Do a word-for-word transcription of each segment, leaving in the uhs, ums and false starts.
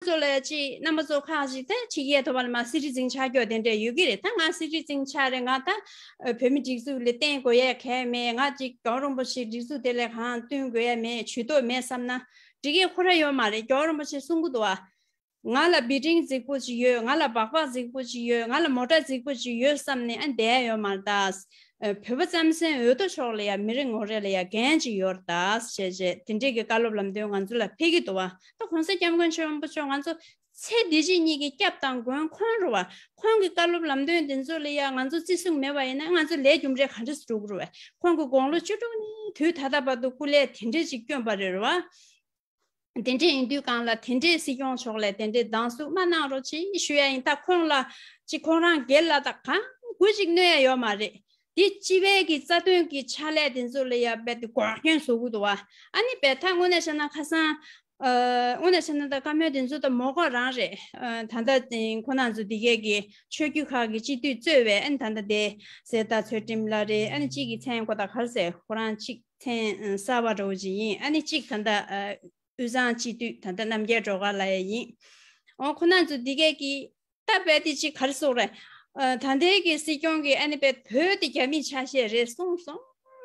ཚོ་ལ་ཅིག་རྣམ་པ་ཚོ་ཁག་ཅིག་ད་ཕྱི་རྒྱལ་ཐོག་ལ་མར་སྲིད་ཁྲི་འཛིན་ཆགས་རྒྱུ་དེ་འདྲ་ཡོད་ཀྱི་རེད། ད་ང་སྲིད་ཁྲི་འཛིན་ཆགས་རེད། ང་ད་བོད་མི་སྒྲིག་འཛུགས་ལ་བརྟེན་དགོས་ཡ་གང་ཡང་མེད། ང་ཅིག་རྒྱལ་བ་རིན་པོ་ཆེ་སྒྲིག་འཛུགས་དེ་ལ་གང་བསྟུན་དགོས་ཡ་མེད། ཇུས་གཏོགས་མེད་བསམ་ན་འགྲིག་གི་ཁོ་རང་ཡོད་མ་རེད། རྒྱལ་བ་རིན་པོ་ཆེ་གསུང་གི་འདུག་བ། ང་ལ་བི་ལྡིང་རྫིག་པོ་ཅིག་ཡོད། ང་ལ་སྦག་སྦག་རྫིག་པོ་ཅིག་ཡོད། ང་ལ་མོ་ཊ་རྫིག་པོ་ཅིག་ཡོད་བསམ་ནས་ཨ་བསྡད་ཡོད་མ་རེད་ད། ཨ་བོད་པ་རྩམ་ཟན་འོས་བསྡུ་ཕྱོགས་ལ་ཡ་མི་རེ་ངོ་རེ་ལ་ཡ་འགན་ཅིག་ཡོད་རེད་ད་ཞེས་བྱས་དེ་འདྲས་ཀྱི་བཀའ་སློབ་ལམ་སྟོན་ང་ཚོ་ལ་ཕེབས་ཀྱི་འདུག་བ། ད་གོང་ས་སྐྱབས་མགོན་ཆེན་པོ་མཆོག་ང་ཚོ་ཚེ་འདི་ཕྱི་གཉིས་ཀྱི་སྐྱབས་དང་མགོན་ཁོང་རེད་བ། ཁོང་གི་བཀའ་སློབ་ལམ་སྟོན་དེ་ཚོ་ལ་ཡ་ང་ཚོ་བརྩི་སྲུང་མེད་པ་ཡིན་ན་ང་ཚོ་ལས་རྒྱུ་འབྲས་ག་འདྲ་སེ་འགྲོ་གི་རེད་བས། ཁོང་གི་དགུང་ལོ་བཅུ་དྲུག་ནས་དུས་ད་ལྟ་བར་དུ་སྐུ་ལས་དེ་འདྲས་ཅིག་བསྐྱོན་པ་རེད་བ། དེ་འདྲས་ཡིན་དུས་གང་ལ་དེ་འདྲས་སྲིད་སྐྱོང་མཆོག་ལ་དེ་འདྲས་སྡང་ཟུག་མ་གནང་རོགས་ཅེས་ཞུ་ཡ་ཡིན། ད་ཁོང་ལ་ཅི་ཁོང་རང་སྒེར་ལ་ད་གང་དགོས་ཅིག་གནོད་ཡ་ཡོད་མ་རེད། དེ་སྤྱི་པའི་གི་རྩ་དོན་གི་ཕྱག་ལས་དེ་ཚོ་ལ་ཡ་རྦད་དེ་འགོག་རྐྱེན་བཟོ་གི་འདུག་བ། ཨ་ནི་རྦད་ད་དངོས་གནས་བཤད་ན་ཁ་སང་ཨ་དངོས་གནས་བཤད་ན་ད་བཀའ་མོལ་དེ་ཚོ་ད་མོ་གོ་རང་རེད། ཨ་ད་ལྟ་ཁོ་རང་ཚོ་འདི་གས་གི་ཆོས་བརྒྱུད་ཁག་གི་སྤྱི་འཐུས་གཙོས་པའི་ཨ་ནི་ད་ལྟ་དེ་ཟེར་ད་ཚུལ་ཁྲིམས་ལགས་རེད། ཨ་ནི་གཅིག་གི་མཚན་ཁོ་ད་ག་རེ་ཟེར་ཁོ་རང་གཅིག་མཚན་གསར་པ་འདྲ་བོ་ཅིག་ཡིན། ཨ་ནི་གཅིག་ད་ལྟ་ཨ། དབུས་གཙང་སྤྱི་འཐུས་ད་ལྟ་རྣམ་རྒྱལ་སྒྲོལ་དཀར་ལགས་ཡིན། འོ་ཁོ་རང་ཚོ་འདི་གས་ཀྱི་ད་རྦད་དེ་ཅིག་ག་རེ་ཟེར་དགོས་རེད། ཨ་ད་ལྟའི་གི་སྲིད་སྐྱོང་གིས་ཨ་ནི་རྦད་བོད་དེ་རྒྱ་མིའི་ཆ་ཤས་རེད་གསུངས་སོང་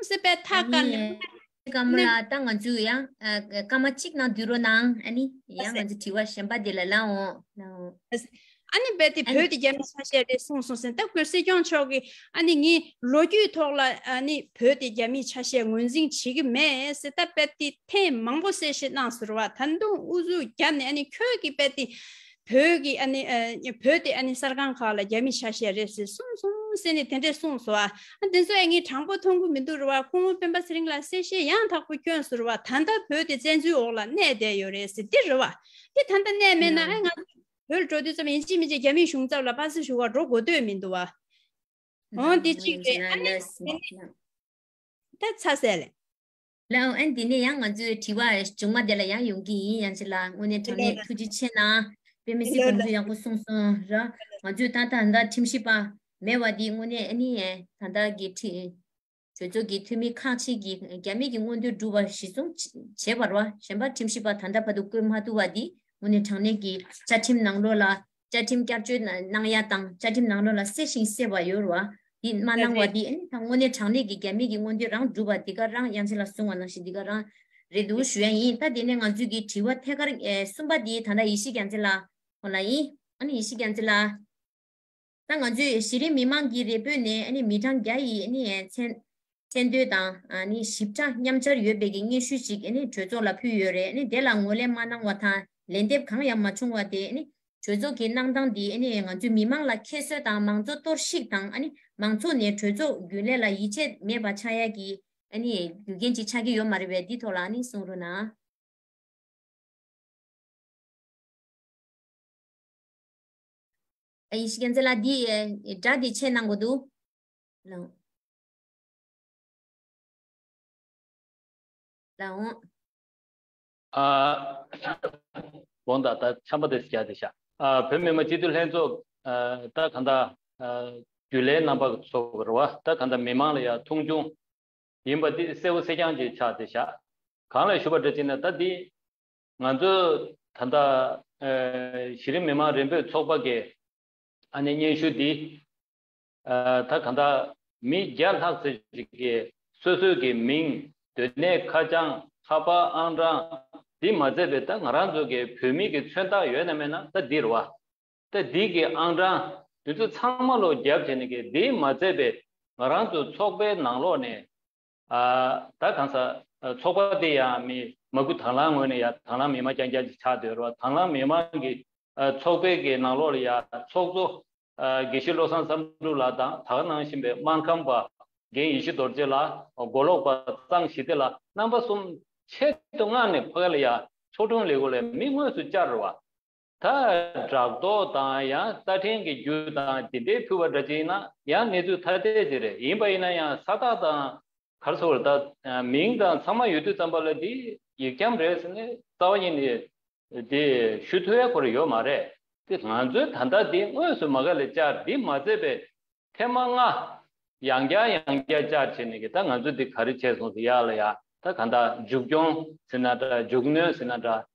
ཟེར་རྦད་ཐག་བཀག་ནས། ཀརྨ་ལགས་ད་ང་ཚོས་ཡང་ཨ་སྐར་མ་གཅིག་ནང་བསྡུ་རོགས་གནང་། ཨ་ནི་ཡང་ང་ཚོ་དྲི་བ་གཞན་པ་དེ་ལ་ལངས་འོང་། ལངས་འོང་། ཨ་ནི་རྦད་དེ་ཨ་ནི་བོད་དེ་རྒྱ་མིའི་ཆ་ཤས་རེད་གསུངས་སོང་ཟེར། ད་ཁོས་སྲིད་སྐྱོང་མཆོག་གིས་ཨ་ནི་ངས་ལོ་རྒྱུས་ཐོག་ལ་ཨ་ནི་བོད་དེ་རྒྱ་མིའི་ཆ་ཤས་ངོས་འཛིན་བྱེད་ཀྱི་མེད་ཟེར། ད་རྦད་དེ་ཐེངས་མང་པོ་གསལ་བཤད་གནང་ཟེར་བ། ད་དུང་ཨུ་ཚུགས་བརྒྱབ་ནས་ཨ་ནི་ཁྱོད་ཀྱིས་རྦད་དེ་བོད་ཀྱི་ཨ་ནི་ཨ་བོད་དེ་ཨ་ནི་གསར་ཁང་ཁག་ལ་རྒྱ་མིའི་ཆ་ཤས་རེད་ཟེར་གསུངས་སོང་ཟེར་ནས་དེ་འདྲས་གསུངས་སོང་། ཨ་དེ་ཚོ་ཨ་ངས་དྲང་པོ་མཐོང་གི་མི་འདུག་རེད་བ། ཁོང་སྤེན་པ་ཚེ་རིང་ལགས་གསལ་བཤད་ཡང་དག་པོ་བསྐྱོན་ཟེར་བ། ད་ལྟ་བོད་དེ་བཙན་འཛུལ་འོག་ལ་གནས་བསྡད་ཡོད་རེད་ཟེར་འདི་རེད་བ། དེ་ད་ལྟ་གནས་མེད་ན་ཨ་ང་བོད་ལ་འགྲོ་དུས་ཙམ་ཡིན་གཅིག་མིན་གཅིག་རྒྱ་མིའི་གཞུང་ཚབ་ལ་པ་སེ་ཞུ་བར་འགྲོ་དགོས་འདོད་མི་འདུག་བ། འོ་འདི་གཅིག་རེད། ཨ་ནི་ད་ཚ་ཟེར་ལེ། ལགས་ཨ་འདི་ནས་ཡང་ང་ཚོའི་དྲི་བ་མཇུག་མ་དེ་ལ་ཡང་ཡོང་གི་ཡིན། ཡང་ཅི་ལ་དངོས་གནས་དྲང་གནས་ཐུགས་རྗེ་ཆེ་གནང་། དཔེ་མི་སྲིད་དགོངས་ཚུལ་ཡག་པོ་གསུངས་སོང་ར། ང་ཚོས་ད་ལྟ་ད་ཁྲིམས་ཞིབ་པ་མེད་པ་འདི་དངོས་གནས་ཨ་ནི་ད་ལྟ་གི་ཁྲི་གྲོས་ཚོགས་ཀྱི་འཐུས་མི་ཁག་ཅིག་གིས་རྒྱ་མི་གི་མངོན་འདོད་སྒྲུབ་པ་གཞི་བཟུང་བྱས་པ་རེད་བ། གཞན་པ་ཁྲིམས་ཞིབ་པ་ད་ལྟ་བར་དུ་བསྐོས་མ་ཐུབ་པ་འདི་དངོས་གནས་དྲང་གནས་ཀྱི་བཅའ་ཁྲིམས་ནང་ལོགས་ལ་བཅའ་ཁྲིམས་བསྐྱར་བཅོས་གནང་ཡ་དང་བཅའ་ཁྲིམས་ནང་ལོགས་ལ་གསལ་ཞིང་གསལ་བ་ཡོད་རེད་བ། འདི་མ་གནང་བ་འདི་ཨ་ནི་ད་དངོས་གནས་དྲང་གནས་ཀྱི་རྒྱ་མི་གི་མངོན་འདོད་རང་སྒྲུབ་པ་འདི་ག་རང་ཡང་ཅི་ལ་གསུང་བ་ནང་བཞིན་འདི་ག་རང་རེད་འདུག་ཞུ་ཡ་ཡིན། ད་དེ་ནས་ང་ཚོས་ཀྱི་དྲི་བ་ཐད་ཀར་ཨེ་གསུམ་པ་འདི་ད་ལྟ་ཡེ་ཤེས་རྒྱལ་མཚན་ལགས་ཁོང་ལ་ཡིན། ཨ་ནི་ཡེ་ཤེས་རྒྱལ་མཚན་ལགས། ད་ང་ཚོས་གཞི་རིམ་མི་མང་གི་རེ་འབོད་ནས་ཨ་ནི་མི་གྲངས་བརྒྱ་ཡི་ཨ་ནི་མཚན་མཚན་འདོན་དང་ཨ་ནི་ཞིབ་ཕྲ་མཉམ་སྦྱར་ཡོད་པའི་གི་སྙན་ཞུ་ཞིག་ཨ་ནི་གྲོས་ཚོགས་ལ་ཕུལ་ཡོད་རེད། ཨ་ནི་དེ་ལ་ངོས་ལེན་མ་གནང་བ་དང་ལན་འདེབས་གང་ཡང་མ་བྱུང་བ་དེ་ཨ་ནི་གྲོས་ཚོགས་ཀྱི་གནང་སྟངས་འདི་ཨ་ནི་ང་ཚོའི་མི་མང་ལ་ཁྱད་གསོད་དང་མང་གཙོ་གཏོར་བཤིག་དང་ཨ་ནི་མང་ཚོགས་ནས་གྲོས་ཚོགས་རྒྱུན་ལས་ལ་ཡིད་ཆེས་མེད་པ་ཆགས་ཡ་གི་ཨ་ནི་རྒྱུ་རྐྱེན་ཅིག་ཆགས་ཀྱི་ཡོད་མ་རེད་པས། འདི་ཐོག་ལ་ཨ་ནི་གསུང་རོགས་གནང་། ཨ་ཡེ་ཤེས་རྒྱལ་མཚན་ལགས་འདི་ཨེ་སྒྲ་འདི་ཆད་གནང་དགོས་འདུག་ལགས་འོང་། ལགས་འོང་། ཨ་འོང་ད་ད་ཆམ་པ་དེ་སྐྱ་དེ་ཤ་ཨ་བོད་མི་མང་སྤྱི་འཐུས་ལྷན་ཚོགས་ཨ་ད་ག་ད་ཨ་རྒྱུན་ལས་རྣམ་པ་ཚོ་རེད་བ། ད་ག་ད་མི་མང་ལ་ཡ་མཐོང་ཆུང་ཡིན་པ་འདི་གསལ་པོ་གསལ་རྐྱང་ཅིག་ཆགས་བསྡད་ཤག་གང་ལ་ཞུ་བ་འདྲ་བྱས་ན་ད་འདི་ང་ཚོ་ད་ལྟ་ཨ་གཞི་རིམ་མི་མང་རེ་འབོད་ཚོགས་པ་གི་ཨ་ནི་སྙན་ཞུ་འདི་ཨ་ད་ག་ད་མི་བརྒྱ་ལྷག་ཙམ་ཞིག་གིས་སོ་སོའི་གི་མིང་སྡོད་གནས་ཁ་བྱང་ཁ་པར་ཨང་གྲངས་འདི་མ་ཚད་པའི་ད་ང་རང་ཚོ་གི་བོད་མི་གི་མཚོན་རྟགས་ཡོད་ན་མེད་ན་ད་འདི་རེད་བ། ད་འདི་གི་ཨང་གྲངས་འདི་ཚོ་ཚང་མ་ལོག་བརྒྱབ་བྱས་ནས་གི་འདི་མ་ཚད་པའི་ང་རང་ཚོ་ཚོགས་པའི་ནང་ལོགས་ནས་ཨ་ད་གང་ཟག་ཚོགས་པ་དེ་ཡང་མི་མ་སྐུ་དང་བླངས་ངོས་ནས་ཡང་དང་བླངས་མི་མང་རྐྱང་རྐྱང་ཅིག་ཆགས་བསྡད་རོགས། དང་བླངས་མི་མང་གི་ཨ་ཚོགས་པའི་གི་ནང་ལོགས་ལ་ཡང་ཚོགས་གཙོ་ཨ་དགེ་བཤེས་བློ་བཟང་བསམ་གྲུབ་ལགས་དང་ད་ག་ནང་བཞིན་པའི་སྨར་ཁམས་པ་རྒན་ཡེ་ཤེས་རྡོ་རྗེ་ལགས། མགོ་ལོག་པ་གཙང་ཞི་བདེ་ལགས། རྣམ་པ་གསུམ་ཆེད་དུ་མངགས་ནས་ཕ་གི་ལ་ཡང་ཚོགས་དྲུང་ལས་ཁུངས་ལ་མི་དངོས་སུ་བཅར་བ། ད་སྦྲག་ཐོག་དང་ཡང་རྩ་ཕྲན་གྱི་རྒྱུ་དང་དེ་འདྲའི་ཕུལ་བ་འདྲ་ཅིག་ཡིན་ན་ཡང་གནས་ཚུལ་ཐ་དད་ཅིག་རེད། ཡིན་པ་ཡིན་ན་ཡང་ས་རྟགས་དང་ག་རེ་ཟེར་དགོས་རེད། ད་མིང་དང་ཚང་མ་ཡོད་དུས་ཙམ་པ་ལ་འདི་ཡིག་འཁྱམ་རེད་ཟེར་ནས་རྩ་བ་ཉིད་ནས་དེ་ཞུ་ཐུབ་ཡ་ཁོ་རང་ཡོད་མ་རེད། དེ་ང་ཚོས་ད་ལྟ་འདི་དངོས་སུ་མ་ག་ལ་བཅར། འདི་མ་ཚད་པའི་ཐེངས་མ་ལྔ་ཡང་བསྐྱར་ཡང་བསྐྱར་བཅར་བྱས་ནས་གི་ད་ང་ཚོ་འདི་ག་རེ་བྱས་སོང་ཟེར་ཡག་ལ་ཡ་ད་ག་ད་མཇུག་སྐྱོང་ཟེར་ན་འདྲ། མཇུག་གནོན་ཟེར་ན་འདྲ།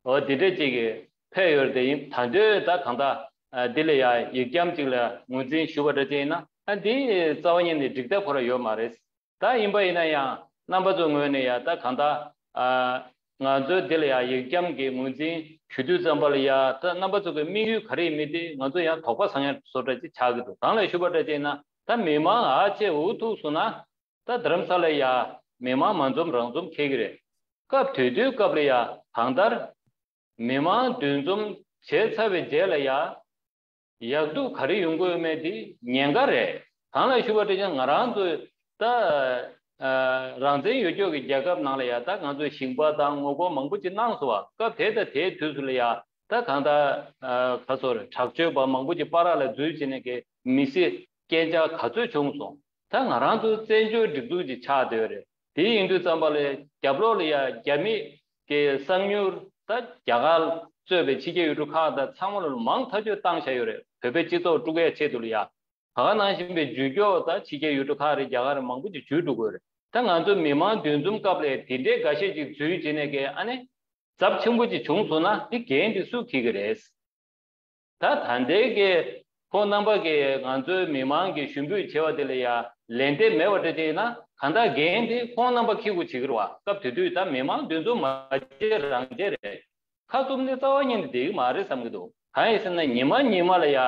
འོ་དེ་འདྲས་ཅིག་གི་ ཕེབས་ཡོད་རེད་དེ། ཡིན་ད་དུང་ད་གང་ལྟར་འདི་ལ་ཡང་ཡིག་རྒྱམ་ཅིག་ལ་ངོས་འཛིན་ཞུ་བ་འདྲ་ཅིག་ཡིན་ན། ཨ་འདི་རྩ་བ་ཉིད་ནས་འགྲིག་ཐབས་ཁོ་རང་ཡོད་མ་རེད། ད་ཡིན་པ་ཡིན་ན་ཡང་རྣམ་པ་ཚོའི་ངོས་ནས་ཡང་ད་གང་ལྟར་ང་ཚོའི་འདི་ལ་ཡང་ཡིག་རྒྱམ་གྱི་ངོས་འཛིན་ཞུ་དུས་ཙམ་པ་ལ་ཡང་ད་རྣམ་པ་ཚོ་གི་དམིགས་ཡུལ་ག་རེ་ཡིན་མིན་དེ་ང་ཚོ་ཡང་དོགས་པ་ཟ་མཁན་བཟོ་འདྲ་ཅིག་ཆགས་ཀྱི་འདུག་གང་ལ་ཞུ་བ་འདྲ་ཅིག་ཡིན་ན། ད་མི་མང་ཨ་ཅེ་འུ་ཐུག་སོང་ན། ད་རྡ་རམ་ས་ལ་ཡ་མི་མང་མ་འཛོམས་རང་འཛོམས་འཁེལ་གི་རེད། སྐབས་དེ་དུས་སྐབས་ལ་ཡ་གང་ལྟར་མི་མང་འདུ་འཛོམས་བྱས་ཚར་བའི་རྗེས་ལ་ཡ་ཡག་སྡུག་ག་རེ་ཡོང་གི་ཡོད་མེད་དེ་ཉེན་ཁ་རེད། གང་ལ་ཞུ་བ་དེ་ཀྱང་ང་རང་ཚོའི་ད་ཨ་རང་བཙན་ཡོད་ཀྱོག་གི་རྒྱལ་ཁབ་ནང་ལ་ཡ་ད་ང་ཚོས་ཞིང་པ་དང་ངོ་རྒོལ་མང་པོ་ཅིག་གནང་སོང་བ། སྐབས་དེ་དང་དེའི་དུས་སུ་ལ་ཡ་ད་གང་ལྟར་ཨ་ག་ཚོད་རེད། དྲག་སྤྱོད་པ་མང་པོ་ཅིག་པ་ར་ལ་འཛུལ་བྱས་ནས་གི་མི་སེར་སྐད་ཆ་ག་ཚོད་བྱུང་སོང་། ད་ང་རང་ཚོ་བཙན་བྱོལ་སྒྲིག་འཛུགས་ཀྱི་ཆགས་བསྡད་ཡོད་རེད། དེ་ཡིན་དུས་ཙམ་པ་ལ་རྒྱབ་ལོགས་ལ་ཡ་རྒྱ་མི་གི་གསང་ཉུལ་ད་རྒྱ་གར་གཙོས་པའི་ཕྱི་རྒྱལ་ཡུལ་གྲུ་ཁག་དང་ཚང་མ་ལ་མང་ཐག་ཆོད་བཏང་བཞག་ཡོད་རེད། བོད་པའི་སྤྱི་ཚོགས་དཀྲུག་ཡ་ཆེད་དུ་ལ་ཡ། ད་ག་ནང་བཞིན་པའི་འཇུས་སྐྱོག་ད་ཕྱི་རྒྱལ་ཡུལ་གྲུ་ཁག་རེད། རྒྱ་གར་རེད། མང་པོ་ཅིག་འཇུས་འགྲོ་དགོས་རེད། ད་ང་ཚོ་མི་མང་འདུ་འཛོམས་སྐབས་ལ་དེ་འདྲའི་འགའ་ཤས་ཅིག་འཛུལ་བྱས་ནས་གི་ཨ་ནི་ཚབས་ཆེན་པོ་ཅིག་བྱུང་སོང་ན་དེ་འགན་དེ་སུ་འཁྱེར་གི་རེད། ད་ད་ལྟའི་གི་ཁོང་རྣམ་པ་གིས་ང་ཚོའི་མི་མང་གི་ཞུ་འབོད་བྱས་པ་དེ་ལ་ཡ་ལན་འདེབས་མེད་པ་འདྲ་ཅིག་ཡིན་ན། གང་ལྟར་འགན་དེ་ཁོང་རྣམ་པ་འཁྱེར་དགོས་བྱེད་ཀྱི་རེད་བ། སྐབས་དེ་དུས་ད་མི་མང་འདུ་འཛོམས་མ་བྱེད་རང་བྱེད་རེད། ཁ་བཙུམ་ནས་རྩ་བ་ཉིད་ནས་བསྡད་ཀྱི་མ་རེད་བསམ་གྱི་འདུག་གང་ཡིན་ཟེར་ན་ཉི་མ་ཉི་མ་ལ་ཡ་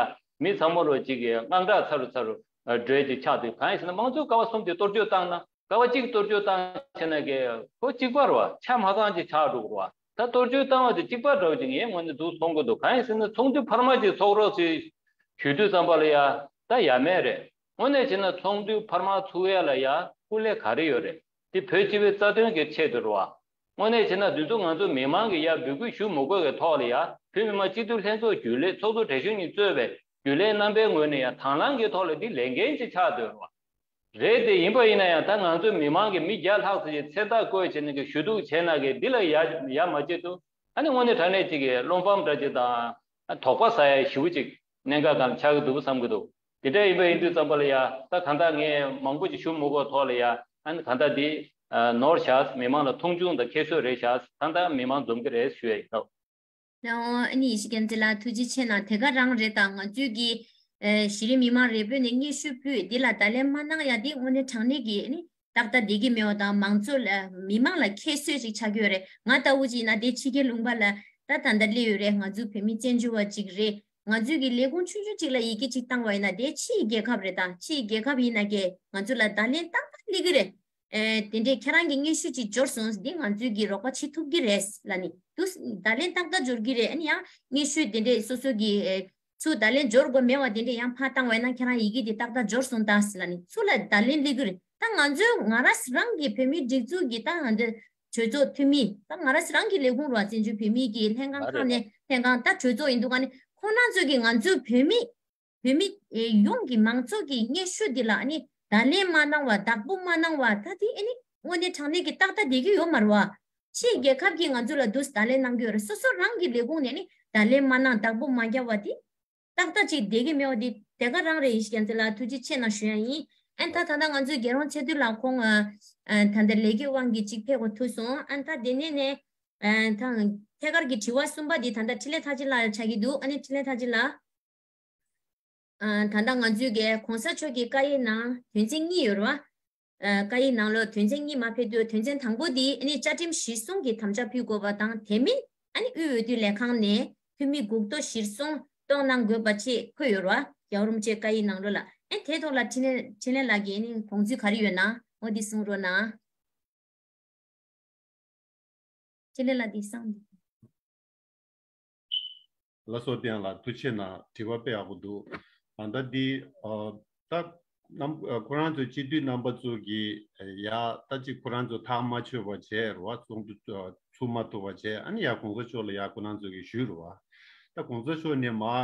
མི་ཚང་མ་ལོ་གཅིག་གི་དངངས་སྐྲག་ཚ་རུ་ཚ་རུ་འགྲོ་ཡ་ཅིག་ཆགས་དུས། གང་ཡིན་ཟེར་ན་དམངས་གཙོའི་ཀ་བ་གསུམ་དེ་གཏོར་བཅོས་བཏང་ན། ཀ་བ་གཅིག་གཏོར་བཅོས་བཏང་བྱས་ན་གི་ཁོ་གཅིག་པ་རེད་བ། ཆ་མ་ཚང་ཅིག་ཆགས་འགྲོ་གི་རེད་བ། ད་གཏོར་བཅོས་བཏང་བ་དེ་གཅིག་པ་འདྲ་བོ་ཅིག་ངའི་ངོས་ནས་འདུག་མཐོང་གི་འདུག་གང་ཡིན་ཟེར་ན་ཚོགས་འདུ་འཕར་མ་ཅིག་ཚོགས་རོགས་ཟེར་ཞུ་དུས་ཙམ་པ་ལ་ཡ་ད་ཡ་མེད་རེད། དངོས་གནས་བྱས་ན་ཚོགས་འདུ་འཕར་མ་ཚུགས་ཡ་ལ་ཡ་སྐུ་ལས་ག་རེ་ཡོད་རེད། དེ་བོད་སྤྱི་པའི་རྩ་དོན་གྱི་ཆེད་དུ་རེད་བ། དངོས་གནས་བྱས་ན་འདི་ཚོ་ང་ཚོ་མི་མང་གིས་ཡ་འབོད་སྐུལ་ཞུ་མི་དགོས་པའི་ཐོག་ལ་ཡ་བོད་མི་མང་སྤྱི་འཐུས་ལྷན་ཚོགས་རྒྱུན་ལས་ཚོགས་གཙོ་བགྲེས་གཞོན་གཉིས་གཙོས་པའི་རྒྱུན་ལས་རྣམ་པའི་ངོས་ནས་ཡ་དང་བླངས་ཀྱི་ཐོག་ལ་འདི་ལས་འགན་ཅིག་ཆགས་སྡོད་རེད་བ། རེད་དེ། ཡིན་པ་ཡིན་ན་ཡང་ད་ང་ཚོའི་མི་མང་གི་མི་བརྒྱ་ལྷག་ཙམ་གྱིས་མཚན་རྟགས་བཀོད་བྱས་ནས་ཀྱི་ཞུ་གཏུག་བྱས་ན་གི་འདི་ལ་ཡ་ཡ་མ་བྱེད་དུ། ཨ་ནི་དངོས་གནས་དྲང་གནས་ཅིག་གི་བློ་ཕམ་འདྲ་ཅིག་དང་དོགས་པ་ཟ་ཡ་ཞེ་པོ་ཅིག་གནད་འགག་སྒང་ལ་ཆགས་ཀྱི་འདུག་བསམ་གྱི་འདུག་དེ་འདྲ་ཡིན་པ་ཡིན་དུས་ཙམ་པ་ལ་ཡ་ད་གང་ལྟར་ངས་མང་པོ་ཅིག་ཞུ་མི་དགོས་ཐོག་ལ་ཡ། ཨ་ནི་གང་ལྟར་འདི་ནོར་བཞག་མི་མང་ལ་མཐོང་ཆུང་དང་ཁྱད་གསོད་རེད་བཞག་གང་ལྟར་མི་མང་འཛོམས་ཀྱི་རེད་ཞུ་ཡ་ཡིན། ད་ཨོ་ཨ་ནི་ཡེ་ཤེས་རྒྱལ་མཚན་ལགས་ཐུགས་རྗེ་ཆེ་གནང་། དེ་ག་རང་རེད། ད་ང་ཚོས་ཀྱི་ཨེ་གཞི་རིམ་མི་མང་རེ་སྤོས་ནས་སྙན་ཞུ་ཕུལ་འདི་ལ་བརྡ་ལན་མ་གནང་ཡ་འདི་དངོས་གནས་དྲང་གནས་ཀྱི་ཨ་ནི་ཏག་ཏག་བསྡད་ཀྱི་མེད་པ་དང་། མང་ཚོགས་ལ་མི་མང་ལ་ཁྱད་གསོད་ཅིག་ཆགས་ཀྱི་ཡོད་རེད། ང་ལྟ་བུ་ཅིག་ཡིན་ན་དེ་ཕྱི་རྒྱལ་ལུང་པ་ལ་ད་ད་ལྟ་སླེབས་ཡོད་རེད། ང་ཚོ་བོད་མི་བཙན་བྱོལ་བ་ཅིག་རེད། ང་ཚོས་ཀྱི་ལས་ཁུངས་ཆུང་ཆུང་ཅིག་ལ་ཡི་གེ་ཅིག་བཏང་བ་ཡིན་ན་དེ་ཕྱིའི་རྒྱལ་ཁབ་རེད། ད་ཕྱིའི་རྒྱལ་ཁབ་ཡིན་ན་ཀྱེ་ང་ཚོ་ལ་བརྡ་ལན་ཏག་ཏག་སླེབས་ཀྱི་རེད། ཨེ་དེ་འདྲས་ཁྱེད་རང་གི་སྙན་ཞུ་ཅིག་འབྱོར་སོང་། འདི་ང་ཚོས་ཀྱི་རོགས་པ་བྱེད་ཐུབ་ཀྱི་རེད་ལབ་ནི་འདུག་བརྡ་ལན་ཏག་ཏག་འབྱོར་གྱི་རེད། ཨ་ནི་ཡང་སྙན་ཞུ་དེ་འདྲས་སོ་སོ་གི་ཨེ་ཚུར་བརྡ་ལན་འབྱོར་དགོས་མེད་པ་དེ་འདྲས་ཡང་ཕར་བཏང་བས་ན་ཁྱེད་རང་ཡི་གེ་དེ་ཏག་ཏག་འབྱོར་སོང་ད་ལབ་ནི་ཚུར་ལ་བརྡ་ལན་སླེབས་ཀྱི་རེད། ད་ང་ཚོས་ང་རང་རང་གི་བོད་མིའི་སྒྲིག་འཛུགས་ཀྱི་ད་ང་ཚོའི་གྲོས་ཚོགས་འཐུས་མི། ད་ང་རང་རང་གི་ལས་ཁུངས་རུ་བ་བཙན་བྱོལ་བོད་མིའི་གི་ལྷན་ཁང་ཁག་ནས་ལྷན་ཁང་ད་གྲོས་ཚོགས་ཡིན་འདུག་ག་ནི་ཁོང་རང་ཚོས་ཀྱི་ང་ཚོའི་བོད་མི་བོད་མི་ཨེ་ཡོངས་ཀྱི་མང་ཚོགས་ཀྱི་སྙན་ཞུ་འདི་ལ་ཨ་ནི་བརྡ་ལན་མ་གནང་བ། བདག་པོ་མ་གནང་བ། ད་དེ་ཨ་ནི་དངོས་གནས་དྲང་གནས་ཀྱི་ཏག་ཏག་བསྡད་ཀྱི་ཡོད་མ་རེད་བ། ཕྱིའི་རྒྱལ་ཁབ་ཀྱིས་ང་ཚོ་ལ་འདུག་བརྡ་ལན་གནང་གི་ཡོད་རེད། སོ་སོ་རང་གི་ལས་ཁུངས་ནས་ནི་བརྡ་ལན་མ་གནང་། བདག་པོ་མ་རྒྱབ་པ་དེ་ཏག་ཏག་ཅིག་བསྡད་ཀྱི་མེད་པ་དེ་དེ་ག་རང་རེད། ཡེ་ཤེས་རྒྱལ་མཚན་ལགས་ཐུགས་རྗེ་ཆེ་གནང་ཞུ་ཡ་ཡིན། ཨན་ད་ད་ལྟ་ང་ཚོའི་རྒྱལ་རོང་ཚེ་བརྟན་ལགས་ཁོང་ཨ་ད་ལྟ་ལས་ཀའི་དབང་གིས་ཅིག་ཕེབས་དགོས་ཐུག་སོང་། ཨན་ད་དེ་ནས་ནས་ཨ་ད་ཐད་ཀར་གྱི་དྲི་བ་གསུམ་པ་འདི་ད་ལྟ་འཕྲིན་ལས་ཐར་རྗེ་ལགས་ཆགས་ཀྱི་འདུག་ཨ་ནི་འཕྲིན་ལས་ཐར་རྗེ་ལགས། ཨ་ད་ལྟ་ང་ཚོའི་གི་གོང་ས་མཆོག་གི་བཀའ་ཡིག་ནང་དོན་ཚན་གཉིས་ཡོད་རེད་བ། ཨ་བཀའ་ཡིག་ནང་ལོགས་དོན་ཚན་གཉིས་མ་ཕེབས་དུས་དོན་ཚན་དང་པོ་འདི་ཨ་ནི་བཅའ་ཁྲིམས་གཞིར་བཟུང་གི་དམ་བཅའ་ཕུལ་དགོས་པ་དང་། དེ་མིན་ཨ་ནི་དབུས་འོས་བསྡུ་ལས་ཁང་ནས་འཐུས་མི་འགུག་གཏོར་གཞིར་བཟུང་གཏོང་གནང་དགོས་པ་ཅེས་འཁོད་ཡོད་རེད་བ། རྒྱལ་བ་རིན་པོ་ཆེའི་བཀའ་ཡིག་ནང་ལོགས་ལ། ཨ་དེའི་ཐོག་ལ་འཕྲིན་ལས་འཕྲིན་ལས་ལགས་ཀྱིས་ཨ་ནི་དགོངས་ཚུལ་ག་རེ་ཡོད་ན་འོ་འདི་གསུང་རོགས་གནང་། ཅི་ལེ་ལ་འདི་སང་འདི། ལགས་སོ། བསྟན་ལགས་ཐུགས་རྗེ་གནང་། དྲི་བ་དཔེ་ཡག་པོ་འདུག་ད་ལྟ་འདི་ཨ་ད་རྣམ་ཨ་ཁོ་རང་ཚོའི་སྤྱི་འཐུས་རྣམ་པ་ཚོ་གིས་ཡ་ད་ཅིག་ཁོ་རང་ཚོ་ཐག་མ་ཆོད་པ་བྱས་རེད་བ། ཚོགས་འདུ་ཚུགས་མ་ཐུབ་པ་བྱས། ཨ་ནི་ཡ་གོང་ས་མཆོག་ལ་ཡ་ཁོ་རང་ཚོ་གིས་ཞུས་རེད་བ། ད་གོང་ས་མཆོག་ནས་མ་ཨ་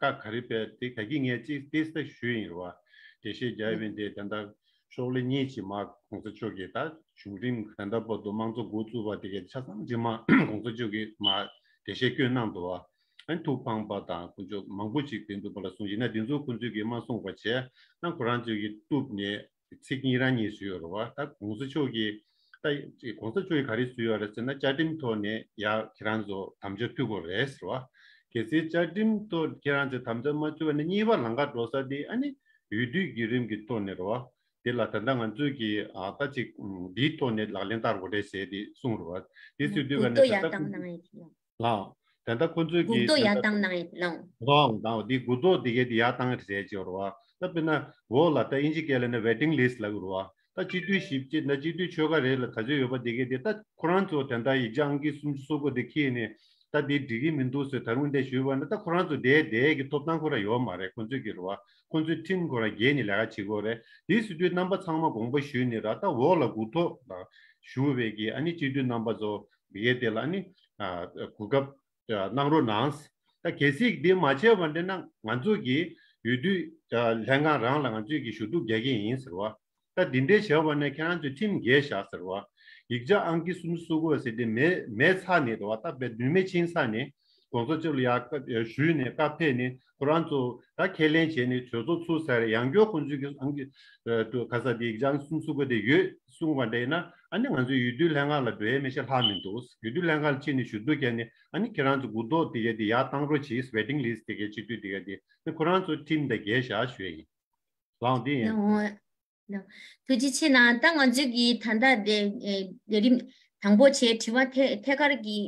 བཀའ་ག་རེ་སྤེལ་དེ་ག་གི་ངས་ཅིག་ཏེ་སྟེ་ཞུས་ཡིན་རེད་བ། འགྲེལ་བཤད་རྒྱག་ཡིན་དེ་ད་ལྟ་ཤོག་ལྷེ་གཉིས་ཀྱིས་མ་གོང་ས་མཆོག་གིས་ད་བྱུང་རིམ་ད་ལྟ་བར་དུ་དམངས་གཙོ་འགོ་བཙུགས་པ་དེ་གའི་ཆ་ཚང་ཅིག་མ་གོང་ས་མཆོག་གིས་མ་འགྲེལ་བཤད་བཀོད་གནང་འདུག་བ། ཨ་ནི་ཐུགས་ཕངས་པ་དང་དཀོན་མཆོག་མང་པོ་ཅིག་དེ་འདུག་པ་ལ་གསུངས་ཡིན་ན། དེ་ཚོ་ཁོང་ཚོས་གིས་མ་གསུངས་པ་བྱས་ན་ཁོ་རང་ཚོས་ཀྱིས་གཏུབ་ནས་ཚིག་གཉིས་རང་གཉིས་བཟོས་ཡོད་རེད་བ། ད་གོང་ས་མཆོག་གིས་ ད་གོང་ས་མཆོག་གིས་ག་རེ་ཞུས་ཡོད་རེད་ཟེར་ན། བཅའ་ཁྲིམས་ཐོག་ནས་ཡ་ཁྱེད་རང་ཚོ་དམ་བཅའ་ཕུལ་དགོས་རེད་ཟེར་བ། གལ་སྲིད་བཅའ་ཁྲིམས་ཐོག་ཁྱེད་རང་ཚོས་དམ་བཅའ་མ་ཕུལ་བ་ནི་གཉིས་པ་ལམ་ཁ་འགྲོ་ས་དེ་ཨ་ནི་འོས་བསྡུའི་བརྒྱུད་རིམ་གྱི་ཐོག་ནས་རེད་བ། དེ་ལ་ད་ལྟ་ང་ཚོས་ཀྱི་ཨ་ད་ཅིག་འདིའི་ཐོག་ནས་ལག་ལེན་བསྟར་དགོས་རེད་ཟེར་ཏེ་གསུངས་རེད་བ། དེ་ཟེར་དུས་ག་ནས་ད་ལྟ་ཁོང་ཚོས་ལའོ། ད་ལྟ་ཁོང་ཚོས་ཀྱིས་ད་ལྟ་ལའོ་ལའོ། འདི་གོ་རྟོགས་ཡར་བཏང་གནང་ཡོད་རེད་ཟེར་བྱས་རེད་བ། ད་དཔེར་ན་འོག་ལ་ད་ཨིན་ཇི་སྐད་ལ་ནི་waiting list ལབ་ཀྱི་རེད་བ། ད་སྤྱི་འཐུས་ཞེ་པོ་ཅིག་ད་སྤྱི་འཐུས་ཆོལ་ཁ་རེ་ལ་ག་ཚོད་ཡོད་པ་དེ་གས་དེ། ད་ཁོ་རང་ཚོ་དེ་འདྲ་ཡིག་ཆ་ཨང་ཀི་སུམ་ཅུ་སོ་དགུ་དེ་འཁྱེར་ནས་ད་དེ་འགྲིག་གི་མི་འདུག་ཟེར་ད་རུང་དེ་ཞུས་པ་ན། ད་ཁོ་རང་ཚོ་དེ་དེ་གི་ཐོབ་ཐང་ཁོ་རང་ཡོད་མ་རེད། ཁོ་ཚོས་ཀྱི་རེད་བ། ཁོ་ཚོས་ཁྲིམས་ཁོ་རང་འགལ་ནས་ལས་ཀ་བྱེད་ཀྱི་ཡོད་རེད། དེ་ཟེར་དུས་རྣམ་པ་ཚང་མ་དགོངས་པ་ཞུས་ནས་ར། ད་འོག་ལ་གོ་རྟོགས་ཞུ་བའི་གི་ཨ་ནི་སྤྱི་འཐུས་རྣམ་པ་ཚོ་དེ་གས་དེ་ལ་ཨ་ནི་གོ་སྐབས་གནང་རོགས་གནང་། ད་གལ་སྲིད་འདི་མ་བྱས་པ་འདྲ་ན་ང་ཚོ་གི་འོས་བསྡུ་ལྷན་ཁང་རང་ལ་ང་ཚོས་ཀྱི་ཞུ་གཏུག་རྒྱག་གི་ཡིན་ཟེར་བ། ད་འདི་འདྲའི་བྱས་པ་ནས་ཁྱེད་རང་ཚོས་ཁྲིམས་འགལ་བཞག་ཟེར་བ། ཡིག་ཆ་ཨང་ཀི་སུམ་ཅུ་སོ་དགུ་བ་ཟེར་དེ་མེད་མེད་ཚར་ནས་རེད་བ། ད་དཔེ་ནུས་མེད་ཕྱིན་ཚར་ནས་གོང་ས་མཆོག་ལ་ཡར་བཀའ་ཞུས་ནས་བཀའ་ཕེབས་ནས་ཁོ་རང་ཚོ་ད་ཁས་ལེན་བྱས་ནས་གྲོས་ཚོགས་ཚུགས་ཚར་རེད། ཡང་བསྐྱར་ཁོང་ཚོས་ཀྱི་ཨང་ཀི་ཁ་ས་དེ་ཡིག་ཆ་ཨང་ཀི་སུམ་ཅུ་སོ་དགུ་དེ་ཡོད་གསུངས་པ་འདྲ་ཡིན་ན། ཨ་ནི་ང་ཚོའི་འོས་བསྡུ་ལྷན་ཁང་ལ་འགྲོ་ཡས་མི་ཤེས་ལྷག་མི་འདུག་འོས་བསྡུ་ལྷན་ཁང་ལ་ཕྱིན་ནས་ཞུ་གཏུག་བརྒྱབ་ནས་ཨ་ནི་ཁྱེད་རང་ཚོ་གོ་རྟོགས་དེ་གས་དེ་ཡར་བཏང་རོགས་གྱིས། waiting list དེ་གས་སྤྱི་འཐུས་དེ་གས་དེ་ནི་ཁོ་རང་ཚོ་ཁྲིམས་དང་འགལ་བཞག་ཞུ་ཡས་ཡིན། ལའོ་འདི་ཡིན། ལའོ་ཐུགས་རྗེ་ཆེ་གནང་། ད་ང་ཚོའི་གི་ད་ལྟ་དེ་ལས་རིམ་དང་པོ་བྱས་དྲི་བ་ཐད་ཐད་ཀར་གྱི་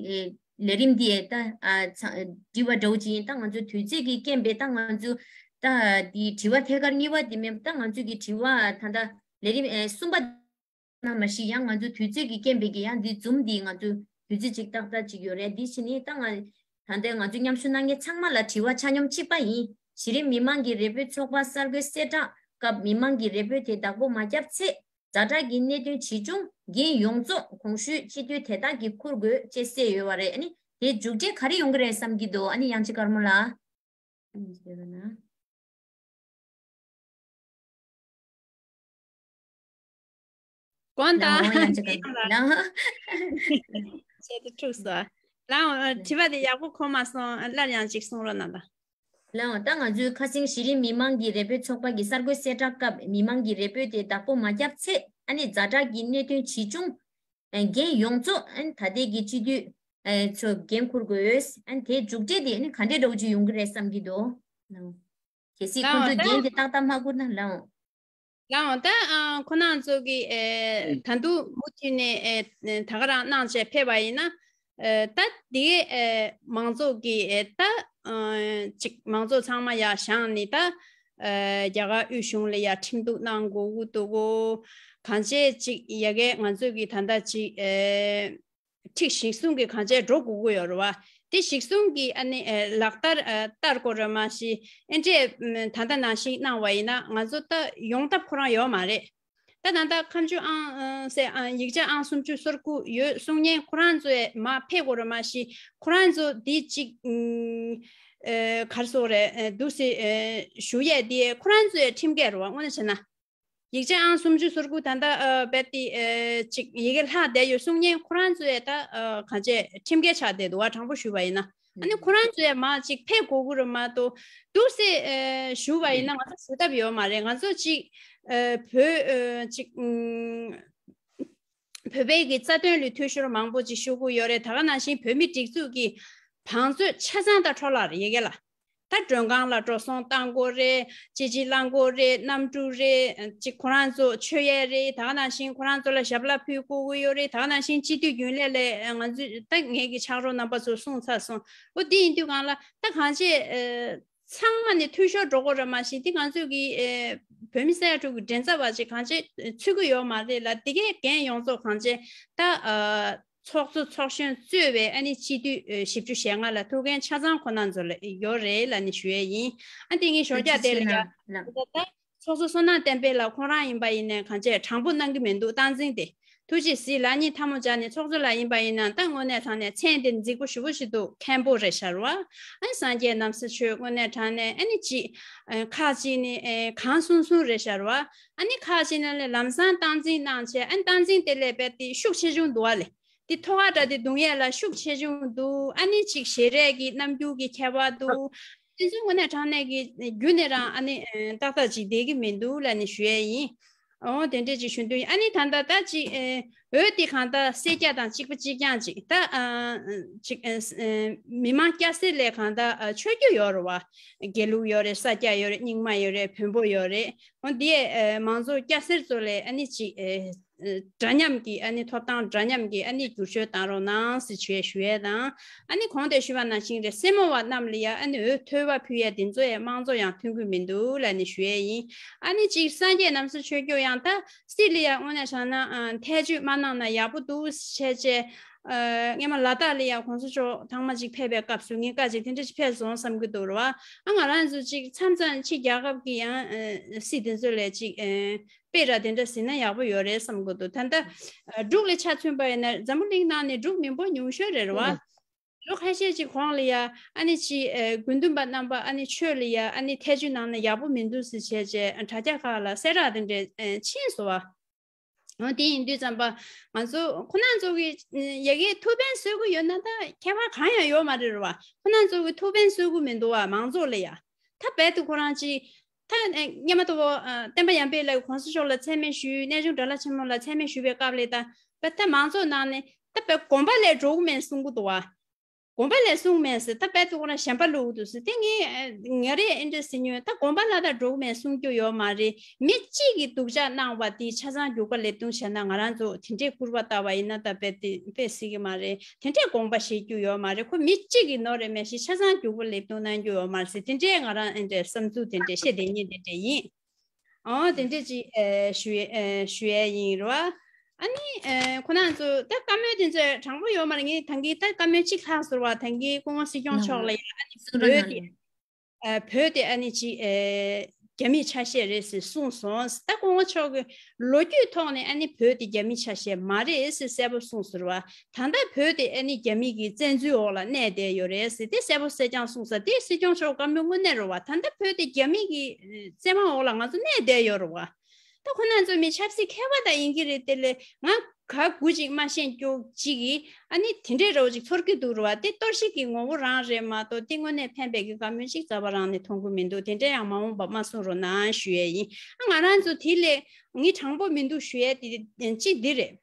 ལས་རིམ་འདི་ད་ཨ་ཚ་འདྲི་བ་འདྲ་བོ་ཅིག་ཡིན། ད་ང་ཚོ་དུས་ཚོད་ཀྱི་རྐྱེན་པས་ད་ང་ཚོ་ད་འདི་དྲི་བ་ཐད་ཀར་གཉིས་པ་འདི་མེད། ད་ང་ཚོའི་གི་དྲི་བ་ད་ལྟ་ལས་རིམ་ཨེ་གསུམ་པ་ན་མ་གཞི་ཡང་ང་ཚོ་དུས་ཚོད་ཀྱི་རྐྱེན་པས་ཀྱི་ཡང་འདི་འཛོམས་འདི་ང་ཚོ་དུས་ཚོད་ཅིག་ཏག་ཏག་ཅིག་ཡོད་རེད། འདི་ཕྱི་ནི་ད་ང་ད་ལྟ་ང་ཚོ་མཉམ་ཞུགས་གནང་མཁན་ཚང་མ་ལ་དྲི་བ་ཆ་སྙོམས་གཅིག་པ་ཡིན། གཞི་རིམ་མི་མང་གི་རེ་འབོད་ཚོགས་པ་གསར་འགོད་གསལ་བསྒྲགས་སྐབས་མི་མང་གི་རེ་འབོད་དེ་བདག་པོ་མ་བརྒྱབ་ཚེ་ཛ་དྲག་གི་གནད་དོན་ཇི་བྱུང་འགན་ཡོངས་རྫོགས་གོང་ཞུས་སྤྱི་འཐུས་དེ་དག་གིས་འཁུར་དགོས་ཅེས་གསལ་ཡོད་པ་རེད། ཨ་ནི་དེ་མཇུག་འབྲས་ག་རེ་ཡོང་གི་རེད་བསམ་གྱི་འདུག་ཨ་ནི་དབྱངས་ཅན་དཀར་མོ་ལགས། ཨ་ནི་བྱས་པ་ན། དགོངས་དག་ལའོ་དབྱངས་ཅན་དཀར་མོ་ལགས། བྱས་ཏེ་འཁྲུགས་སོ། ལའོ་དྲི་བ་དེ་ཡག་པོ་གོ་མ་སོང་། སླར་ཡང་ཅིག་གསུང་རོགས་གནང་དང་། ལའོ་ད་ང་ཚོའི་ཁ་སང་གཞི་རིམ་མི་མང་གི་རེ་འབོད་ཚོགས་པ་གི་གསར་འགོད་གསལ་བསྒྲགས་སྐབས་མི་མང་གི་རེ་འབོད་དེ་བདག་པོ་མ་བརྒྱབ་ཚེ་ཨ་ནི་ཛ་དྲག་གི་གནད་དོན་ཇི་བྱུང་འགན་ཡོངས་རྫོགས་ཨ་ནི་ད་ལྟའི་གི་སྤྱི་འཐུས་ཚོ་འགན་འཁུར་དགོས། ཨ་ནི་དེའི་མཇུག་འབྲས་དེ་ཨ་ནི་ག་འདྲས་འདྲ་བོ་ཅིག་ཡོང་གི་རེད་བསམ་གྱི་འདུག་གལ་སྲིད་ཁོང་ཚོས་འགན་དེ་ཏག་ཏག་མ་བསྐུར་ན་ལའོ། ལའོ་ད་ཨ་ཁོ་རང་ཚོ་གི་ཨེ་ད་དུང་མུ་མཐུད་ནས་ཨེ་ད་ག་རང་གནང་བྱས་ཕེབས་པ་ཡིན་ན། ཨེ་ད་དེ་ཨེ་མང་ཚོགས་ཀྱི་ཨེ་ད་ཨ་ཅིག་མང་ཚོགས་ཚང་མ་ཡར་བཞེངས་ནས་ད་ཨེ་རྒྱ་གར་དབུས་གཞུང་ལ་ཡར་ཁྲིམས་གཏུག་གནང་དགོས་ཀྱི་འདུག་གོ། གང་བྱས་ཅིག་ཡ་གི་ང་ཚོ་གི་ད་ལྟ་ཅིག་ཨེ་ཁྲིམས་གཞི་བཟུང་གི་གང་བྱས་འགྲོ་དགོས་ཀྱི་ཡོད་རེད་བ། དེ་གཞི་བཟུང་གི་ཨ་ནི་ཨེ་ལག་བསྟར་ཨེ་བསྟར་དགོས་རེད་མ་གཞི། ཨེ་འདྲས་ད་ལྟ་ནང་བཞིན་གནང་བ་ཡིན་ན་ང་ཚོ་ད་ཡོང་ཐབས་ཁོ་རང་ཡོད་མ་རེད། ད་ད་ལྟ་ཁ་མཆུ་ཨང་ཨང་ཟེར་ཨང་ཡིག་ཆ་ཨང་སུམ་ཅུ་སོ་དགུ་ཡོད་གསུང་མཁན་ཁོ་རང་ཚོས་མར་ཕེབས་དགོས་རེད་མ་གཞི། ཁོ་རང་ཚོ་འདི་གཅིག་ཨ་ག་རེ་ཟེར་དགོས་རེད། ཨ་འདུག་སེ་ཨ་ཞུ་ཡས་འདི་ཁོ་རང་ཚོའི་ཁྲིམས་འགལ་རེད་བ། དངོས་གནས་བྱས་ན། ཡིག་ཆ་ཨང་སུམ་ཅུ་སོ་དགུ་ད་ལྟ་ཨ་རྦད་དེ་ཨ་ཅིག་ཡི་གེ་ལྷག་བསྡད་ཡོད་གསུང་མཁན་ཁོ་རང་ཚོས་ད་ཨ་གང་བྱས་ཁྲིམས་འགལ་ཆགས་བསྡད་འདུག་བ། དྲང་པོ་ཞུས་པ་ཡིན་ན། ཨ་ནི་ཁོ་རང་ཚོས་མར་ཅིག་ཕེབས་དགོས་ཀྱི་རེད་མ་གཏོགས་འདུག་སེ་ཨ་ཞུ་བ་ཡིན་ན་ང་ཚོ་ཞུ་ཐབས་ཡོད་མ་རེད། ང་ཚོ་ཅིག་ཨ་བོད་ཨ་ཅིག་ཨུམ་བོད་པའི་གི་རྩ་དོན་ལ་འཐུས་ཤོར་མང་པོ་ཅིག་ཞུགས་ཀྱི་ཡོད་རེད། ད་ག་ནང་བཞིན་བོད་མི་སྒྲིག་འཛུགས་ཀྱི་བང་མཛོད་ཆ་ཚང་ད་འཕྲོ་བརླག་རེད་ཡ་གི་ལ། ད་མགྲོན་ཁང་ལ་འགྲོ་སོང་གཏང་དགོས་རེད། ཅི་ཅི་བླང་དགོས་རེད། གནམ་གྲུ་རེད། ཅིག་ཁོ་རང་ཚོ་མཆོད་ཡས་རེད། ད་ག་ནང་བཞིན་ཁོ་རང་ཚོ་ལ་ཞབས་ལ་ཕུལ་དགོས་ཀྱི་ཡོད་རེད། ད་ག་ནང་བཞིན་སྤྱི་འཐུས་རྒྱུན་ལས་ལ་ང་ཚོས་ད་ངེད་ཀྱི་ཕྱག་རོགས་རྣམ་པ་ཚོ་གསུངས་ཚར་སོང་། འོ་དེ་ཡིན་དུས་གང་ལ་ད་གང་བྱས་ཨ་ཚང་མ་ནས་འཐུས་ཤོར་འགྲོ་དགོས་རེད་མ་གཞི། འདི་ང་ཚོས་ཀྱི་ཨེ་བོད་མི་ས་ཡ་དྲུག་གི་མགྲིན་ཚབ་པ་ཅིག་གང་བྱས་ཚུད་ཀྱི་ཡོད་མ་རེད་ལ། འདི་གའི་འགན་ཡོངས་རྫོགས་གང་བྱས་ད་ཨ་ཚོགས་གཙོ་ཚོགས་གཞོན་གཙོས་པའི་ཨ་ནི་སྤྱི་འཐུས་ཨེ་བཞི་བཅུ་ཞེ་ལྔ་ལ་ཐུགས་འགན་ཆ་ཚང་ཁོ་ན་ཚོ་ལ་ཡོད་རེད་ལབ་ནས་ཞུ་ཡས་ཡིན། ཨ་འདི་ངས་ཞོར་རྒྱག་དེ་ལ་ཡ་ད་ཚོགས་གཙོ་བསོད་ནམས་བསྟན་འཕེལ་ལགས་ཁོང་རང་ཡིན་པ་ཡིན་ནའི་གང་བྱས་དྲང་པོ་གནང་གི་མི་འདུག་སྟངས་འཛིན་དེ། ཐུགས་རྗེ་གཟིགས་ལགས་གཉིས་ཐལ་མོ་སྦྱར་ནས་ཚོགས་གཙོ་ལགས་ཡིན་པ་ཡིན་ན་ད་དངོས་གནས་དྲང་གནས་མཚན་དེ་རྫིག་པོ་ཞེ་པོ་ཞིག་འདུག་མཁན་པོ་རེད་ཤག་རེད་བ། ཨ་ནི་སངས་རྒྱས་རྣམ་གསལ་ཆོས་དངོས་གནས་དྲང་གནས་ཨ་ནི་ཅིག་ཨ་ཁག་ཅིག་ནི་ཨ་གང་གསུང་གསུང་རེད་ཤག་རེད་བ། ཨ་ནི་ཁག་ཅིག་ནི་ལམ་སང་སྟངས་འཛིན་གནང་བྱས་ཨ་ནི་སྟངས་འཛིན་དེ་ལས་རྦད་དེ་ཤུགས་ཆེ་ཆུང་འདུག་བ་ལས། དེ་ཐོག་ཁ་འདྲ་དེ་རྡུང་ཡས་ལ་ཤུགས་ཆེ་ཆུང་འདུག་ཨ་ནི་ཅིག་ཞལ་རས་ཀྱི་རྣམ་འགྱུར་གྱི་ཁྱད་པར་འདུག་དེ་ཚོ་དངོས་གནས་དྲང་གནས་ཀྱི་རྒྱུ་ནས་རང་ཨ་ནི་ཨ་ཏག་ཏག་ཅིག་བསྡད་ཀྱི་མི་འདུག་ལབ་ནས་ཞུ་ཡས་ཡིན། འོ་དེ་འདྲས་ཅིག་ཞུ་འདོད་ཡིན། ཨ་ནི་ད་ལྟ་ད་ཅིག་ཨེ་འོད་དེ་གང་ལྟར་སེར་སྐྱ་དང་གཅིག་པ་གཅིག་རྐྱང་ཅིག་ད་ཨ་ཅིག་ཨེ་ཨེ་མི་མང་སྐྱ་སེར་ལས་གང་ལྟར་ཨ་ཆོས་བརྒྱུད་ཡོད་རེད་བ། དགེ་ལུགས་ཡོད་རེད། ས་སྐྱ་ཡོད་རེད། རྙིང་མ་ཡོད་རེད། བོན་པོ་ཡོད་རེད། འོ་འདི་ཨེ་མང་ཚོགས་སྐྱ་སེར་ཚོ་ལས་ཨ་ནི་ཅིག་ཨེ་འདྲ་མཉམ་གྱི་ཨ་ནི་ཐོབ་ཐང་འདྲ་མཉམ་གྱི་ཨ་ནི་བསྒྱུར་བཅོས་བཏང་རོགས་གནང་ཟེར་ཞུ་ཡས་ཞུ་ཡས་དང་། ཨ་ནི་གོང་དུ་ཞུས་པ་ནང་བཞིན་རེད། སེར་མོ་བ་རྣམས་ལ་ཡ་ཨ་ནི་འོས་ཐོས་པ་ཕུལ་ཡས་དེ་ཚོ་ཡ་དམངས་གཙོ་ཡང་མཐུན་གྱི་མི་འདུག་ལབ་ནས་ཞུ་ཡས་ཡིན། ཨ་ནི་ཅིག་སངས་རྒྱས་རྣམ་གསུམ་ཆོས་བརྒྱུད་ཡང་ད་སྲིད་ལ་ཡ་དངོས་གནས་བྱས་ན་ཨ་ཐེ་བྱུས་མ་གནང་ན་ཡག་པོ་འདུག་བྱས་བྱས། ཨ་སྔོན་མ་ལ་དྭགས་ལ་ཡ་གོང་ས་མཆོག་ཐེངས་མ་གཅིག་ཕེབས་པའི་སྐབས་སུ་ངས་བཀའ་ཅིག་དེ་འདྲ་ཞིག་ཕེབས་སོང་བསམ་གྱི་འདུག་རེད་བ། ཨ་ང་རང་ཚོ་ཅིག་མཚམས་མཚམས་ཕྱི་རྒྱལ་ཁབ་ཀྱི་ཡང་ཨ་སྲིད་དེ་ཚོ་ལས་ཅིག་ཨ་དཔེ་ར་དེ་འདྲ་ཟིན་ན་ཡག་པོ་ཡོད་རེད་བསམ་གྱི་འདུག་ད་ལྟ་ཨ་འབྲུག་ལ་ཆ་མཚོན་པ་ཡིན་ན་འཛམ་བུ་གླིང་ནང་ནས་འབྲུག་མི་འབོར་ཉུང་ཤོས་རེད་རེད་བ། ལོ་ཁ་ཤས་ཅིག་གོང་ལ་ཡ་ཨ་ནི་ཅིག་ཨ་དགོས་འདུན་པ་རྣམ་པ་ཨ་ནི་ཆོས་ལ་ཡ་ཨ་ནི་ཐེ་བྱུས་གནང་ན་ཡག་པོ་མི་འདུག་ཟེར་བྱས་བྱས་དྲ་རྒྱ་ཁག་ལ་གསལ་བསྒྲགས་དེ་འདྲ་ཕྱིན་སོང་བ། འོ་དེ་ཡིན་དུས་ཙམ་པ་ང་ཚོ་ཁོ་རང་ཚོ་གི་ཡ་གིའི་ཐུགས་ཕན་གསོས་ཀྱི་ཡོད་ན་ད་ཁྱད་པར་གང་ཡང་ཡོད་མ་རེད་རེད་བ། ཁོ་རང་ཚོ་གི་ཐུགས་ཕན་གསོས་ཀྱི་མི་འདུག་བ་མང་ཚོགས་ལ་ཡ། ད་རྦད་དེ་ཁོ་རང་ཅིག་ད་སྔོན་མ་དུ་བོ་བསྟན་པ་ཡར་འཕེལ་ལགས་གོང་ས་མཆོག་ལ་མཚན་སྨད་ཞུས། གནས་ཆུང་དགྲ་ལྷ་ཆེན་མོ་ལ་མཚན་སྨད་ཞུས་པའི་སྐབས་ལ་ད་རྦད་ད་མང་ཚོགས་ནང་ནས་ད་རྦད་དགོན་པ་ལས་འགྲོ་གི་མེད་གསུང་གི་འདུག་བ། དགོན་པ་ལས་གསུངས་མེད་ཟེར། ད་རྦད་དེ་ཁོ་རང་ཞེན་པ་བླུགས་འདུག་ཟེར། དེ་ངས་ཨ་ང་རེ་ཨེ་འདྲ་ཟེར་ཉོན། ད་དགོན་པ་ལ་ད་འགྲོ་གི་མེད་གསུང་རྒྱུ་ཡོད་མ་རེད། མི་གཅིག་གིས་སྡུག་ཅག་གནང་བ་དེ་ཆ་ཚང་རྒྱུག་པ་ལེབ་རྡུང་བྱས་ན་ང་རང་ཚོ་དེ་འདྲའི་སྐུར་པ་བཏབ་པ་ཡིན་ན་ད་རྦད་དེ་དཔེ་སྲིད་ཀྱི་མ་རེད། དེ་འདྲའི་དགོངས་པ་བཞེས་རྒྱུ་ཡོད་མ་རེད། ཁོ་མི་གཅིག་གིས་ནོར་རེ་མེད་ཞེས་ཆ་ཚང་རྒྱུག་པ་ལེབ་རྡུང་གནང་རྒྱུ་ཡོད་མ་རེད་ཟེར། དེ་འདྲའི་ང་རང་ཨེ་འདྲའི་བསམ་ཚུལ་དེ་འདྲའི་བཤད་བསྡད་མཁན་དེ་འདྲ་ཡིན། ཨོ་དེ་འདྲ་ཅིག་ཨེ་ཞུ་ཡས་ཨེ་ཞུ་ཡས་ཡིན་རེད་བ། ཨ་ནི་ཨེ་ཁོ་རང་ཚོ་ད་བཀའ་མོལ་དེ་ཚོ་དྲང་པོ་ཡོད་མ་རེད། ངས་ད་གིན་ད་བཀའ་མོལ་གཅིག་ལྷག་ཟེར་བ། ད་གིན་སྐུ་ངོ་སྲིད་སྐྱོང་མཆོག་ལ་ཡང་ཨ་ནི་བོད་དེ་ཨེ་བོད་དེ་ཨ་ནི་ཅིག་ཨེ་རྒྱ་མིའི་ཆ་ཤས་རེད་ཟེར་གསུངས་སོང་། ད་སྐུ་ངོ་མཆོག་གིས་ལོ་རྒྱུས་ཐོག་ནས་ཨ་ནི་བོད་དེ་རྒྱ་མིའི་ཆ་ཤས་མ་རེད་ཟེར་གསལ་པོ་གསུངས་ཟེར་བ། ད་ལྟ་བོད་དེ་ཨ་ནི་རྒྱ་མི་གི་བཙན་འཛུལ་འོག་ལ་གནས་བསྡད་ཡོད་རེད་ཟེར་དེ་གསལ་པོ་གསལ་རྐྱང་གསུངས་ས་དེ་སྲིད་སྐྱོང་མཆོག་བཀའ་མོལ་དངོས་གནས་རེད་བ། ད་ལྟ་བོད་དེ་རྒྱ་མི་གི་བཙན་དབང་འོག་ལ་ང་ཚོ་གནས་བསྡད་ཡོད་རེད་བ། ད་ཁོ་ན་ཚོ་མི་ཆབ་སྲིད་མཁས་པ་ད་ཡིན་གྱི་རེད། དེ་ལས་ང་ག་དགུ་ཅིག་མ་ཤེས་རྒྱུ་ཅིག་གིས་ཨ་ནི་དེ་འདྲའི་རེ་བ་ཅིག་ཚོར་གྱི་འདུག་རེད་བ། དེ་གཏོར་བཤིག་གི་ངོ་བོ་རང་རེད་མ་གཏོགས་དེ་དངོས་གནས་ཕན་པའི་གི་བཀའ་མོལ་ཅིག་རྩ་བ་རང་ནས་མཐོང་གི་མི་འདུག་དེ་འདྲ་ཡང་མ་འོངས་པ་མ་གསུང་རོགས་གནང་ཞུ་ཡས་ཡིན། ཨ་ང་རང་ཚོ་དེ་ལས་ངས་དྲང་པོ་མི་འདུག་ཞུ་ཡས་དེ་ཅིག་འདི་རེད།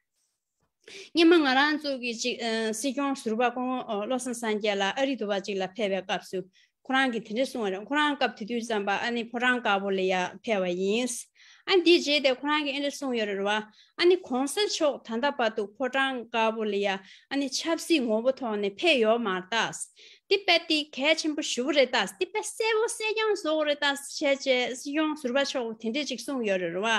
སྔོན་མ་ང་རང་ཚོ་གི་ཅིག་ཨ་སྲིད་སྐྱོང་ཟུར་པ་སྐུ་ངོ་ཨ་བློ་བཟང་སངས་རྒྱས་ལགས་ཨ་རི་དུ་བ་ཅིག་ལ་ཕེབས་པའི་སྐབས་སུ་ཁོ་རང་གིས་དེ་འདྲ་གསུངས་པ་རེད། ཁོ་རང་སྐབས་དེ་དུས་ཙམ་པ་ཨ་ནི་ཕོ་བྲང་དཀར་པོ་ལ་ཡ་ཕེབས་པ་ཡིན། ཨ་འདིའི་རྗེས་དེ་ཁོ་རང་གིས་ཨེ་འདྲ་གསུངས་ཡོད་རེད་བ། ཨ་ནི་གོང་ས་མཆོག་ད་ལྟ་བར་དུ་ཕོ་བྲང་དཀར་པོ་ལ་ཡ་ཨ་ནི་ཆབ་སྲིད་ངོ་བོ་ཐོག་ནས་ཕེབས་ཡོད་མ་རེད་ད། འདི་དཔེ་དེ་གལ་ཆེན་པོ་ཞེ་པོ་རེད་ད། འདི་དཔེ་གསལ་པོ་གསལ་རྐྱང་བཟོ་དགོས་རེད་ད་བྱས་བྱས་སྲིད་སྐྱོང་ཟུར་པ་མཆོག་གིས་དེ་འདྲ་ཅིག་གསུངས་ཡོད་རེད་བ།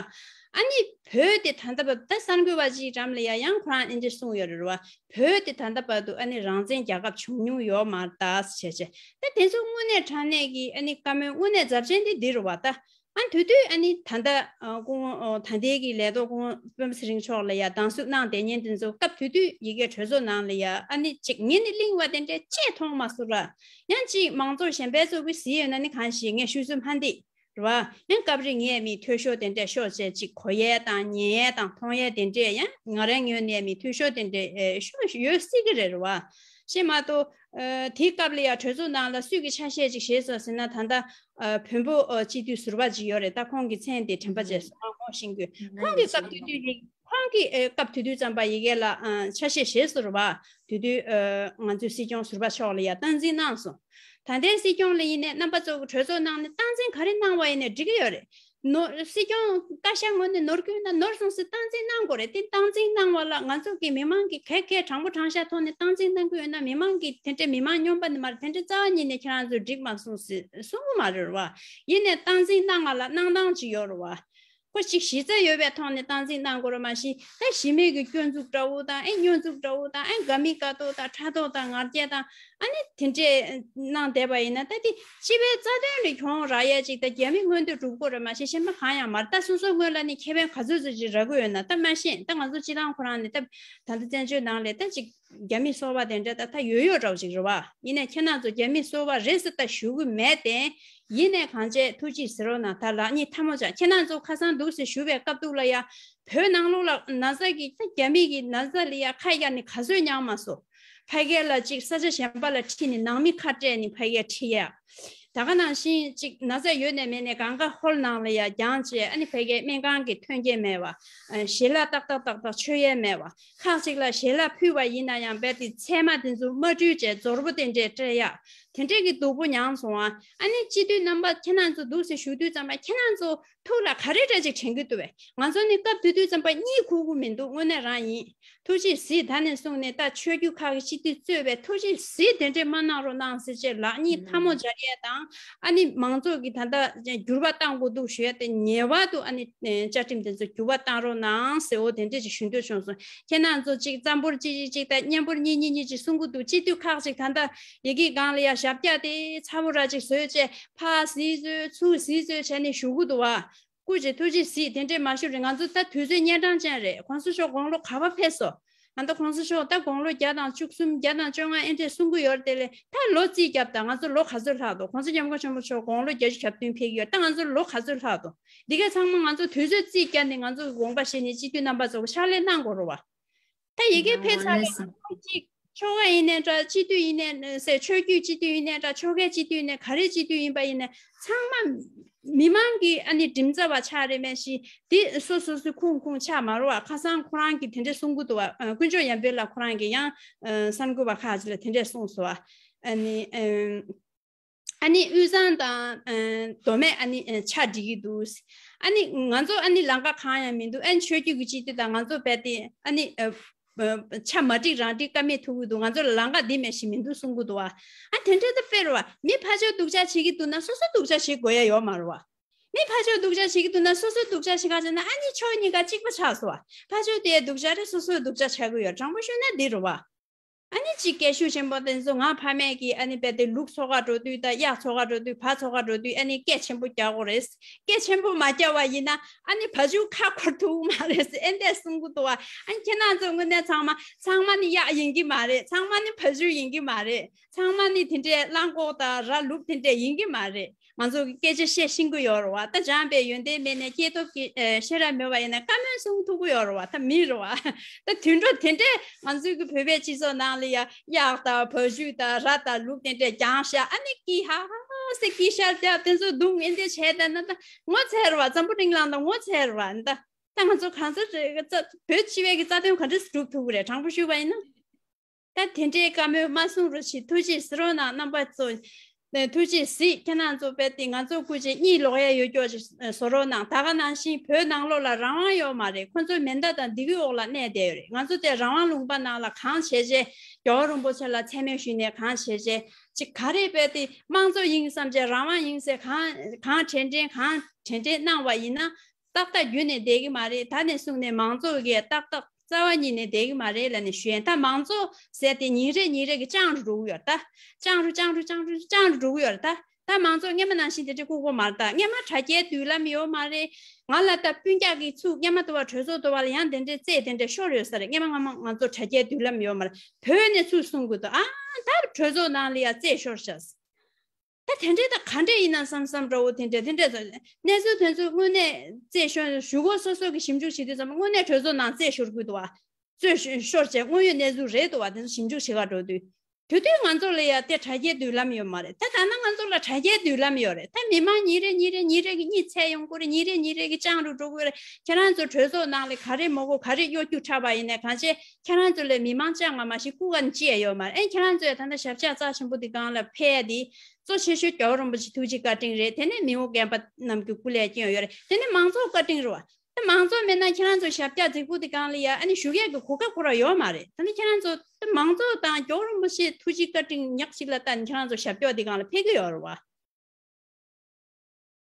ཨ་ནི་བོད་དེ་ད་ལྟ་བར་ད་གསར་འགོད་པ་ཅིག་འགྲམ་ལ་ཡ་ཡང་ཁོ་རང་ཨེ་འདྲ་གསུངས་ཡོད་རེད་བ། བོད་དེ་ད་ལྟ་བར་དུ་ཨ་ནི་རང་བཙན་རྒྱལ་ཁབ་བྱུང་མྱོང་ཡོད་མ་རེད་ད་བྱས་བྱས། ད་དེ་ཚོ་དངོས་གནས་དྲང་གནས་ཀྱི་ཨ་ནི་བཀའ་མོལ་དངོས་གནས་ཚབས་ཆེན་དེ་འདི་རེད་བ་ད། ཨ་དེ་དུས་ཨ་ནི་ད་ལྟ་ཨ་སྐུ་ངོ་ཨ་ད་ལྟའི་གི་ལས་ཐོག་སྐུ་ངོ་སྤེན་པ་ཚེ་རིང་མཆོག་ལ་ཡ་སྡང་ཟུག་གནང་བསྡད་མཁན་དེ་ཚོ་སྐབས་དེ་དུས་ཡ་གིའི་གྲོས་ཚོགས་ནང་ལ་ཡ་ཨ་ནི་ཅིག་ངས་ནི་གླེང་བ་དེ་འདྲ་ཅིག་མཐོང་མ་སོང་ར། ཡང་ཅིག་མང་ཚོགས་གཞན་པའི་ཚོ་གིས་གཟིགས་ཡོད་ན་ནི་གང་ཞིག་ངས་ཤོད་སྲོལ་མ་འདུག་ར་བ། ཡང་སྐབས་རེ་ངས་མི་འཐུས་ཤོར་དེ་འདྲ་ཤོར་བྱས་ཅིག་གོ་ཡས་དང་ཉན་ཡས་དང་མཐོང་ཡས་དེ་འདྲས་ཡང་ང་རང་ངོས་ནས་མི་འཐུས་ཤོར་དེ་འདྲས་ཨེ་ཤོར་ཡོད་སྲིད་ཀྱི་རེད་ར་བ། ཤེས་མ་གཏོགས། ཨ་དེའི་སྐབས་ལ་ཡ་གྲོས་ཚོགས་ནང་ལ་སུས་ཀྱི་ཆ་ཤས་ཅིག་བཞེས་སོང་ཟེར་ན་ད་ལྟ་ཨ་བོན་པོ་ཨ་སྤྱི་འཐུས་ཟུར་པ་ཅིག་ཡོད་རེད། ད་ཁོང་གི་མཚན་དེ་དྲན་པ་བརྗེད་སོང་། ཨ་ཁོང་ཤེས་ཀྱི་ཁོང་གི་སྐབས་དེ་དུས་ཡི་ཁོང་གི་ཨེ་སྐབས་དེ་དུས་ཙམ་པ་ཡ་གི་ལ་ཨ་ཆ་ཤས་བཞེས་སོང་ར་བ། དེ་དུས་ཨ་ང་ཚོའི་སྲིད་སྐྱོང་ཟུར་པ་མཆོག་ལ་ཡ་སྟངས་འཛིན་གནང་སོང་། ད་ལྟའི་སྲིད་སྐྱོང་ལ་ཡིན་ནའི་རྣམ་པ་ཚོ་གི་གྲོས་ཚོགས་ནང་ནས་སྟངས་འཛིན་ག་རེ་གནང་བ་ཡིན་ནའི་འགྲིག་གི་ཡོད་རེད། ནོར་སྲིད་སྐྱོང་བཀའ་ཤག་ངོས་ནས་ནོར་གྱི་ཡོད་ན་ནོར་སོང་ཟེར་སྟངས་འཛིན་གནང་དགོས་རེད། དེ་སྟངས་འཛིན་གནང་བ་ལ་ང་ཚོ་གི་མི་མང་གིས་ག་གེ་དྲང་པོ་དྲང་བཞག་ཐོག་ནས་སྟངས་འཛིན་གནང་གི་ཡོད་ན་མི་མང་གིས་དེ་འདྲའི་མི་མང་སྨྱོན་པ་ནི་མ་རེད། དེ་འདྲའི་རྩ་བ་ཉིད་ནས་ཁྱེད་རང་ཚོས་འགྲིག་མ་སོང་ཟེར་གསུང་གི་མ་རེད་ར་བ། ཡིན་ནའི་སྟངས་འཛིན་གནང་བ་ལ་གནང་སྟངས་ཅིག་ཡོད་ར་བ། ཁོ་ཅིག་གཞི་རྩ་ཡོད་པའི་ཐོག་ནས་སྟངས་འཛིན་གནང་དགོས་ར་མ་གཞི་ད་གཞི་མེད་ཀྱི་སྐྱོན་འཛུགས་འདྲ་བོ་དང་ཨེ་སྙོན་འཛུགས་འདྲ་བོ་དང་ཨེ་དགའ་མི་དགའ་མདོག་དང་ཕྲག་དོག་དང་ང་རྒྱལ་དང་། ཨ་ནི་དེ་འདྲས་གནང་བསྡད་པ་ཡིན་ན་ད་དེ་སྤྱི་པའི་རྩ་དོན་ལ་གྱོང་རག་ཡས་ཅིག་ད་རྒྱ་མི་མངོན་འདོད་སྒྲུབ་དགོས་རེད་མ་གཞི་གཞན་པ་གང་ཡང་མ་རེད། ད་སོ་སོ་སྔོན་ལ་ནི་ཁེ་ཕན་ག་ཚོད་ཙམ་ཅིག་རག་གི་ཡོད་ན་ད་མ་ཤེས། ད་ང་ཚོ་སྤྱི་བཏང་ཁོ་རང་ནི་ད་ད་ལྟ་བཙན་བྱོལ་ནང་ལ་ད་ཅིག་རྒྱ་མི་སོ་པ་དེ་འདྲ་ད་ད་ཡོད་ཡོད་འདྲ་བོ་ཅིག་རེད་བ། ཡིན་ནའི་ཁྱེད་རང་ཚོ་རྒྱ་མི་སོ་པ་རེད་ཟེར་ད་ཞུ་གི་མེད་དེ། ཡིན་ནའི་གང་བྱས་ཐུགས་རྗེ་གཟིགས་རོགས་གནང་། ད་ལག་གཉིས་ཐལ་མོ་སྦྱར། ཁྱེད་རང་ཚོ་ཁ་སང་འདུག་ཟེར་ཞུ་བའི་སྐབས་ཐོག་ལ་ཡ་བོད་ནང་ལོགས་ལ་ན་ཚ་གི་ད་རྒྱ་མི་གི་ན་ཚ་ལ་ཡ་ཁ་གཡར་ནས་ག་ཚོད་མྱངས་མ་སོང་། ཕ་གི་ལ་ཅིག་ས་ཆ་གཞན་པ་ལ་ཁྲིད་ནས་ནང་མི་ཁ་བྲལ་ནས་ཕ་གིར་ཁྲིད་ཡ། ད་ག་ནང་བཞིན་ཅིག་ན་ཚ་ཡོད་ནས་མེད་ནས་གང་ག་ཧོལ་ནང་ལ་ཡ་རྒྱང་བཅད། ཨ་ནི་ཕ་གིའི་སྨན་ཁང་གི་མཐུན་རྐྱེན་མེད་པ། ཨ་ཞལ་ལག་ཏག་ཏག་ཏག་ཏག་མཆོད་ཡས་མེད་པ། ཁག་ཅིག་ལ་ཞལ་ལག་ཕུལ་བ་ཡིན་ན་ཡང་རྦད་དེ་ཚད་མ་དེ་ཚོ་མ་འགྲུལ་བྱས་རྫོར་པོ་དེ་འདྲས་སྤྲད་ཡ། དེ་འདྲས་ཀྱི་སྡུག་པོ་མྱངས་སོང་ཨ། ཨ་ནི་སྤྱི་འཐུས་རྣམ་པ་ཁྱེད་རང་ཚོ་འདུག་སེ་ཞུ་དུས་ཙམ་པ་ཁྱེད་རང་ཚོ་ཐུགས་ལ་ག་རེ་འདྲ་ཅིག་དྲན་གྱི་འདུག་བས། ང་ཚོ་ནི་སྐབས་དེ་དུས་ཙམ་པ་གཉིད་ཁུག་གི་མི་འདུག་དངོས་གནས་རང་ཡིན། ཐུགས་རྗེ་གཟིགས། ད་ནས་བཟུང་ནས་ད་ཆོས་བརྒྱུད་ཁག་གི་སྤྱི་འཐུས་གཙོས་པའི་ཐུགས་རྗེ་གཟིགས་དེ་འདྲས་མ་གནང་རོགས་གནང་ཟེར་བྱས་ལག་གཉིས་ཐལ་མོ་སྦྱར་ཡས་དང་། ཨ་ནི་མང་ཚོགས་ཀྱིས་ད་ལྟ་འགྱུར་བ་གཏང་དགོས་འདུག་ཞུ་ཡས་དེ་ངེས་པར་དུ་ཨ་ནི་བཅའ་ཁྲིམས་དེ་ཚོ་འགྱུར་བ་གཏང་རོགས་གནང་ཟེར། འོ་དེ་འདྲས་ཅིག་ཞུ་འདོད་བྱུང་སོང་། ཁྱེད་རང་ཚོ་གཅིག་རྩམ་ཕོར་གཅིག་གཅིག་གཅིག་དང་གཉན་ཕོར་གཉིས་གཉིས་གཉིས་ཅིག་གསུང་གི་འདུག་སྤྱི་འཐུས་ཁག་ཅིག་ད་ལྟ་ཡི་གེ་སྒང་ལ་ཡ་ཞབས་བཀྱག་དེ་ཚ་བོ་ར་ཅིག་བཟོས་བྱས་ཕར་གཟིགས་བཟོས་ཚུར་གཟིགས་བཟོས་བྱས་ནས་བཞུགས་གི་འདུག་བ། སྐུ་མཁྱེན་ཐུགས་རྗེ་གཟིགས། དེ་འདྲས་མ་ཞུ་རེད། ང་ཚོ་ད་དུས་ཚོད་གཉན་འཕྲང་ཅན་རེད། གོང་ས་མཆོག་དགུང་ལོ་ག་པ་ཕེབས་སོང་། ཨ་ད་གོང་ས་མཆོག་ད་དགུང་ལོ་བརྒྱ་དང་བཅུ་གསུམ་བརྒྱ་དང་བཅོ་ལྔ་ཨེ་འདྲས་གསུང་གི་ཡོད་རེད། དེ་ལས་ད་ལོ་རྩིས་བརྒྱབ་ད་ང་ཚོ་ལོ་ག་ཚོད་ལྷག་འདུག་གོང་ས་སྐྱབས་མགོན་ཆེན་པོ་མཆོག་དགུང་ལོ་བརྒྱད་ཅུ་གྱ་བདུན་ཕེབས་ཀྱི་ཡོད། ད་ང་ཚོ་ལོ་ག་ཚོད་ལྷག་འདུག་འདི་ག་ཚང་མ་ང་ཚོ་དུས་ཚོད་རྩིས་བརྒྱབ་ནས་ང་ཚོ་གི་དགོངས་པ་བཞེས་ནས་སྤྱི་འཐུས་རྣམ་པ་ཚོ་ཕྱག་ལས་གནང་དགོས་རེད་བ། ད་ཡི་གེ་ཕེབས་ཚར་བ་གཅིག་ཆོལ་ཁ་ཡིན་ནའི་འདྲ། སྤྱི་འཐུས་ཡིན་ནའི་ཟེར། ཆོས་བརྒྱུད་སྤྱི་འཐུས་ཡིན་ནའི་འདྲ། ཆོལ་ཁའི་སྤྱི་འཐུས་ཡིན་ནའི་ག་རེ་སྤྱི་འཐུས་ཡིན་པ་ཡིན་ནའི་ཚང་མ་མི་མང་གི་ཨ་ནི་འགྲིམ་རྩ་བ་ཆགས་རེད་མེད་ཤི། དེ་སོ་སོ་སོའི་ཁུངས་ཁུངས་ཆགས་མ་རོ་བ། ཁ་སང་ཁོ་རང་གིས་དེ་འདྲས་གསུང་གི་འདུག་བ། ཨ་དཀོན་མཆོག་ཡར་འཕེལ་ལགས་ཁོ་རང་གིས་ཡང་ཨ་གསར་འགོད་པ་ཁག་ཅིག་ལ་དེ་འདྲས་གསུངས་སོང་བ། ཨ་ནི་ཨ་ཨ་ནི་དབུས་གཙང་དང་ཨ་མདོ་སྨད་ཨ་ནི་ཨ་ཆ་འགྲིག་གི་འདུག་ཨ་ནི་ང་ཚོ་ཨ་ནི་ལམ་ཁ་གང་ཡང་མི་འདུག་ཨ་ནི་ཆོས་བརྒྱུད་ཀྱི་སྤྱི་འཐུས་དང་ང་ཚོ་རྦད་དེ་ཨ་ནི་ཨ་ཆ་མ་འགྲིག་རང་འགྲིག་ཀ་མེད་ཐུག་གི་འདུག་ང་ཚོ་ལ་ལམ་ཁ་འདི་མེད་ཞིག་མི་འདུག་གསུང་གི་འདུག་བ། ཨ་དེ་འདྲ་ད་དཔེ་རེད་བ། མི་ཕར་ཕྱོགས་སྡུག་ཅག་བྱེད་ཀྱི་འདུག་ན་སོ་སོ་སྡུག་ཅག་བྱེད་དགོས་ཡ་ཡོད་མ་རེད་བ། མི་ཕར་ཕྱོགས་སྡུག་ཅག་བྱེད་ཀྱི་འདུག་ན་སོ་སོ་སྡུག་ཅག་བྱེད་ག་བྱས་ན་ཨ་ནི་ཕྱོགས་གཉིས་ཀ་གཅིག་པ་ཆགས་སོང་བ། ཕར་ཕྱོགས་དེའི་སྡུག་ཅག་རེད། སོ་སོའི་སྡུག་ཅག་ཆགས་ཀྱི་ཡོད། དྲང་པོ་ཞུས་ན་འདི་རེད་བ། ཨ་ནི་གཅིག་སྐད་ཤུགས་ཆེན་པོ་དེ་ཚོ་ང་ཕ་མས་ཀྱིས་ཨ་ནི་རྦད་དེ་ལུག་འཚོ་ག་འགྲོ་དུས་དང་གཡག་འཚོ་ག་འགྲོ་དུས་བ་འཚོ་ག་འགྲོ་དུས་ཨ་ནི་སྐད་ཆེན་པོ་རྒྱག་དགོས་རེད། སྐད་ཆེན་པོ་མ་རྒྱག་པ་ཡིན་ན་ཨ་ནི་བ་ཕྱུགས་ཁ་འཁོར་ཐུབ་མ་རེད་ཟེར་ཨེ་འདྲས་གསུང་གི་འདུག་བ། ཨ་ནི་ཁྱེད་རང་ཚོ་དངོས་གནས་ཚང་མ་ཚང་མ་ནི་གཡག་ཡིན་གྱི་མ་རེད། ཚང་མ་ནི་བ་ཕྱུགས་ཡིན་གྱི་མ་རེད། ཚང་མ་ནི་དེ་འདྲའི་གླང་གོག་དང་ར་ལུག་དེ་འདྲས་ཡིན་གྱི་མ་རེད། ང་ཚོ་གི་སྐད་ཆ་བཤད་ཤེས་ཀྱི་ཡོད་རེད་བ། ད་སྦྱངས་པའི་ཡོན་ཏན་མེད་ནས་སྐྱེས་སྟོབས་ཀྱི་ཨེ་ཤེས་རབ་མེད་པ་ཡིན་ན་བཀའ་མོལ་གསུང་ཐུབ་ཀྱི་ཡོད་རེད་བ། ད་མི་རེད་བ། ད་དུད་འགྲོ་དེ་འདྲས་ང་ཚོའི་གི་བོད་པའི་སྤྱི་ཚོགས་ནང་ལ་ཡ་གཡག་དང་བ་ཕྱུགས་དང་ར་དང་ལུག་དེ་འདྲས་རྒྱང་བཤད་ཨ་ནི་ཀི་ཧ་ཧ་ཟེར་ཀི་ཤར་རྒྱག་དེ་ཚོ་སྡུག་ངན་དེ་བྱས་ད་ན་ད་ངོ་ཚ་རེད་བ། འཛམ་བུ་གླིང་ལ་ད་ངོ་ཚ་རེད་བ། ད་ད་ང་ཚོ་གང་ཚོད་རེད་ཙ་བོད་སྤྱི་པའི་གི་རྩ་དོན་ག་འདྲས་སྒྲུབ་ཐུབ་ཀྱི་རེད། དྲང་པོ་ཞུས་པ་ཡིན་ན། ད་དེ་འདྲའི་བཀའ་མོལ་མ་གསུང་རོགས་ཞེས་ཐུགས་རྗེ་གཟིགས་རོགས་གནང་རྣམ་པ་ཚོ། ཐུགས་རྗེ་གཟིགས། ཁྱེད་རང་ཚོ་རྦད་དེ་ང་ཚོ་སྐུ་མཁྱེན་གཉིད་ལོག་ཡ་ཡོད་སྐྱོ་ཞིག་བཟོ་རོགས་གནང་། ད་ག་ནང་བཞིན་བོད་ནང་ལོགས་ལ་རང་དབང་ཡོད་མ་རེད། ཁོ་ཚོ་མེ་མདའ་དང་ལྡེ་གུའི་འོག་ལ་གནས་བསྡད་ཡོད་རེད། ང་ཚོ་དེ་རང་དབང་ལུང་པ་ནང་ལ་གང་བྱས་བྱས་རྒྱལ་བ་རིན་པོ་ཆེ་ལ་མཚན་སྨད་ཞུས་ནས་གང་བྱས་བྱས་ཅིག་ག་རེ་རྦད་དེ་དམངས་གཙོ་ཡིན་བསམ་བྱས་རང་དབང་ཡིན་ཟེར་གང་གང་དྲན་དྲན་གང་དྲན་དྲན་གནང་བ་ཡིན་ན། ཏག་ཏག་རྒྱུན་ནས་བསྡད་ཀྱི་མ་རེད། ད་ནས་བཟུང་ནས་མང་གཙོ་གི་ཏག་ཏག་རྩ་བ་ཉིད་ནས་བསྡད་ཀྱི་མ་རེད་ལབ་ནས་ཞུ་ཡིན། ད་མང་གཙོ་ཟེར་དེ་ཉིན་རེ་ཉིན་རེ་གི་སྤྱང་རུ་འགྲོ་གི་ཡོད་རེད། ད་སྤྱང་རུ་སྤྱང་རུ་སྤྱང་རུ་སྤྱང་རུ་འགྲོ་གི་ཡོད་རེད། ད་ད་མང་གཙོ་སྔོན་མ་ནང་བཞིན་དེ་འདྲ་ལྐུགས་པ་མ་རེད། ད་སྔོན་མ་དྲ་རྒྱའི་མདུན་ལམ་ཡོད་མ་རེད། ང་ལ་ད་སྤུན་ཀྱག་གིས་ཚུར་སྔོན་མ་དུ་བ་གྲོས་ཚོགས་དུ་བ་ལ་ཡང་དེ་འདྲའི་རྩེད་དེ་འདྲ་ཤོར་ཡོད་ས་རེད། སྔོན་མ་སྔ་མ་ང་ཚོ་དྲ་རྒྱའི་མདུན་ལམ་ཡོད་མ་རེད། བོད་ནས་ཚུར་གསུང་དགོས་འདུག་ཨ་ད་གྲོས་ཚོགས་ནང་ལ་ཡང་རྩེད་ཤོར་ཤག་ད་དེ་འདྲའི་ད་ག་འདྲས་ཡིན་ན་བསམ་བསམ་འདྲ་བོ་དེ་འདྲས་དེ་འདྲས་ཚོ་གནས་ཚུལ་དེ་ཚོ་དངོས་གནས་རྩད་ཤོར་ཞུ་སྒོ་སོ་སོ་གི་ཞིབ་འཇུག་བྱེད་དུས་ཙམ་དངོས་གནས་གྲོས་ཚོགས་ནང་རྩད་ཤོར་དགོས་འདུག་བ། རྩད་ཤོར་བྱས་དངོས་ཡོད་གནས་ཚུལ་རེད་འདུག་བ། དེ་ཚོ་ཞིབ་འཇུག་བྱེད་ག་འགྲོ་དུས། དེ་དུས་ང་ཚོ་ལ་ཡ་དེ་དྲ་རྒྱའི་མདུན་ལམ་ཡོད་མ་རེད། ད་ད་ན་ང་ཚོ་ལ་དྲ་རྒྱའི་མདུན་ལམ་ཡོད་རེད། ད་མི་མང་ཉིན་རེ་ཉིན་རེ་ཉིན་རེ་གི་གཉིད་ཚད་ཡོང་གི་རེད། ཉིན་རེ་ཉིན་རེ་གི་སྤྱང་རུ་འགྲོ་གི་རེད། ཁྱེད་རང་ཚོ་གྲོས་ཚོགས་ནང་ལ་ག་རེ་མ་གོ་ག་རེ་གཡོ་སྒྱུ་འཁྲབ་པ་ཡིན་ནའི་གང་བྱས་ཁྱེད་རང་ཚོ་ལ་མི་མང་སྤྱང་བ་མ་ཞིག་སྐུ་ག་ནས་ཅི་ཡ་ཡོད་མ་རེད། ཨེ་ཁྱེད་རང་ཚོས་ད་ལྟ་ཞབས་ཕྱག་རྩ་ཆེན་པོ་འདི་སྒང་ལ་ཕེབས་ཡ་འདི། གཙོ་ཆེ་ཤོས་རྒྱལ་བ་རིན་པོ་ཆེ་ཐུགས་རྗེ་བཀའ་དྲིན་རེད། དེ་ནས་མི་དབང་རྒན་པ་རྣམས་ཀྱི་སྐུ་ལས་སྐྱོན་ཡོད་རེད། དེ་ནས་མང་ཚོགས་བཀའ་དྲིན་རེད་བ། ད་མང་ཚོགས་མེད་ན་ཁྱེད་རང་ཚོ་ཞབས་བཀྱག་རྫིག་པོ་དེ་སྒང་ལ་ཡ་ཨ་ནི་བཞུགས་ཡས་ཀྱི་གོ་སྐབས་ཁོ་རང་ཡོད་མ་རེད། ད་ནི་ཁྱེད་རང་ཚོ་ད་མང་ཚོགས་དང་རྒྱལ་བ་རིན་པོ་ཆེ་ཐུགས་རྗེ་བཀའ་དྲིན་ཉག་གཅིག་ལ་ལྟ་ནས་ཁྱེད་རང་ཚོ་ཞབས་བཀྱག་དེ་སྒང་ལ་ཕེབས་ཀྱི་ཡོད་རེད་བ།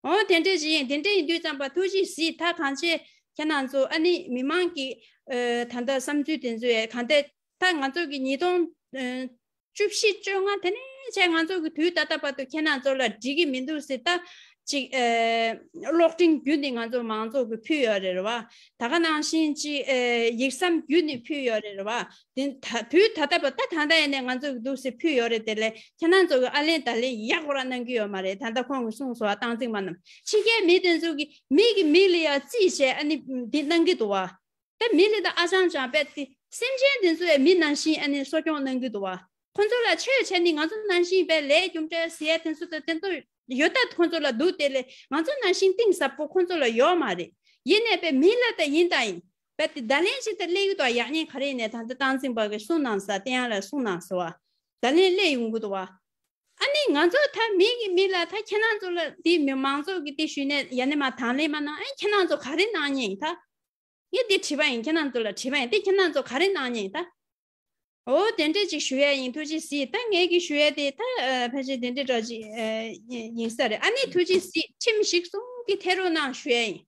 འོ་དེ་འདྲས་ཅིག་ཡིན། དེ་འདྲས་ཡིན་དུས་ཙམ་པ་ཐུགས་རྗེ་གཟིགས། ད་གང་བྱས་ཁྱེད་རང་ཚོ་ཨ་ནི་མི་མང་གི་ཨ་ད་ལྟ་བསམ་ཚུལ་དེ་ཚོ་ཡ་གང་ལྟར་ད་ང་ཚོ་གི་ཉིས་སྟོང་ཨ་བཅུ་བཞི་བཅོ་ལྔ་དེ་ནས་བྱས་ང་ཚོ་གི་དུས་ད་ལྟ་བར་དུ་ཁྱེད་རང་ཚོ་ལ་འགྲིག་གི་མི་འདུག་ཟེར་ད་ཅིག་ཨ་གློག་འཕྲིན་བརྒྱུད་ནས་ང་ཚོ་མང་ཚོགས་ཀྱིས་ཕུལ་ཡོད་རེད་བ། ད་ག་ནང་བཞིན་ཅིག་ཨ་ཡིག་ཟམ་བརྒྱུད་ནས་ཕུལ་ཡོད་རེད་བ། དེ་ད་དུས་ད་ལྟ་བར་ད་ད་ལྟ་ཡིན་ནའི་ང་ཚོ་གི་འདུག་སེ་ཕུལ་ཡོད་རེད། དེ་ལས་ཁྱེད་རང་ཚོ་གི་ཨ་ལན་ད་ལན་ཡག་པོ་རང་གནང་གི་ཡོད་མ་རེད། ད་ལྟ་ཁོང་གིས་གསུངས་སོང་བ། སྟངས་འཛིན་པ་རྣམས་ཕྱི་རྒྱལ་མི་དེ་ཚོ་གི་མི་གི་མི་ལ་ཡ་རྩིས་བྱས་ཨ་ནི་འདི་གནང་གི་འདུག་བ། ད་མི་ལ་ད་ཨ་ཅང་ཅང་པས་དེ་སེམས་ཅན་དེ་ཚོ་ཡ་མི་ནང་བཞིན་ཨ་ནི་གསོ་སྐྱོང་གནང་གི་འདུག་བ། ཁོང་ཚོ་ལ་ཆོས་བྱས་ནི་ང་ཚོ་ནང་བཞིན་པའི་ལས་རྒྱུ་འབྲས་ཟེར་ཡ་དེ་ཚོ་དང་དེ་ཚོ་ཡོད་ད། ཁོང་ཚོ་ལ་འདུག་དེ་ལས་ང་ཚོ་ནང་བཞིན་གཏིང་ཟབ་པོ་ཁོང་ཚོ་ལ་ཡོད་མ་རེད། ཡིན་ནའི་པའི་མི་ལ་ད་ཡིན་ད་ཡིན་པའི་དེ་བརྡ་ལན་ཞིག་ད་སླེབས་ཀྱི་འདུག་ཡག་ཉེས་ག་རེ་ཡིན་ནའི་ད་ལྟ་བསྟན་འཛིན་པ་གི་གསུང་གནང་ས་བསྟན་ཡག་ལ་གསུང་གནང་ས་བ་བརྡ་ལན་སླེབས་ཡོང་གི་འདུག་བ། ཨ་ནི་ང་ཚོ་ད་མི་གི་མི་ལ་ད་ཁྱེད་རང་ཚོ་ལ་དེ་མི་མང་ཚོགས་ཀྱི་དེ་ཞུས་ནས་ཡ་ནི་མ་དང་ལེན་མ་གནང་ཨ་ཁྱེད་རང་ཚོ་ག་རེ་གནང་ཉེན་ཡིན་ད། ངས་འདི་དྲིས་པ་ཡིན། ཁྱེད་རང་ཚོ་ལ་དྲིས་པ་ཡིན། འདི་ཁྱེད་རང་ཚོ་ག་རེ་གནང་ཉེན་ཡིན་ད། འོ་དེ་འདྲས་ཅིག་ཞུ་ཡ་ཡིན། ཐུགས་རྗེ་གཟིགས། ད་ངས་ཀྱི་ཞུ་ཡ་དེ་ད་ཕལ་ཆེར་དེ་འདྲས་འདྲ་ཅིག་ཡིན་ས་རེད། ཨ་ནི་ཐུགས་རྗེ་གཟིགས། ཁྲིམས་གཞི་བཟུང་གི་ཐད་རོགས་གནང་ཞུ་ཡ་ཡིན།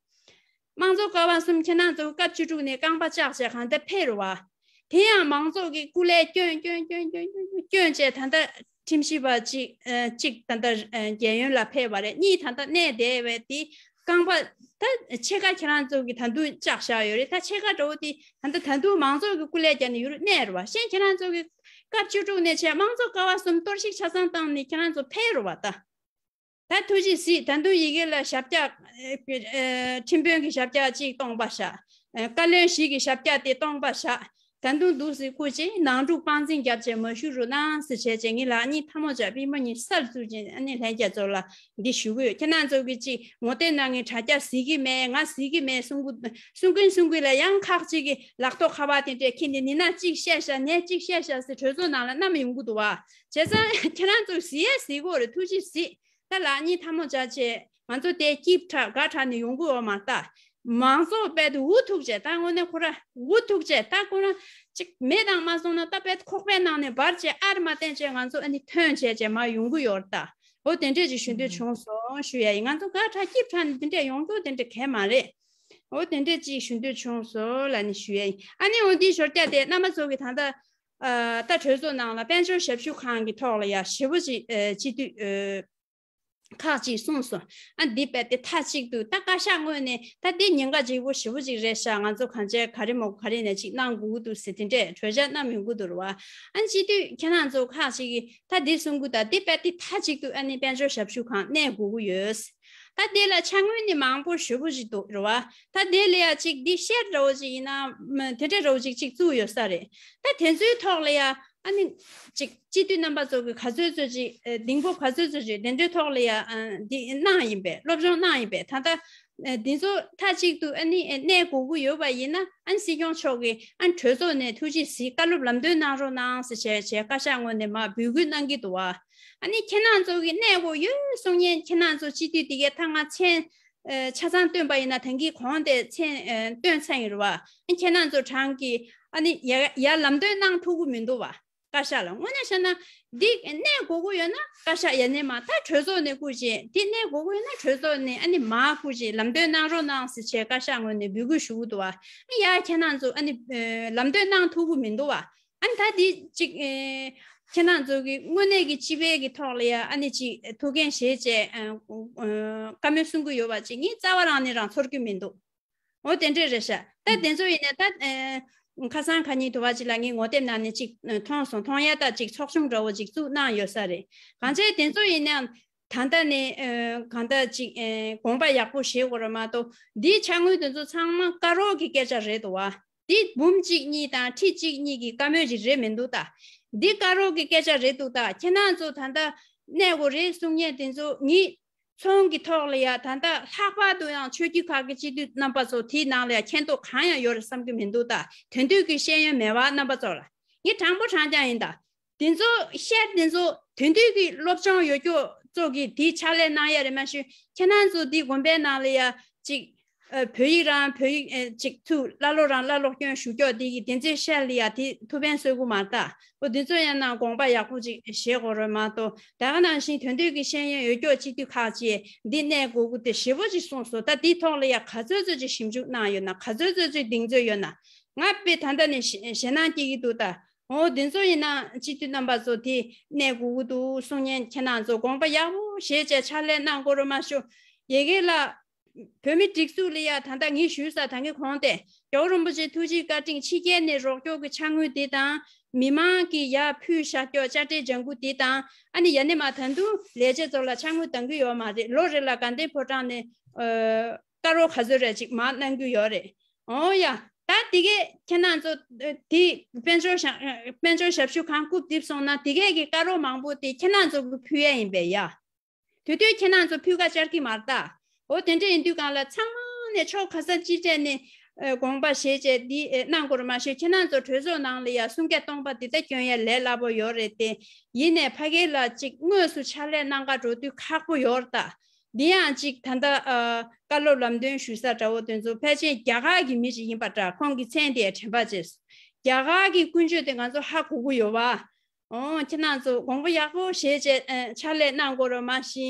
དམངས་གཙོ་ཀ་བ་གསུམ་ཁྱེད་རང་ཚོ་སྐབས་བཅུ་དྲུག་ནས་རྐང་པ་བཅག་བྱས་གང་ལྟར་ཕེབས་རེད་བ། དེ་ཡང་མང་ཚོགས་ཀྱི་སྐུ་ལས་བསྐྱོན་བསྐྱོན་བསྐྱོན་བསྐྱོན་བསྐྱོན་བྱས་ད་ལྟ་ཁྲིམས་ཞིབ་པ་གཅིག་གཅིག་ད་ལྟ་རྒྱལ་ཡོངས་ལ་ཕེབས་པ་རེད། གཉིས་ད་ལྟ་གནས་བསྡད་པའི་དེ་རྐང་པ་ད་ཕྱེད་ཀ་ཁྱེད་རང་ཚོ་གི་ད་དུང་བཅག་བཞག་ཡོད་རེད། ད་ཕྱེད་ཀ་འདྲ་བོ་དེ་ད་ལྟ་ད་དུང་མང་ཚོགས་ཀྱི་སྐུ་ལས་བརྒྱབ་ནས་ཡུལ་གནས་རེད་བ། གཞན་ཁྱེད་རང་ཚོ་གི་སྐབས་བཅུ་དྲུག་ནས་བྱས་དམངས་གཙོ་ཀ་བ་གསུམ་གཏོར་བཤིག་ཆ་ཚང་བཏང་ནས་ཁྱེད་རང་ཚོ་ཕེབས་རེད་བ་ད། ད་ཐུགས་རྗེ་གཟིགས། ད་དུང་ཡི་གེ་ལ་ཞབས་བཀྱག་ཁྲིམས་དཔོན་གྱི་ཞབས་བཀྱག་གཅིག་སྟོང་པ་བཞག་བཀའ་བློན་བཞི་གི་ཞབས་བཀྱག་དེ་སྟོང་པ་བཞག་ད་དུང་འདུག་སེ་བཀུར་ཅིང་ནང་འཁྲུག་དཔང་འཛིན་བརྒྱབ་བྱས་མ་བཞུགས་རོགས་གནང་ཟེར་བྱས་བྱས་ངས་ལག་གཉིས་ཐལ་མོ་སྦྱར་པུས་མོ་གཉིས་སར་བཙུགས་ཅིང་ཨ་ནི་ལྷན་རྒྱས་ཚོ་ལ་འདི་ཞུ་གི་ཡོད། ཁྱེད་རང་ཚོ་གི་གཅིག་ངོ་དེབ་ནང་གི་དྲ་རྒྱ་གཟིགས་ཀྱི་མེད། ང་གཟིགས་ཀྱི་མེད་གསུང་གི་གསུང་གིན་གསུང་གིན་ལ་ཡང་ཁག་ཅིག་གི་ལག་ཐོག་ཁ་པར་དེ་འདྲས་ཁྱེར་ནས་ནི་ན་གཅིག་བཤད་ཤག་ནས་གཅིག་བཤད་ཤག་ཟེར་གྲོས་ཚོགས་ནང་ལ་བསྣམས་ཡོང་གི་འདུག་བ། བྱས་ཙང་ཁྱེད་རང་ཚོ་གཟིགས་ཡ་གཟིགས་དགོས་རེད། ཐུགས་རྗེ་གཟིགས། ད་ལག་གཉིས་ཐལ་མོ་སྦྱར་བྱས་ང་ཚོ་དེ་སྐྱིད་དྲག་དགའ་དྲག་ནས་ཡོང་གི་ཡོད་མ་རེད་ད། མང་ཚོགས་དཔེ་དེ་འུ་ཐུག་བྱས་ད་དངོས་གནས་ཁོ་ར་འུ་ཐུག་བྱས་ད་ཁོ་ར་ཅིག་མེད་དང་མ་སོང་ན་ད་དཔེ་ཁོག་པའི་ནང་ནས་འབར་བྱས་ཨར་མ་བསྟན་བྱས་ང་ཚོ་ཨ་ནི་ཐོན་བྱས་བྱས་མར་ཡོང་གི་ཡོད་རེད་ད། འོ་དེ་འདྲས་ཅིག་ཞུ་འདོད་བྱུང་སོང་ཞུ་ཡ་ཡིན། ང་ཚོ་དགའ་དྲག་སྐྱིད་དྲག་ནས་དེ་འདྲས་ཡོང་རྒྱུ་དེ་འདྲས་གལ་མ་རེད། འོ་དེ་འདྲས་ཅིག་ཞུ་འདོད་བྱུང་སོང་ལབ་ནས་ཞུ་ཡ་ཡིན། ཨ་ནི་འོ་འདི་ཞོར་རྒྱག་དེ་རྣམ་པ་ཚོ་གི་ད་ལྟ་ཨ་ད་གྲོས་ཚོགས་ནང་ལ་དཔལ་འབྱོར་ཞབས་ཞུ་ཁང་གི་ཐོག་ལ་ཡ་ཞེ་པོ་ཅིག་ཨ་སྤྱི་འཐུས་ཨ་ཁག་ཅིག་གསུངས་སོང་། ཨ་འདི་དཔེ་དེ་མཐའ་གཅིག་ཏུ་ད་བཀའ་ཤག་ངོས་ནས་ད་འདི་ཉེན་ཁ་ལྗིད་པོ་ཞེ་པོ་ཅིག་རེད་ཤག་ང་ཚོ་གང་བྱས་ག་རེ་མོ་ག་རེ་ནས་ཅིག་གནང་དགོས་ཀྱི་འདུག་ཟེར་དེ་འདྲས་གྲོས་འཆར་བསྣམས་ཡོང་གི་འདུག་རེད་བ། ཨ་སྤྱི་འཐུས་ཁྱེད་རང་ཚོ་ཁག་ཅིག་གིས་ད་འདི་གསུང་གི་ད་འདི་དཔེ་དེ་མཐའ་གཅིག་ཏུ་ཨ་ནི་དཔལ་འབྱོར་ཞབས་ཞུ་ཁང་གནས་དགོས་ཀྱི་ཡོད། ད་དེ་ལ་ཆ་དངོས་ནི་མང་པོ་ཞེ་པོ་ཅིག་འདུག་རེད་བ། ད་དེ་ལ་ཡ་ཅིག་འདི་བཤད་འདྲ་བོ་ཅིག་ཡིན་ན་མ་དེ་འདྲ་འདྲ་བོ་ཅིག་ཅིག་བཙུགས་ཡོད་ས་རེད། ད་དེ་ཚོའི་ཐོག་ལ་ཡ་ཨ་ནི་ཅིག་སྤྱི་འཐུས་རྣམ་པ་ཚོ་གི་ག་ཚོད་ཚོད་ཅིག་ཨ་གདེང་སྤོབས་ག་ཚོད་ཚོད་ཅིག་དེ་འདྲའི་ཐོག་ལ་ཡ་ཨ་འདི་གནང་ཡིན་པས་སློབ་སྦྱོང་གནང་ཡིན་པས་ད་ལྟ་ཨ་འདི་ཚོ་མཐའ་གཅིག་ཏུ་ཨ་ནི་ཨ་གནས་དགོས་ཀྱི་ཡོད་པ་ཡིན་ན་ཨ་ནི་སྲིད་སྐྱོང་མཆོག་གིས་ཨ་ནི་གྲོས་ཚོགས་ནས་ཐུགས་རྗེ་གཟིགས་བཀའ་སློབ་ལམ་སྟོན་གནང་རོགས་གནང་ཟེར་བྱས་བྱས་བཀའ་ཤག་ངོས་ནས་མར་འབོད་སྐུལ་གནང་གི་འདུག་བ། ཨ་ནི་ཁྱེད་རང་ཚོ་གི་གནས་དགོས་ཡོད་གསུང་མཁན་ཁྱེད་རང་ཚོ་སྤྱི་འཐུས་དེ་གའི་ཐ་ང་མཚན་ཨ་ཆ་ཚང་བཏོན་པ་ཡིན་ན་ད་གིན་གོང་དེ་མཚན་ཨ་བཏོན་ཚར་ཡིན་རེད་བ། ཨ་ཁྱེད་རང་ཚོ་གྲངས་ཀྱིས་ཨ་ནི་ཡ་ཡ་ལམ་སྟོན་གནང་ཐུབ་ཀྱི་མི་འདུག་བ། བཀའ་ཤག་ལ་དངོས་གནས་བཤད་ན་འདི་གནས་དགོས་ཀྱི་ཡོད་ན་བཀའ་ཤག་ཡ་ནས་མ་ད་གྲོས་ཚོགས་ནས་བསྐུར་བྱས་འདི་གནས་དགོས་ཀྱི་ཡོད་ན་གྲོས་ཚོགས་ནས་ཨ་ནི་མ་བསྐུར་བྱས་ལམ་སྟོན་གནང་རོགས་གནང་ཟེར་བྱས་བཀའ་ཤག་ངོས་ནས་འབོད་སྐུལ་ཞུ་གི་འདུག་བ། ཨ་ཡ་ཁྱེད་རང་ཚོ་ཨ་ནི་ཨ་ལམ་སྟོན་གནང་ཐུབ་ཀྱི་མི་འདུག་བ། ཨ་ནི་ད་འདི་གཅིག་ཨེ་ཁྱེད་རང་ཚོ་གི་དངོས་གནས་ཀྱི་སྤྱི་པའི་གི་ཐོག་ལ་ཡ་ཨ་ནི་གཅིག་ཐུགས་འགན་བཞེས་བྱས་ཨ་ཨ་བཀའ་མོལ་གསུང་གི་ཡོད་པ་ཅིག་ངས་རྩ་བ་རང་ནས་རང་ཚོར་གྱི་མི་འདུག་འོ་དེ་འདྲས་རེད་ཤག་ད་དེ་ཚོ་ཡིན་ན་ད་ཨེ་ཁ་སང་ཁ་ཉིན་དུ་བ་ཅིག་ལ་ངས་ངོ་དེབ་ནང་ནས་ཅིག་མཐོང་སོང་། མཐོང་ཡ་ད་ཅིག་ཚོགས་ཆུང་འདྲ་བོ་ཅིག་བཙུགས་གནང་ཡོད་ས་རེད། གང་བྱས་དེ་ཚོ་ཡིན་ན་ད་ལྟ་ནས་ཨེ་གང་ལྟར་ཅིག་ཨེ་དགོངས་པ་ཡག་པོ་བཞེས་དགོས་རེད་མ་གཏོགས་འདིའི་ཕྱག་དངུལ་དེ་ཚོ་ཚང་མ་བཀའ་རོགས་ཀྱི་སྐད་ཆ་རེད་འདུག་བ། འདི་འབུམ་གཅིག་གཉིས་དང་ཁྲི་གཅིག་གཉིས་ཀྱི་བཀའ་མོལ་ཅིག་རེད་མི་འདུག་ད། འདི་བཀའ་རོགས་ཀྱི་སྐད་ཆ་རེད་འདུག་ད། ཁྱེད་རང་ཚོ་ད་ལྟ་གནས་དགོས་རེད་གསུང་མཁན་དེ་ཚོ་ངས་ཚོང་གི་ཐོག་ལ་ཡ་ད་ལྟ་ལྷག་པར་དུ་ཡང་ཆོས་བརྒྱུད་ཁག་གི་སྤྱི་འཐུས་རྣམ་པ་ཚོ་དེའི་ནང་ལ་ཡ་མཁྱེན་རྟོགས་གང་ཡང་ཡོད་རེད་བསམ་གྱི་མི་འདུག་ད། དོན་དུས་ཀྱི་ཤེས་ཡོན་མེད་པ་རྣམ་པ་ཚོ་ལ་ངས་དྲང་པོ་དྲང་རྐྱང་ཡིན་ད། དེ་ཚོ་བཤད་དེ་ཚོ་དོན་དུས་ཀྱི་སློབ་སྦྱོང་ཡོད་རྒྱུ་ཚོ་གིས་དེའི་ཕྱག་ལས་གནང་ཡ་རེད་མ་གཞི་ཁྱེད་རང་ཚོ་དེའི་དགོན་པའི་ནང་ལ་ཡ་ཅིག་ཨ་བོད་ཡིག་རང་བོད་ཡིག་ཨ་ཅིག་ཚུར་ཀླ་ཀློ་རང་ཀླ་ཀློ་སྐྱོན་ཞུ་རྒྱུ་དེ་གི་དེ་ཚོའི་ཤད་ལ་ཡ་དེ་ཐུགས་ཕན་གསོས་གི་མ་རེད་ད། འོ་དེ་ཚོ་ཡང་ན་དགོངས་པ་ཡག་པོ་ཅིག་བཞེས་དགོས་རེད་མ་གཏོགས་ད་ག་ནང་བཞིན་དོན་དུས་ཀྱི་ཤེས་ཡོན་ཡོད་རྒྱུ་སྤྱི་འཐུས་ཁག་ཅིག་འདི་གནས་དགོས་གི་དེ་ཞེ་པོ་ཅིག་གསུངས་སོང་། ད་དེའི་ཐོག་ལ་ཡ་ག་ཚོད་ཚོད་ཅིག་ཞིབ་འཇུག་གནང་ཡོད་ན་ག་ཚོད་ཚོད་ཅིག་གདེང་ཚོད་ཡོད་ན་ང་དཔེ་ད་ལྟ་ནས་ཞེ་ཞེད་སྣང་སྐྱེ་གི་འདུག་ད། འོ་དེ་ཚོ་ཡིན་ན་སྤྱི་འཐུས་རྣམ་པ་ཚོ་དེ་གནས་དགོས་ཀྱི་འདུག་གསུང་མཁན་ཁྱེད་རང་ཚོ་དགོངས་པ་ཡག་པོ་བཞེས་བྱས་ཕྱག་ལས་གནང་དགོས་རེད་མ་གཞི། ཡ་གི་ལ་བོད་མི་སྒྲིག་འཛུགས་ལ་ཡ་ད་ལྟ་ངས་ཞུས་ས་ད་གིན་གོང་དེ་རྒྱལ་བ་རིན་པོ་ཆེ་ཐུགས་རྗེའི་བཀའ་དྲིན་ཕྱི་རྒྱལ་ནས་རོགས་སྐྱོར་གྱི་ཕྱག་དངུལ་དེ་དང་མི་མང་གིས་ཡར་ཕུལ་བཞག་རྒྱུ་དཔྱ་ཁྲལ་ལྗང་གུ་དེ་དང་ཨ་ནི་ཡ་ནི་མ་ད་དུང་ལས་བྱེད་ཚོ་ལ་ཕྱག་དངུལ་གཏང་གི་ཡོད་མ་རེད། ལོ་རེ་ལ་དགའ་ལྡན་ཕོ་བྲང་ནས་ཨ་དཀར་པོ་ག་ཚོད་རེ་ཅིག་མར་གནང་རྒྱུ་ཡོད་རེད། འོ་ཡ། ད་དེ་གས་ཁྱེད་རང་ཚོ་ཨ་དེ་དཔལ་འབྱོར་ཞབས་དཔལ་འབྱོར་ཞབས་ཞུ་ཁང་རྐུབ་རྡིབ་སོང་ན་དེ་གས་ཀྱི་དཀའ་རོགས་མང་པོ་དེ་ཁྱེད་རང་ཚོ་གི་ཕུལ་ཡས་ཡིན་པས་ཡ། དེ་དུས་ཁྱེད་རང་ཚོ་ཕུལ་ཁ་བཅར་གི་མ་རེད་ད། འོ་དེ་འདྲ་ཡིན་དུས་གང་ལ་ཚང་མ་ནས་ཕྱོགས་ག་ས་ཅི་སྤྲད་ནས་ཨ་དགོངས་པ་བཞེས་བྱས་འདི་ཨ་གནང་དགོས་རེད་མ་ཤེས། ཁྱེད་རང་ཚོ་གྲོས་ཚོགས་ནང་ལ་ཡ་སུམ་བརྒྱ་སྟོང་པ་འདི་ལྟ་སྐྱོན་ཡ་ལས་སླ་པོ་ཡོད་རེད་དེ། ཡིན་ནས་ཕ་གི་ལ་ཅིག་དངོས་སུ་ཕྱག་ལས་གནང་ག་འགྲོ་དུས་ཁག་པོ་ཡོད་རེད་ད། འདི་ཡང་ཅིག་ད་ལྟ་ཨ་བཀའ་སློབ་ལམ་སྟོན་ཞུ་ས་འདྲ་བོ་དེ་ཚོ་ཕལ་ཆེར་རྒྱ་གར་གྱི་མི་ཞིག་ཡིན་པ་འདྲ། ཁོང་གི་མཚན་དེ་དྲན་པ་བརྗེད་སོང་། རྒྱ་གར་གྱི་ཀུན་སྤྱོད་དེ་ང་ཚོ་ཧ་གོ་གི་ཡོད་པ། འོ་ཁྱེད་རང་ཚོ་དགོངས་པ་ཡག་པོ་བཞེས་བྱས་ཨ་ཕྱག་ལས་གནང་དགོས་རེད་མ་གཞི།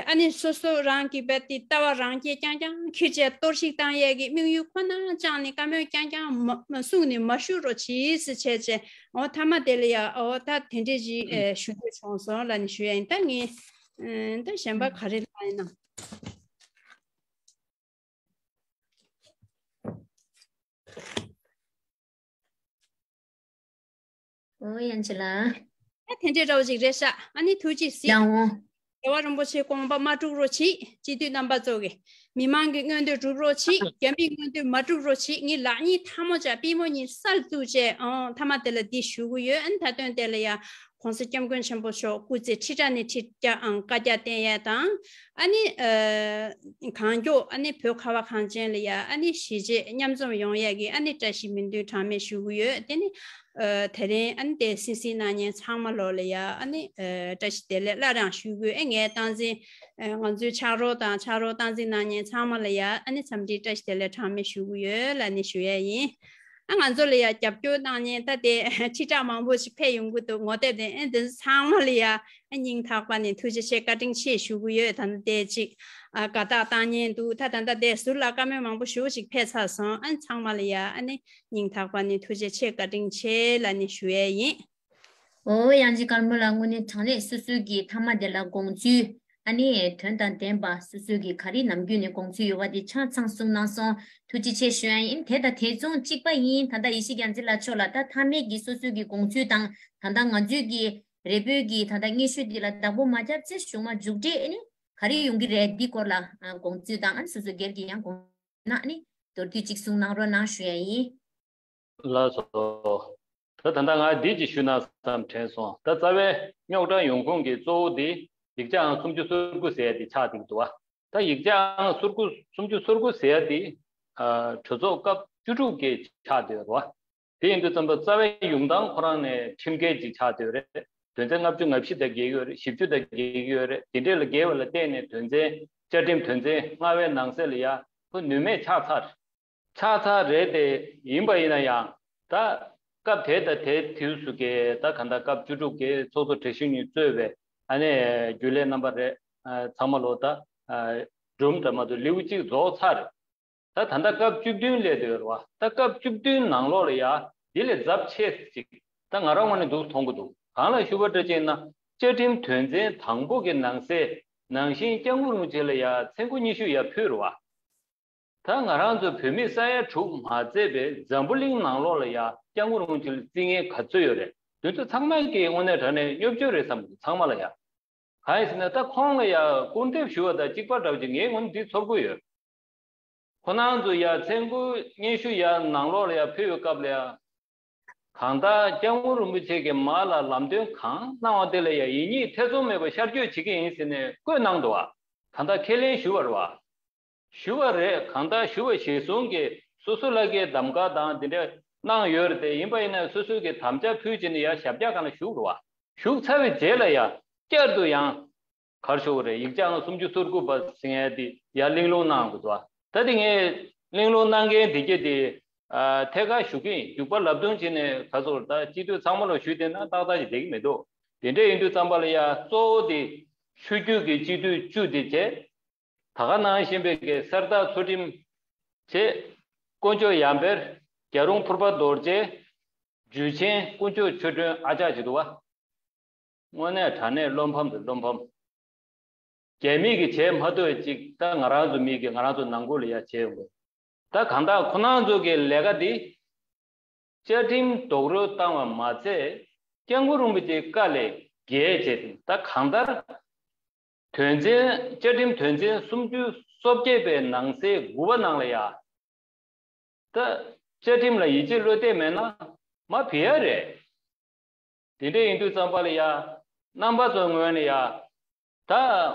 ཨ་ནི་སོ་སོ་རང་གི་བས་དེ་ལྟ་བ་རང་རྐྱ་རྐྱང་རྐྱང་ཁྱེར་བྱས་གཏོར་བཤིག་བཏང་ཡས་ཀྱི་དམིགས་ཡུལ་ཁོ་ན་བཅངས་ནས་བཀའ་མོལ་རྐྱང་རྐྱང་མ་མ་གསུངས་ནས་མ་ཞུ་རོགས་གྱིས་ཟེར་བྱས་བྱས། འོ་མཐའ་མ་དེ་ལ་ཡ་འོ་ད་དེ་འདྲས་ཅིག་ཨ་ཞུ་རྒྱུ་བྱུང་སོང་ལབ་ནས་ཞུ་ཡ་ཡིན། ད་ངས་ཨ་ད་གཞན་པ་ག་རེ་ལབ་ཡིན་ན། ཨོ་ཡན་ཆད་ལ། ཨ་དེ་འདྲའི་འདྲ་བོ་ཅིག་རེད་ཤག་ཨ་ནི་ཐུགས་རྗེ་གཟིགས། ཡང་འོང་། རྒྱལ་བ་རིན་པོ་ཆེའི་དགོངས་པ་མ་འཁྲུག་རོགས་གྱིས། སྤྱི་འཐུས་རྣམ་པ་ཚོ་གིས་མི་མང་གི་མངོན་འདོད་སྒྲུབ་རོགས་གྱིས། རྒྱ་མིའི་མངོན་འདོད་མ་འགྲུབ་རོགས་གྱིས། ངས་ལག་གཉིས་ཐལ་མོ་སྦྱར་པུས་མོ་གཉིས་སར་བཙུགས་བྱས་ཨང་མཐའ་མ་དེ་ལ་འདི་ཞུ་གི་ཡོད། ཨ་ནི་མཐའ་དོན་དེ་ལ་ཡ་༸གོང་ས་༸སྐྱབས་མགོན་ཆེན་པོ་མཆོག་སྐུ་ཚེ་ཁྲི་ཕྲག་ནས་ཁྲི་ཕྲག་ཨང་བཀའ་རྒྱ་བསྟན་ཡས་དང་། ཨ་ནི་ཨ་གང་མགྱོགས་ཨ་ནི་བོད་ཁ་བ་གངས་ཅན་ལ་ཡ་ཨ་ནི་གཞིས་བྱེས་མཉམ་འཛོམས་ཡོང་ཡས་ཀྱི་ཨ་ནི་བཀྲ་ཤིས་སྨོན་འདུན་གྲངས་མེད་ཞུ་གི་ཡོད། དེ་ནི་ཨ་དེ་རིང་ཨ་ནི་དེ་སིན་སིན་གནང་མཁན་ཚང་མ་ལོ་ལ་ཡ་ཨ་ནི་ཨ་བཀྲ་ཤིས་བདེ་ལེགས་སླར་ཡང་ཞུ་གི་ཡོད། ཨེ་ངའི་སྟངས་འཛིན་ཨ་ང་ཚོའི་ཕྱག་རོགས་དང་ཕྱག་རོགས་སྟངས་འཛིན་གནང་མཁན་ཚང་མ་ལ་ཡ་ཨ་ནི་འཚམས་འདྲི་བཀྲ་ཤིས་བདེ་ལེགས་གྲངས་མེད་ཞུ་གི་ཡོད་ལབ་ནས་ཞུ་ཡས་ཡིན། ཨ་ང་ཚོ་ལ་ཡ་རྒྱབ་སྐྱོར་གནང་མཁན་ད་དེ་ཁྲི་ཕྲག་མང་པོ་ཞིག་ཕེབས་ཡོང་གི་འདུག་ངོ་དེབ་དེ་ཨེ་འདི་ཚོ་ཚང་མ་ལ་ཡ་ཨ་སྙིང་ཐག་པ་ནས་ཐུགས་རྗེ་ཆེ་བཀའ་དྲིན་ཆེ་ཞུ་གི་ཡོད། ད་ནི་དེ་ཅིག་ཨ་དགའ་རྟགས་བཏང་མཁན་འདུག་ད་ད་ལྟ་དེ་ཟུར་ལ་བཀའ་མོལ་མང་པོ་ཞེ་པོ་ཞིག་ཕེབས་ཚར་སོང་། ཨ་ཚང་མ་ལ་ཡ་ཨ་ནི་སྙིང་ཐག་པ་ནས་ཐུགས་རྗེ་ཆེ་བཀའ་དྲིན་ཆེ་ལབ་ནས་ཞུ་ཡས་ཡིན། ཨོ་དབྱངས་ཅན་དཀར་མོ་ལགས་དངོས་གནས་དྲང་གནས་སོ་སོའི་གི་མཐའ་མ་དེ་ལ་དགོངས་ཚུལ། ཨ་ནི་དོན་དང་ལྡན་པ་སོ་སོའི་གི་ག་རེ་ནམ་རྒྱུན་ནས་དགོངས་ཚུལ་ཡོད་པ་དེ་ཆ་ཚང་གསུངས་གནང་སོང་། ཐུགས་རྗེ་ཆེ་ཞུ་ཡ་ཡིན། དེ་དང་དེ་མཚུངས་གཅིག་པ་ཡིན། ད་ལྟ་ཡེ་ཤེས་རྒྱལ་མཚན་ལགས་མཆོག་ལ་ད་མཐའ་མའི་གི་སོ་སོའི་གི་དགོངས་ཚུལ་དང་ད་ལྟ་ང་ཚོའི་གི་རེ་འབོད་གི་ད་ལྟ་སྙན་ཞུ་འདི་ལ་བདག་པོ་མ་བརྒྱབ་ཚེ་གཞུག་མ་མཇུག་འབྲས་ཨ་ནི་ག་རེ་ཡོང་གི་རེད། འདི་སྐོར་ལ་ཨ་དགོངས་ཚུལ་དང་ཨ་ནི་སོ་སོ་སྒེར་གྱི་ཡང་དགོངས་ན་ཨ་ནི་མདོར་བསྡུས་གཅིག་གསུངས་གནང་རོགས་གནང་ཞུ་ཡ་ཡིན། ལགས་སོ། ད་ད་ལྟ་ང་འདི་ཅིག་ཞུ་ན་བསམ་དྲན་སོང་། ད་རྩ་བའི་རྙོག་དྲ་ཡོང་ཁུངས་ཀྱི་གཙོ་བོ་འདི་ཡིག་ཆ་ཨང་སུམ་ཅུ་སོ་དགུ་ཟེར་ཡ་འདི་ཆགས་བསྡད་ཀྱི་འདུག་བ། ད་ཡིག་ཆ་ཨང་སུམ་ཅུ་སོ་དགུ་ཟེར་ཡ་འདི་ཨ་གྲོས་ཚོགས་སྐབས་བཅུ་དྲུག་གི་ཆགས་བསྡད་ཡོད་རེད་བ། དེ་ཡིན་དུས་ཙམ་པ་རྩ་བའི་ཡོང་སྟངས་ཁོ་རང་ནས་ཁྲིམས་འགལ་ཅིག་ཆགས་བསྡད་ཡོད་རེད། དོན་ཚན་ལྔ་བཅུ་ང་བཞི་དང་འགལ་གྱི་ཡོད་རེད། བཞི་བཅུ་དང་འགལ་གྱི་ཡོད་རེད། དེ་འདྲས་ལ་འགལ་བ་ལ་བརྟེན་ནས་དོན་ཚན་བཅའ་ཁྲིམས་དོན་ཚན་ལྔ་པའི་ནང་གསེས་ལ་ཡ་ཁོ་ནུས་མེད་ཆགས་ཚར། ཆགས་ཚར་རེད་དེ། ཡིན་པ་ཡིན་ན་ཡང་ད་སྐབས་དེ་དང་དེའི་དུས་སུ་གི་ད་ག་ད་སྐབས་བཅུ་དྲུག་གི་ཚོགས་གཙོ་གྲས་གཞོན་གཉིས་གཙོས་པའི་ཨ་ནི་རྒྱུན་ལས་རྣམ་པ་རེད། ཚང་མ་ལོ་ད་སྒྲུང་འདྲ་མ་གཏོགས་ལེའུ་གཅིག་རྫོགས་ཚར། ད་ད་ལྟ་སྐབས་བཅུ་བདུན་སླེབས་བསྡད་ཡོད་རེད་བ། ད་སྐབས་བཅུ་བདུན་ནང་ལོགས་ལ་ཡ་འདི་ལས་ཚབས་ཆེ་ཅིག་ད་ང་རང་ངོས་ནས་འདུག་མཐོང་གི་འདུག་གང་ལ་ཞུ་བ་འདྲ་ཅིག་ན་བཅའ་ཁྲིམས་དོན་ཚན་དང་པོ་གི་ནང་གསལ་ནང་བཞིན་སྐྱབས་མགོན་རིན་པོ་ཆེ་ལ་ཡ་མཚན་སྒོ་ཉི་ཤུ་ཡ་ཕུལ་རེད་བ། ད་ང་རང་ཚོ་བོད་མི་ས་ཡ་དྲུག་མ་ཚད་པའི་འཛམ་བུ་གླིང་ནང་ལོགས་ལ་ཡ་སྐྱབས་མགོན་རིན་པོ་ཆེ་ལ་བརྩི་མཁན་ག་ཚོད་ཡོད་རེད། དེ་ཚོ་ཚང་མ་གི་དངོས་གནས་དྲང་གནས་བརྙས་བཅོས་རེད་བསམ་གི་འདུག་ཚང་མ་ལ་ཡ། གང་ཡིན་ཟེར་ན་ད་ཁོང་ལ་ཡ་སྐུར་འདེབས་ཞུ་བ་དང་གཅིག་པ་འདྲ་བོ་ཅིག་ངའི་ངོས་ནས་འདི་ཚོར་གི་ཡོད། ཁོ་རང་ཚོ་ཡ་མཚན་སྒོ་སྙན་ཞུ་ཡ་ནང་ལོགས་ལ་ཡ་ཕུལ་བའི་སྐབས་ལ་ཡ། གང་ལྟར་སྐྱབས་མགོན་རིན་པོ་ཆེ་གི་མ་ལ་ལམ་སྟོན་གང་གནང་བ་དེ་ལ་ཡ་ཡིན་གཉིས་ཐེ་ཚོམ་མེད་པར་ཤར་བསྐྱོད་བྱེད་ཀྱི་ཡིན་ཟེར་ནས་བཀོད་གནང་འདུག་བ། གང་ལྟར་ཁས་ལེན་ཞུ་བ་རེད་བ། ཞུ་བ་རེད། གང་ལྟར་ཞུ་བ་གཞིར་བཟུང་གིས་སོ་སོ་ལ་གའི་གདམ་ག་དང་དེ་འདྲ་གནང་ཡོད་རེད་དེ། ཡིན་པ་ཡིན་ན་སོ་སོ་གི་དམ་བཅའ་ཕུལ་བྱས་ནས་ཡ་ཞབས་བཀྱག་སྒང་ལ་བཞུགས་རེད་བ། བཞུགས་ཚར་བའི་རྗེས་ལ་ཡ་བསྐྱར་དུ་ཡང་གར་ཞོག་རེད། ཡིག་ཆ་ཨང་སུམ་ཅུ་སོ་དགུ་པ་ཟེར་མཁན་དེ་ཡར་གླེང་སློང་གནང་དགོས་འདུག་ད་དེ་ངས་གླེང་སློང་གནང་མཁན་དེ་གྱད་དེ་ཨ་ཐད་ཀར་ཞུ་གི་ཡིན། རྒྱུག་པ་ལབ་རྡུང་བྱས་ནས་ག་ཚོད་ད་སྤྱི་འཐུས་ཚང་མ་ལ་ཞུས་བསྡད་ན་ཏག་ཏག་ཅིག་བསྡད་ཀྱི་མི་འདུག་དེ་འདྲ་ཡིན་དུས་ཙམ་པ་ལ་ཡ་གཙོ་བོ་དེ་ཆོས་བརྒྱུད་ཀྱི་སྤྱི་འཐུས་བཅུ་དེ་བྱས། ད་ག་ནང་བཞིན་པའི་གི་གསེར་རྟ་ཚུལ་ཁྲིམས་བྱས། དཀོན་མཆོག་ཡར་འཕེལ། རྒྱལ་རོང་ཕུར་པ་རྡོ་རྗེ། འཇུ་ཆེན་དཀོན་མཆོག་ཆོས་སྒྲོན། ཨ་ཅག་ཅིག་འདུག་བ། དངོས་གནས་དྲང་གནས་བློ་ཕམ་རེད། བློ་ཕམ། རྒྱ་མི་གིས་བྱས་མ་ཐུབ་པ་ཅིག་ད་ང་རང་ཚོ་མི་གིས་ང་རང་ཚོ་ནང་ཁུལ་ལ་ཡ་བྱས་ཡོང་གི། ད་གང་ལྟར་ཁོ་རང་ཚོ་གི་ལས་ཀ་འདི་བཅའ་ཁྲིམས་རྡོག་རོལ་བཏང་བ་མ་ཚད་སྐྱབས་མགོན་རིན་པོ་ཆེའི་བཀའ་ལས་འགལ་བྱས་ཏེ། ད་གང་ལྟར་དོན་ཚན་བཅའ་ཁྲིམས་དོན་ཚན་སུམ་ཅུ་སོ་བརྒྱད་པའི་ནང་གསེས་དགུ་པ་ནང་ལ་ཡ། ད་ བཅའ་ཁྲིམས་ལ་ཡིད་ཆེས་བློ་གཏད་མེད་ན་མ་བི་ཡ་རེད། དེ་འདྲ་ཡིན་དུས་ཙམ་པ་ལ་ཡ། རྣམ་པ་ཚོའི་ངོས་ནས་ཡ། ད་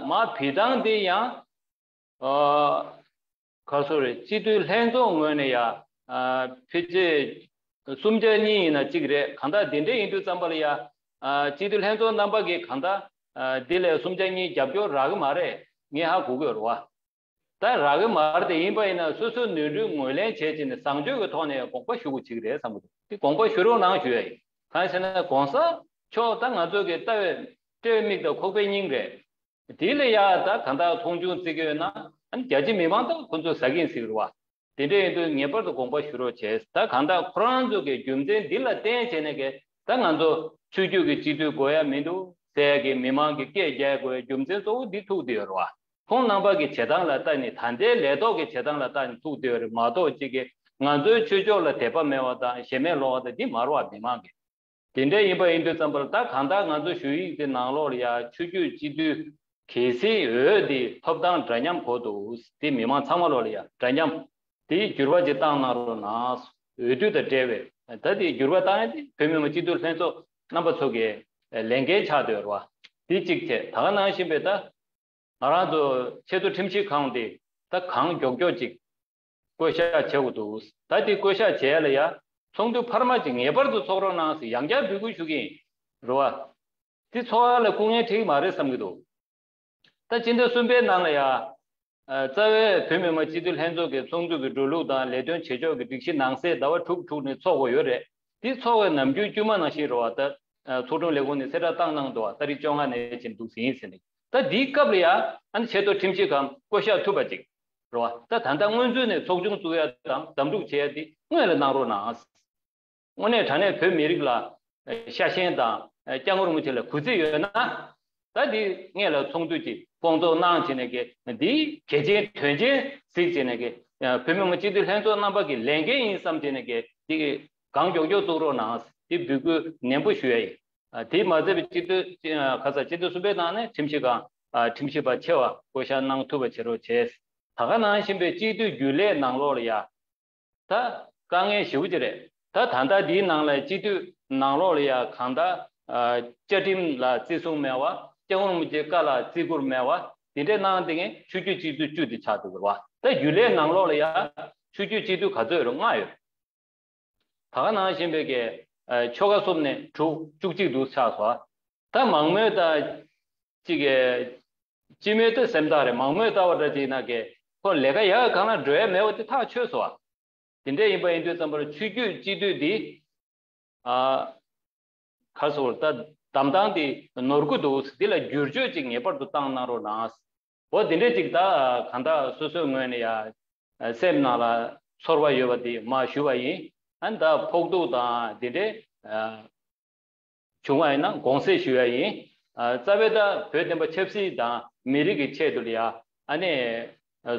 མ་བི་སྟངས་འདི་ཡང་། ཨ། ག་སོ་རེད། སྤྱི་འཐུས་ལྷན་ཚོགས་ངོས་ནས་ཡ། ཨ། ཕལ་ཆེར་གསུམ་ཆ་གཉིས་ཡིན་ན་གཅིག་རེད། གང་ལྟར་དེ་འདྲ་ཡིན་དུས་ཙམ་པ་ལ་ཡ། ཨ། སྤྱི་འཐུས་ལྷན་ཚོགས་རྣམ་པ་གིས་གང་ལྟར། ཨ། འདི་ལས་གསུམ་ཆ་གཉིས་རྒྱབ་སྐྱོར་རག་གི་མ་རེད། ངས་ཧ་གོ་གི་ཡོད་རེད་བ། ད་རག་གི་མ་རེད་དེ། ཡིན་པ་ཡིན་ན་སོ་སོའི་ནོར་འཁྲུལ་ངོས་ལེན་བྱས་བྱས་ནས་བཟང་སྤྱོད་ཀྱི་ཐོག་ནས་དགོངས་པ་ཞུ་དགོས་ཅིག་རེད་བསམ་གྱི་འདུག་དེ་དགོངས་པ་ཞུ་རོགས་གནང་ཞུ་ཡ་ཡིན། གང་ཟེར་ན་གོང་ས་མཆོག་ད་ང་ཚོ་གི་ལྟ་བའི་སྤྲེའུ་མིག་དང་ཁོག་པའི་སྙིང་རེད། དེ་ལ་ཡ་ད་གང་ལྟར་མཐོང་ཆུང་བརྩི་གི་ཡོད་ན། ཨ་ནི་རྒྱ་ཆེ་མི་མང་ད་ཁོ་ཚོས་ཟ་གིན་ཟིག་རེད་བ། དེ་འདྲ་ཡིན་དུས་ངེས་པར་དུ་དགོངས་པ་ཞུ་རོགས་བྱས། ད་གང་ལྟར་ཁོ་རང་ཚོ་གི་རྒྱུ་མཚན་འདི་ལ་བརྟེན་བྱས་ནས་གི་ད་ང་ཚོ་ཆོས་བརྒྱུད་ཀྱི་སྤྱི་འཐུས་དགོས་ཡ་མི་འདུག་ཟེར་གི་མི་མང་གི་སྐད་རྒྱག་དགོས་ཡ་རྒྱུ་མཚན་གཙོ་བོ་འདི་ཐུག་བསྡད་ཡོད་རེད་བ། ཁོང་རྣམ་པ་གི་བྱེད་སྟངས་ལ་ལྟ་ནས། ད་ལྟའི་ལས་ཐོག་གི་བྱེད་སྟངས་ལ་ལྟ་ནས་ཐུག་བསྡད་ཡོད་རེད་མ་གཏོགས། གཅིག་གི་ང་ཚོའི་ཆོས་ཕྱོགས་ལ་དད་པ་མེད་པ་དང་ཞེ་མེར་ལོག་པ་དང་འདི་མ་རེད་བ། མི་མང་གི། དེ་འདྲ་ཡིན་པ་ཡིན་དུས་ཙམ་པར་ད་གང་ལྟར་ང་ཚོ་ཞུ་ཡིག་དེ་ནང་ལོགས་ལ་ཡ་ཆོས་བརྒྱུད་སྤྱི་འཐུས་གལ་སྲིད་འོས་དེ་ཐོབ་ཐང་འདྲ་མཉམ་དགོས་འདུག་དེ་མི་མང་ཚང་མ་ལོགས་ལ་ཡ་འདྲ་མཉམ་དེ་འགྱུར་བ་ཅིག་བཏང་གནང་རོགས་གནང་། འོས་བསྡུ་དང་འབྲེལ་བའི་ད་དེ་འགྱུར་བ་བཏང་ཡ་དེ་བོད་མི་མང་སྤྱི་འཐུས་ལྷན་ཚོགས་རྣམ་པ་ཚོ་གི་ལས་འགན་ཆགས་བསྡད་ཡོད་རེད་བ། དེ་གཅིག་བྱས། ད་ག་ནང་བཞིན་པའི་ད་ང་རང་ཚོ་ཆེས་མཐོ་ཁྲིམས་ཞིབ་ཁང་དེ་ད་གང་མགྱོགས་མགྱོགས་ཅིག་བསྐོ་བཞག་བྱེད་དགོས་འདུག་ད་དེ་བསྐོ་བཞག་བྱེད་ཡ་ལ་ཡ་ཚོགས་འདུ་འཕར་མ་ཅིག་ངེས་པར་དུ་ཚོགས་རོགས་གནང་ཟེར་ཡང་བསྐྱར་འབོད་སྐུལ་ཞུ་གི་ཡིན། རེད་བ། དེ་ཚོགས་ཡ་ལ་སྐུ་ངལ་འཕྲད་ཀྱི་མ་རེད་བསམ་གྱི་འདུག་ད་སྤྱི་ཟླ་གསུམ་པའི་ནང་ལ་ཡ། ཨ། རྩ་བའི་བོད་མི་མང་སྤྱི་འཐུས་ལྷན་ཚོགས་ཀྱི་ཚོགས་འདུ་གི་འགྲོ་ལུགས་དང་ལས་དོན་བྱེད་ཕྱོགས་ཀྱི་སྒྲིག་གཞི་ནང་གསལ་ཟླ་བ་དྲུག་དྲུག་ནས་ཚོགས་དགོས་ཡོད་རེད། དེ་ཚོགས་པའི་ནམ་རྒྱུན་དཀྱུས་མ་ནང་བཞིན་རེད་བ། ད་ཚོགས་དྲུང་ལས་ཁུངས་ནས་གསལ་བསྒྲགས་བཏང་གནང་འདུག་བ། ཏ་རིག་བཅོ་ལྔ་ནས་བྱས་འདུག་ཟིན་ཟིན་རེད། ད་འདིའི་སྐབས་ལ་ཡ་ཨ་ནི་ཆེས་མཐོ་ཁྲིམས་ཞིབ་ཁང་བསྐོ་བཞག་ཐུབ་པ་ཅིག་རེད་བ། ད་ད་ལྟ་སྔོན་ཚུད་ནས་ཚོགས་ཆུང་བཙུགས་ཡ་དང་དམ་ཕྲུག་བྱེད་ཡ་དེ་སྔོན་ལ་གནང་རོགས་གནང་། དངོས་གནས་དྲང་གནས་བོད་མི་རིགས་ལ་ཤ་ཞེན་དང་སྐྱབས་མགོན་རིན་པོ་ཆེ་ལ་གུས་བརྩི་ཡོད་ན། ད་འདི་སྔོན་ལ་ཚོགས་འདུ་ཅིག་སྐོང་ཚོགས་གནང་བྱས་ནས་གི་འདི་གལ་ཆེན་དོན་ཆེན་གཟིགས་བྱས་ནས་གི་བོད་མི་མང་སྤྱི་འཐུས་ལྷན་ཚོགས་རྣམ་པ་གི་ལས་འགན་ཡིན་བསམ་བྱས་ནས་གི་འདི་གང་མགྱོགས་མགྱོགས་བཙུགས་རོགས་གནང་། འདི་འབོད་སྐུལ་ནན་པོ་ཞུ་ཡ་ཡིན། དེས་མ་ཚད་པའི་སྤྱི་འཐུས་ཁ་ས་སྤྱི་འཐུས་གསུམ་པའི་ནང་ནས་ཁྲིམས་ཞིབ་ཁང་ཁྲིམས་ཞིབ་པ་ཆེ་བ་བསྐོ་བཞག་གནང་ཐུབ་པ་བྱེད་རོགས་བྱས། ད་ག་ནང་བཞིན་པའི་སྤྱི་འཐུས་རྒྱུན་ལས་ནང་ལོགས་ལ་ཡ། ད་དཀའ་ངལ་ཞེ་པོ་ཅིག་རེད། ད་ད་ལྟ་འདིའི་ནང་ལ་སྤྱི་འཐུས་ནང་ལོགས་ལ་ཡ་གང་ལྟར་བཅའ་ཁྲིམས་ལ་བརྩི་སྲུང་མེད་པ། སྐྱབས་མགོན་རིན་པོ་ཆེའི་བཀའ་ལ་བརྩི་བཀུར་མེད་པ། དེ་འདྲའི་གནང་དེ་ངས་ཆོས་བརྒྱུད་སྤྱི་འཐུས་བཅུ་དེ་ཆགས་འདུག་གི་རེད་བ། ད་རྒྱུན་ལས་ནང་ལོགས་ལ་ཡ་ཆོས་བརྒྱུད་སྤྱི་འཐུས་ག་ཚོད་ཡོད་རེད། ལྔ་ཡོད། ད་ག་ནང་བཞིན་པའི་གི་ཆོལ་ཁ་གསུམ་ནས་དྲུག་བཅུ་གཅིག་འདུག་ཆགས་སོང་། ད་མང་མོས་ད་ཅིག་གི་སྤྱི་མོས་ད་སེམས་ཐག་རེད། མང་མོས་ལྟ་བ་འདྲ་ཅིག་ན་གི་ཁོ་ལས་ཀ་ཡག་གང་ལ་འགྲོ་ཡ་མེད་པ་དེ་ཐག་ཆོད་སོང་བ། དེ་འདྲ་ཡིན་པ་ཡིན་དུས་ཙམ་པར་ཆོས་བརྒྱུད་སྤྱི་འཐུས་འདི། ཨ། ག་སོ་ད་གདམ་སྟངས་འདི་ནོར་གི་འདུག་འདི་ལ་བསྒྱུར་བཅོས་ཅིག་ངེས་པར་དུ་བཏང་གནང་རོགས་གནང་། འོ་དེ་འདྲ་ཅིག་ད་གང་ལྟར་སོ་སོའི་ངོས་ནས་ཡ་སེམས་ནང་ལ་ཚོར་བ་ཡོད་པ་འདི་མ་ཞུ་བ་ཡིན། ཨ་ནི་ད་ཕོག་ཐུག་དང་དེ་འདྲའི་བྱུང་བ་ཡིན་ན་དགོངས་སེལ་ཞུ་ཡ་ཡིན། རྩ་བའི་ད་བོད་བསྟན་པ་ཆབ་སྲིད་དང་མི་རིགས་ཀྱི་ཆེད་དུ་ལ་ཡ་ཨ་ནི་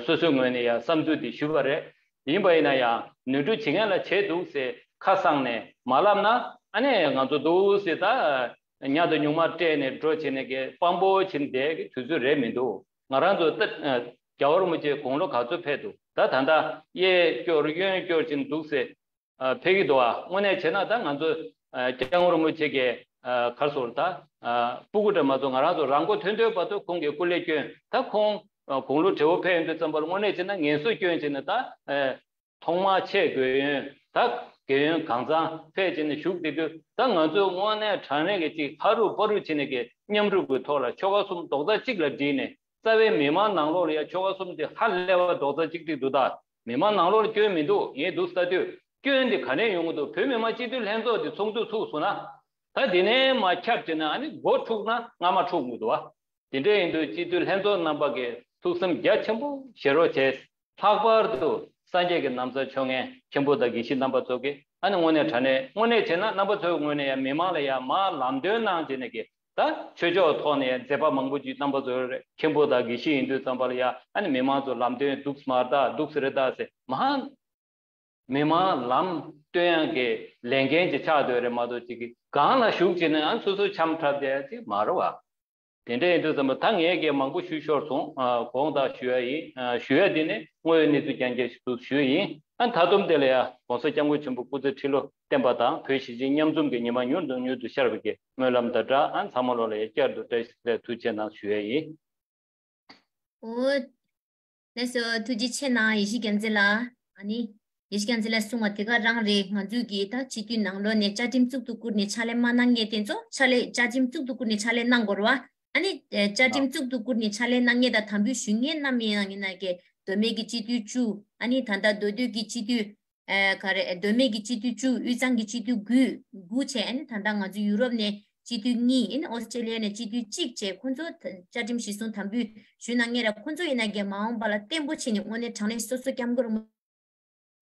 སོ་སོའི་ངོས་ནས་ཡ་བསམ་ཚུལ་འདི་ཞུ་བ་རེད། ཡིན་པ་ཡིན་ན་ཡང་ནོར་འཁྲུལ་བྱེད་མཁན་ལ་བྱས་འདུག་ཟེར་ཁ་གསང་ནས་མ་ལབ་ན། ཨ་ནི་ང་ཚོ་འདུག་ཟེར་ད་ཉག་དང་ཉུང་མ་སྤྲད་ནས་འགྲོ་བྱས་ནས་གི་དཔང་པོ་བྱེད་བསྡད་ཀྱི་དུས་ཚོད་རེད་མི་འདུག་ང་རང་ཚོ་ད་རྒྱལ་བ་རིན་པོ་ཆེ་དགུང་ལོ་ག་ཚོད་ཕེབས་འདུག་ད་ད་ལྟ་གཡས་སྐྱོར་གཡོན་སྐྱོར་བྱས་འདུག་ཟེར། ཕེབས་ཀྱི་འདུག་ཨ། དངོས་གནས་བྱས་ན་ད་ང་ཚོ་སྐྱབས་མགོན་རིན་པོ་ཆེ་གི་ག་རེ་ཟེར་ད་སྤུ་གུ་འདྲ་མ་གཏོགས་ང་རང་ཚོ་རང་མགོ་ཐོན་ཐོན་བར་དུ་ཁོང་གི་སྐུ་ལས་བསྐྱོན། ད་ཁོང་དགུང་ལོ་བགྲེས་པོ་ཕེབས་ཡོང་དུས་ཙམ་པ་ལ་དངོས་གནས་བྱས་ན་ངལ་གསོ་བསྐྱོན་བྱས་ནས་ད་ཐོག་མར་ཆེད་དགོས་ཡོན་ད་དགེ་ཡོན་གང་ཚང་ཕེབས་བྱས་ནས་བཞུགས་བསྡད་དུས། ད་ང་ཚོས་དངོས་གནས་དྲང་གནས་ཀྱི་ཅིག་ཧ་རུ་པ་རུ་བྱས་ནས་ཀྱི་མཉམ་རུབ་ཀྱི་ཐོག་ལ་ཆོལ་ཁ་གསུམ་རྡོག་རྩ་གཅིག་ལ་བསྒྲིལ་ནས། རྩ་བའི་མི་མང་ནང་ལོགས་ལ་ཡ་ཆོལ་ཁ་གསུམ་དེ་ཧ་ལས་པ་རྡོག་རྩ་གཅིག་སྒྲིལ་འདུག་ད་མི་མང་ནང་ལོགས་ལ་སྐྱོན་མི་འདུག་ངས་འདུག་ལྟ་དུས་སྐྱོན་དེ་ག་ནས་ཡོང་གི་འདུག་བོད་མི་མང་སྤྱི་འཐུས་ལྷན་ཚོགས་དེ་ཚོགས་འདུ་ཚུགས་སོང་ན། ད་དེ་ནས་མར་ཁྱབ་བྱས་ན་ཨ་ནི་མགོ་འཁྲུགས་ན་རྔ་མ་འཁྲུགས་མི་འདུག་བ། དེ་འདྲ་ཡིན་དུས་སྤྱི་འཐུས་ལྷན་ཚོགས་རྣམ་པ་གིས་ཐུགས་སེམས་རྒྱ་ཆེན་པོ་བཞེས་རོགས་བྱས། ལྷག་པར་དུ་སངས་རྒྱས་ཀྱི་ན་བཟའ་མཆོད་མཁན་མཁན་པོ་དང་དགེ་བཤེས་རྣམ་པ་ཚོ་གིས་ཨ་ནི་དངོས་གནས་དྲང་གནས་དངོས་གནས་བྱས་ན་རྣམ་པ་ཚོའི་ངོས་ནས་ཡང་མི་མང་ལ་ཡང་མར་ལམ་སྟོན་གནང་བྱས་ནས་ཀྱི་ད་ཆོས་ཕྱོགས་ཐོག་ནས་ཡང་མཛད་པ་མང་པོ་ཅིག་རྣམ་པ་ཚོའི་མཁན་པོ་དང་དགེ་བཤེས་ཡིན་དུས་ཙམ་པ་ལ་ཡང་ཨ་ནི་མི་མང་ཚོ་ལམ་སྟོན་འདུག་སེ་མ་རེད་ད་འདུག་སེ་རེད་ད་ཟེར་མ། མི་མང་ལམ་སྟོན་ཡག་གི་ལས་འགན་ཅིག་ཆགས་སྡོད་རེད་མ་གཏོགས་ཅིག་གི་སྒང་ལ་ཞུགས་བྱས་ནས་ཨ་ནི་སོ་སོའི་འཆམ་འཁྲབ་བསྡད་ཡག་ཅིག་མ་རེད་བ། དེ་འདྲ་ཡིན་དུས་ཙམ་པ་ད་ངས་ཀྱི་མང་པོ་ཞུ་ཤོར་སོང་། ཨ་དགོངས་དག་ཞུ་ཡ་ཡིན། ཨ་ཞུ་ཡ་དེ་ནི་དངོས་ཡོད་གནས་ཚུལ་རྐྱང་རྐྱང་ཞིག་ཏུ་ཞུ་ཡ་ཡིན། ཨ་མཐའ་སྡོམ་དེ་ལ་ཡ་༸གོང་ས་༸སྐྱབས་མགོན་ཆེན་པོ་སྐུ་ཚེ་ཁྲི་ལོ་བརྟན་པ་དང་བོད་གཞིས་བྱེས་མཉམ་འཛོམས་ཀྱི་ཉི་མ་མྱུར་དུ་མྱུར་དུ་ཤར་བའི་གི་སྨོན་ལམ་དང་སྦྲགས། ཨ་ཚང་མ་ལོ་ལ་ཡ་བསྐྱར་དུ་བཀྲ་ཤིས་བདེ་ལེགས་ཐུགས་རྗེ་གནང་ཞུ་ཡ་ཡིན། འོ། ལགས་སོ། ཐུགས་རྗེ་ཆེ་གནང་ཡེ་ཤེས་རྒྱལ་མཚན་ལགས། ཨ་ནི། ཡེ་ཤེས་རྒྱལ་མཚན་ལགས་གསུངས་པ་དེ་ག་རང་རེད། ང་ཚོས་ཀྱིས་ད་སྤྱི་འཐུས་ནང་ལོགས་ནས་བཅའ་ཁྲིམས་གཙུག་ཏུ་བཀུར་ནས་ཕྱག་ལས་མ་གནང་མཁན་དེ་ཚོ་ཕྱག་ལས་བཅའ་ཁྲིམས་གཙུག་ཏུ་བཀུར་ནས་ཕྱག་ལས་གནང་དགོས་རེད་བ། ཨ་ནི། བཅའ་ཁྲིམས་གཙུག་ཏུ་བཀུར་ནས་ཕྱག་ལས་གནང་མཁན་དང་དམ་འབུལ་ཞུ་མཁན་རྣམས་ཡིན་ན་ཡིན་ན་ཀྱི་མདོ་སྨད་ཀྱི་སྤྱི་འཐུས་བཅུ། ཨ་ནི་ད་ལྟ་མདོ་སྟོད་ཀྱི་སྤྱི་འཐུས། ཨ་ག་རེ། མདོ་སྨད་ཀྱི་སྤྱི་འཐུས་བཅུ། དབུས་གཙང་གི་སྤྱི་འཐུས་དགུ། དགུ་བྱས། ཨ་ནི་ད་ལྟ་ང་ཚོ་ཡུ་རོབ་ནས་སྤྱི་འཐུས་གཉིས། ཨ་ནི་ཨོ་སི་ཀྲེ་ལི་ཡ་ནས་སྤྱི་འཐུས་གཅིག་བྱས། ཁོང་ཚོ་བཅའ་ཁྲིམས་གཞིར་བཟུང་དམ་འབུལ་ཞུས་གནང་མཁན་ར། ཁོང་ཚོ་ཡིན་ན་ཀྱང་མ་འོངས་པ་ལ་བརྟན་པོ་བྱས་ནས་དངོས་གནས་དྲང་གནས་སོ་སོ་སྐྱབས་མགོན་རིན་པོ་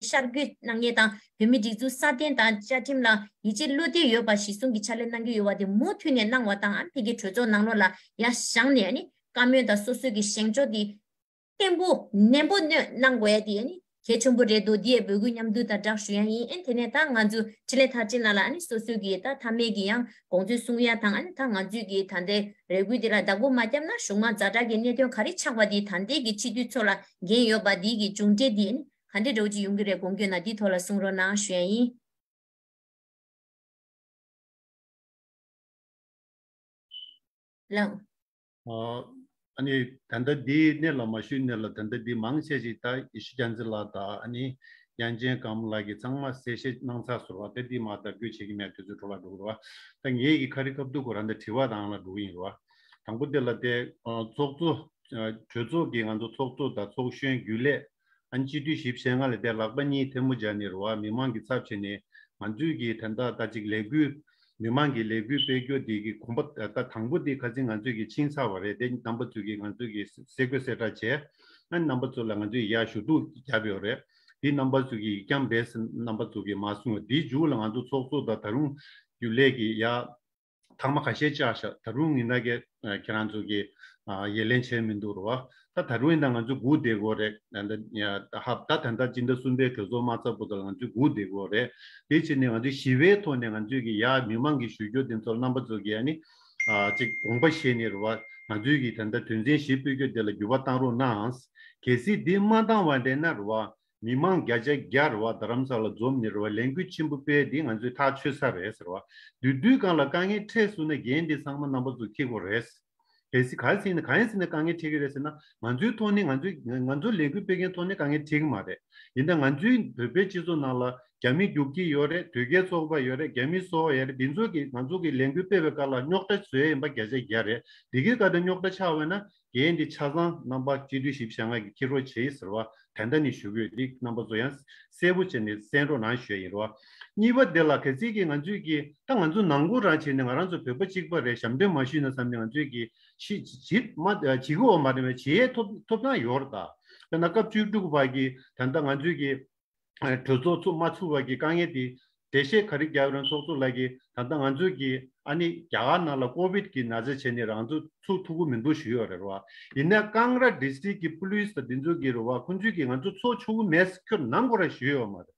ཆེ་ཤར་བསྐྱོད་གནང་མཁན་དང་། བོད་མིའི་སྒྲིག་འཛུགས་སྲ་བརྟན་དང་བཅའ་ཁྲིམས་ལ་ཡིད་ཆེས་བློ་གཏད་ཡོད་པ་གཞིར་བཟུང་གི་ཕྱག་ལས་གནང་གི་ཡོད་པ་དེ་མུ་མཐུད་ནས་གནང་བ་དང་། ཨ་ནི་དེ་གའི་གྲོས་ཚོགས་ནང་ལོགས་ལ་ཡར་བཞེངས་ནས། ཨ་ནི་བཀའ་མོལ་དང་སོ་སོའི་གི་བཞེངས་ཕྱོགས་དེ་བརྟན་པོ་ནན་པོ་གནང་དགོས་ཡ་དེ་ཨ་ནི་གལ་ཆེན་པོ་རེད་འདུག་འདི་ཡས་འབོད་སྐུལ་མཉམ་འདུས་དང་སྦྲགས་ཞུ་ཡ་ཡིན། ཨ་ནི་དེ་ནས་ད་ང་ཚོ་འཕྲིན་ལས་ཐག་ཆེན་ནང་ལ་ཨ་ནི་སོ་སོའི་གི་ད་མཐའ་མའི་གི་ཡང་དགོངས་ཚུལ་གསུང་ཡ་དང་། ཨ་ནི་ད་ང་ཚོའི་གི་ད་ལྟའི་རེ་སྐུལ་འདི་ལ་བདག་པོ་མ་བརྒྱབ་ན་གཞུང་མང་ཛ་དྲག་གི་གནད་དོན་ག་རེ་ཆགས་པ་འདི་ད་ལྟའི་གི་སྤྱི་འཐུས་ཚོ་ལ་འགན་ཡོད་པ་འདི་གི་མཇུག་འབྲས་འདི་ཨ་ནི་ག་འདྲ་འདྲ་བོ་ཅིག་ཡོང་གི་རེད། དགོངས་འགལ་ན་འདི་ཐོག་ལ་གསུང་རོགས་གནང་ཞུ་ཡ་ཡིན། ལགས། ཨ་ནི་ད་ལྟ་འདིའི་གནད་ལ་མ་ཞུས་གནད་ལ་ད་ལྟ་འདི་མང་ཆེ་ཞིག་ད་ཡེ་ཤེས་རྒྱལ་མཚན་ལགས་དང་། ཨ་ནི་དབྱངས་ཅན་དགའ་མོ་ལགས་ཀྱིས་ཚང་མ་གསལ་བཤད་གནང་ཚར་སོང་བ། ད་འདི་མ་ལྟ་དགོས་བྱེད་ཀྱི་མེད། དུས་ཚོད་འཕྲོ་བརླག་འགྲོ་གི་རེད་བ། ད་ངེད་ཀྱི་ཁ་རི་ཁ་ཐུག་ཁོ་རང་ད་དྲི་བ་དང་ལ་འགྲོ་གི་ཡིན་རེད་བ། དང་པོ་དེ་ལ་དེ་ཚོགས་གཙོ་གྲོས་ཚོགས་ཀྱི་ང་ཚོ་ཚོགས་གཙོ་དང་ཚོགས་གཞོན་རྒྱུན་ལས། ཨ་ནི་སྤྱི་འཐུས་བཞི་བཅུ་ཞེ་ལྔ་ལ་དེ་ལག་པ་གཉིས་ཐལ་མོ་སྦྱར་ནས་རེད་བ། མི་མང་གི་ཚབ་བྱས་ནས་ང་ཚོས་ཀྱི་ད་ལྟ་ད་ཅིག་ལས་འགུལ། མི་མང་གི་ལས་འགུལ་སྤེལ་རྒྱུ་འདི་གི་གོམ་པ་ད་དང་པོ་འདི་ཁ་སང་ང་ཚོས་ཀྱི་ཕྱིན་ཚར་བ་རེད། དེ་རྣམ་པ་ཚོས་ཀྱི་ང་ཚོས་ཀྱི་གསལ་བཀོད་གསལ་བསྒྲགས་བྱས། ཨ་ནི་རྣམ་པ་ཚོ་ལ་ང་ཚོས་ཡར་ཞུ་གཏུག་བརྒྱབ་ཡོད་རེད། འདི་རྣམ་པ་ཚོས་ཀྱི་ཡིག་རྐྱང་བས་རྣམ་པ་ཚོ་གི་མ་གསུང་བ། འདིའི་མཇུག་ལ་ང་ཚོ་ཚོགས་གཙོ་དང་ད་རུང་རྒྱུན་ལས་ཀྱི་ཡར་ཐག་མ་ཁ་ཤས་བཅག་ཤག་ད་རུང་ཡིན་ན་ཀྱི་ཁྱེད་རང་ཚོ་གི་ཡ་ལན་བྱས་མི་འདུག་རེད་བ། ད་ད་རུང་ཡིན་ན་ང་ཚོ་སྒུག་བསྡད་དགོས་རེད། ད་ད་ཧབ་ད་ད་ལྟ་སྤྱི་ཟླ་གསུམ་པའི་གྲོས་ཚོགས་མ་ཚར་བར་དུ་ལ་ང་ཚོས་སྒུག་བསྡད་དགོས་རེད། དེ་བྱས་ནས་ང་ཚོས་ཞི་བའི་ཐོག་ནས་ང་ཚོས་ཀྱི་ཡ་མི་མང་གི་ཞུ་རྒྱུ་དེ་ཚོ་རྣམ་པ་ཚོ་གི་ཡ་ནི་ཅིག་དགོངས་པ་བཞེས་ནས་རེད་བ། ང་ཚོས་ཀྱི་ད་ལྟ་དོན་ཚན་བཞི་སྤེལ་རྒྱུ་དེ་ལ་འགྱུར་བ་བཏང་རོགས་གནང་། གལ་སྲིད་འདི་མ་བཏང་བ་འདྲ་ན་རེད་བ། མི་མང་བརྒྱ་ཆ་བརྒྱ་རེད་བ། རྡ་རམ་ས་ལ་འཛོམས་ནས་རེད་བ། ལས་འགུལ་ཆེན་པོ་སྤེལ་འདི་ང་ཚོས་ཐག་ཆོད་ས་རེད་ཟེར་བ། དུས་དུས་སྒང་ལ་དཀའ་ངལ་འཕྲད་སོང་ན་འགན་འདི་ཚང་མ་རྣམ་པ་ཚོ་འཁྱེར་དགོས་རེད། གལ་སྲིད་ག་རེ་ཟེར་ན་ག་རེ་ཟེར་ན་དཀའ་ངལ་འཕྲད་ཀྱི་རེད་ཟེར་ན། ང་ཚོའི་ཐོག་ནས་ང་ཚོའི་ང་ཚོ་ལས་འགུལ་སྤེལ་མཁན་ཐོག་ནས་དཀའ་ངལ་འཕྲད་ཀྱི་མ་རེད། ཡིན་ད་ང་ཚོའི་བོད་པའི་སྤྱི་ཚོགས་ནང་ལ་རྒྱ་མི་རྒྱུག་ཁྱི་ཡོད་རེད། དོལ་རྒྱལ་ཚོགས་པ་ཡོད་རེད། རྒྱ་མི་སོ་པ་ཡོད་རེད། འདི་ཚོ་གིས་ང་ཚོ་གི་ལས་འགུལ་སྤེལ་བའི་སྐབས་ལ་རྙོག་དྲ་བཟོས་ཡིན་པ་བརྒྱ་ཆ་བརྒྱ་རེད། འདི་གའི་སྐབས་དེ་རྙོག་དྲ་ཆགས་པ་ན། འགན་འདི་ཆ་ཚང་རྣམ་པ་སྤྱི་འཐུས་བཞི་བཅུ་ཞེ་ལྔ་གིས་འཁྱེར་རོགས་བྱེད་ཟེར་བ་ད་ལྟ་ནས་ཞུ་གི་ཡོད། འདི་རྣམ་པ་ཚོ་ཡང་གསལ་པོ་བྱས་ནས་གསན་རོགས་གནང་ཞུ་ཡ་ཡིན་རོགས། གཉིས་པ་དེ་ལ་གལ་སྲིད་ཀྱི་ང་ཚོས་ཀྱི་ད་ང་ཚོ་ནང་ཁུལ་རང་བྱས་ནས་ང་རང་ཚོ་བོད་པ་གཅིག་པ་རེད། ཞབས་འདྲེན་མ་ཞུས་ན་བསམ་ནས་ང་ཚོས་ཀྱི་ཤི་བྱེད་མ་བྱེད་གི་ཡོད་མ་རེད་པས། བྱེད་ཡས་ཐོབ་ཐོབ་ཐང་ཡོད་རེད། ད་དཔེར་ན་སྐབས་བཅུ་དྲུག་པ་གི་ད་ལྟ་ང་ཚོས་ཀྱི་གྲོས་ཚོགས་ཚུགས་མ་ཚུགས་པ་གི་དཀའ་ངལ་དེ་འགྲེལ་བཤད་ག་རེ་རྒྱག་རན་ཚོགས་གཙོ་ལགས་ཀྱིས། ད་ལྟ་ང་ཚོས་ཀྱི་ཨ་ནི་རྒྱ་གར་ནང་ལ་ཀོ་བིད་ཀྱི་ན་ཚ་བྱས་ནས་རང་ཚོ་ཚུགས་ཐུབ་ཀྱི་མི་འདུག་ཞུས་ཡོད་རེད་བ། ཡིན་ན་ཀང་ར་ཌི་སི་ཊིག་གི་པུ་ལིས་དང་འདི་ཚོ་གིས་རེད་བ། ཁོང་ཚོས་ཀྱིས་ང་ཚོ་ཚུགས་ཆོག་གི་མེད་ཁྱོད་ནམ་གོ་ར་ཞུས་ཡོད་མ་རེད།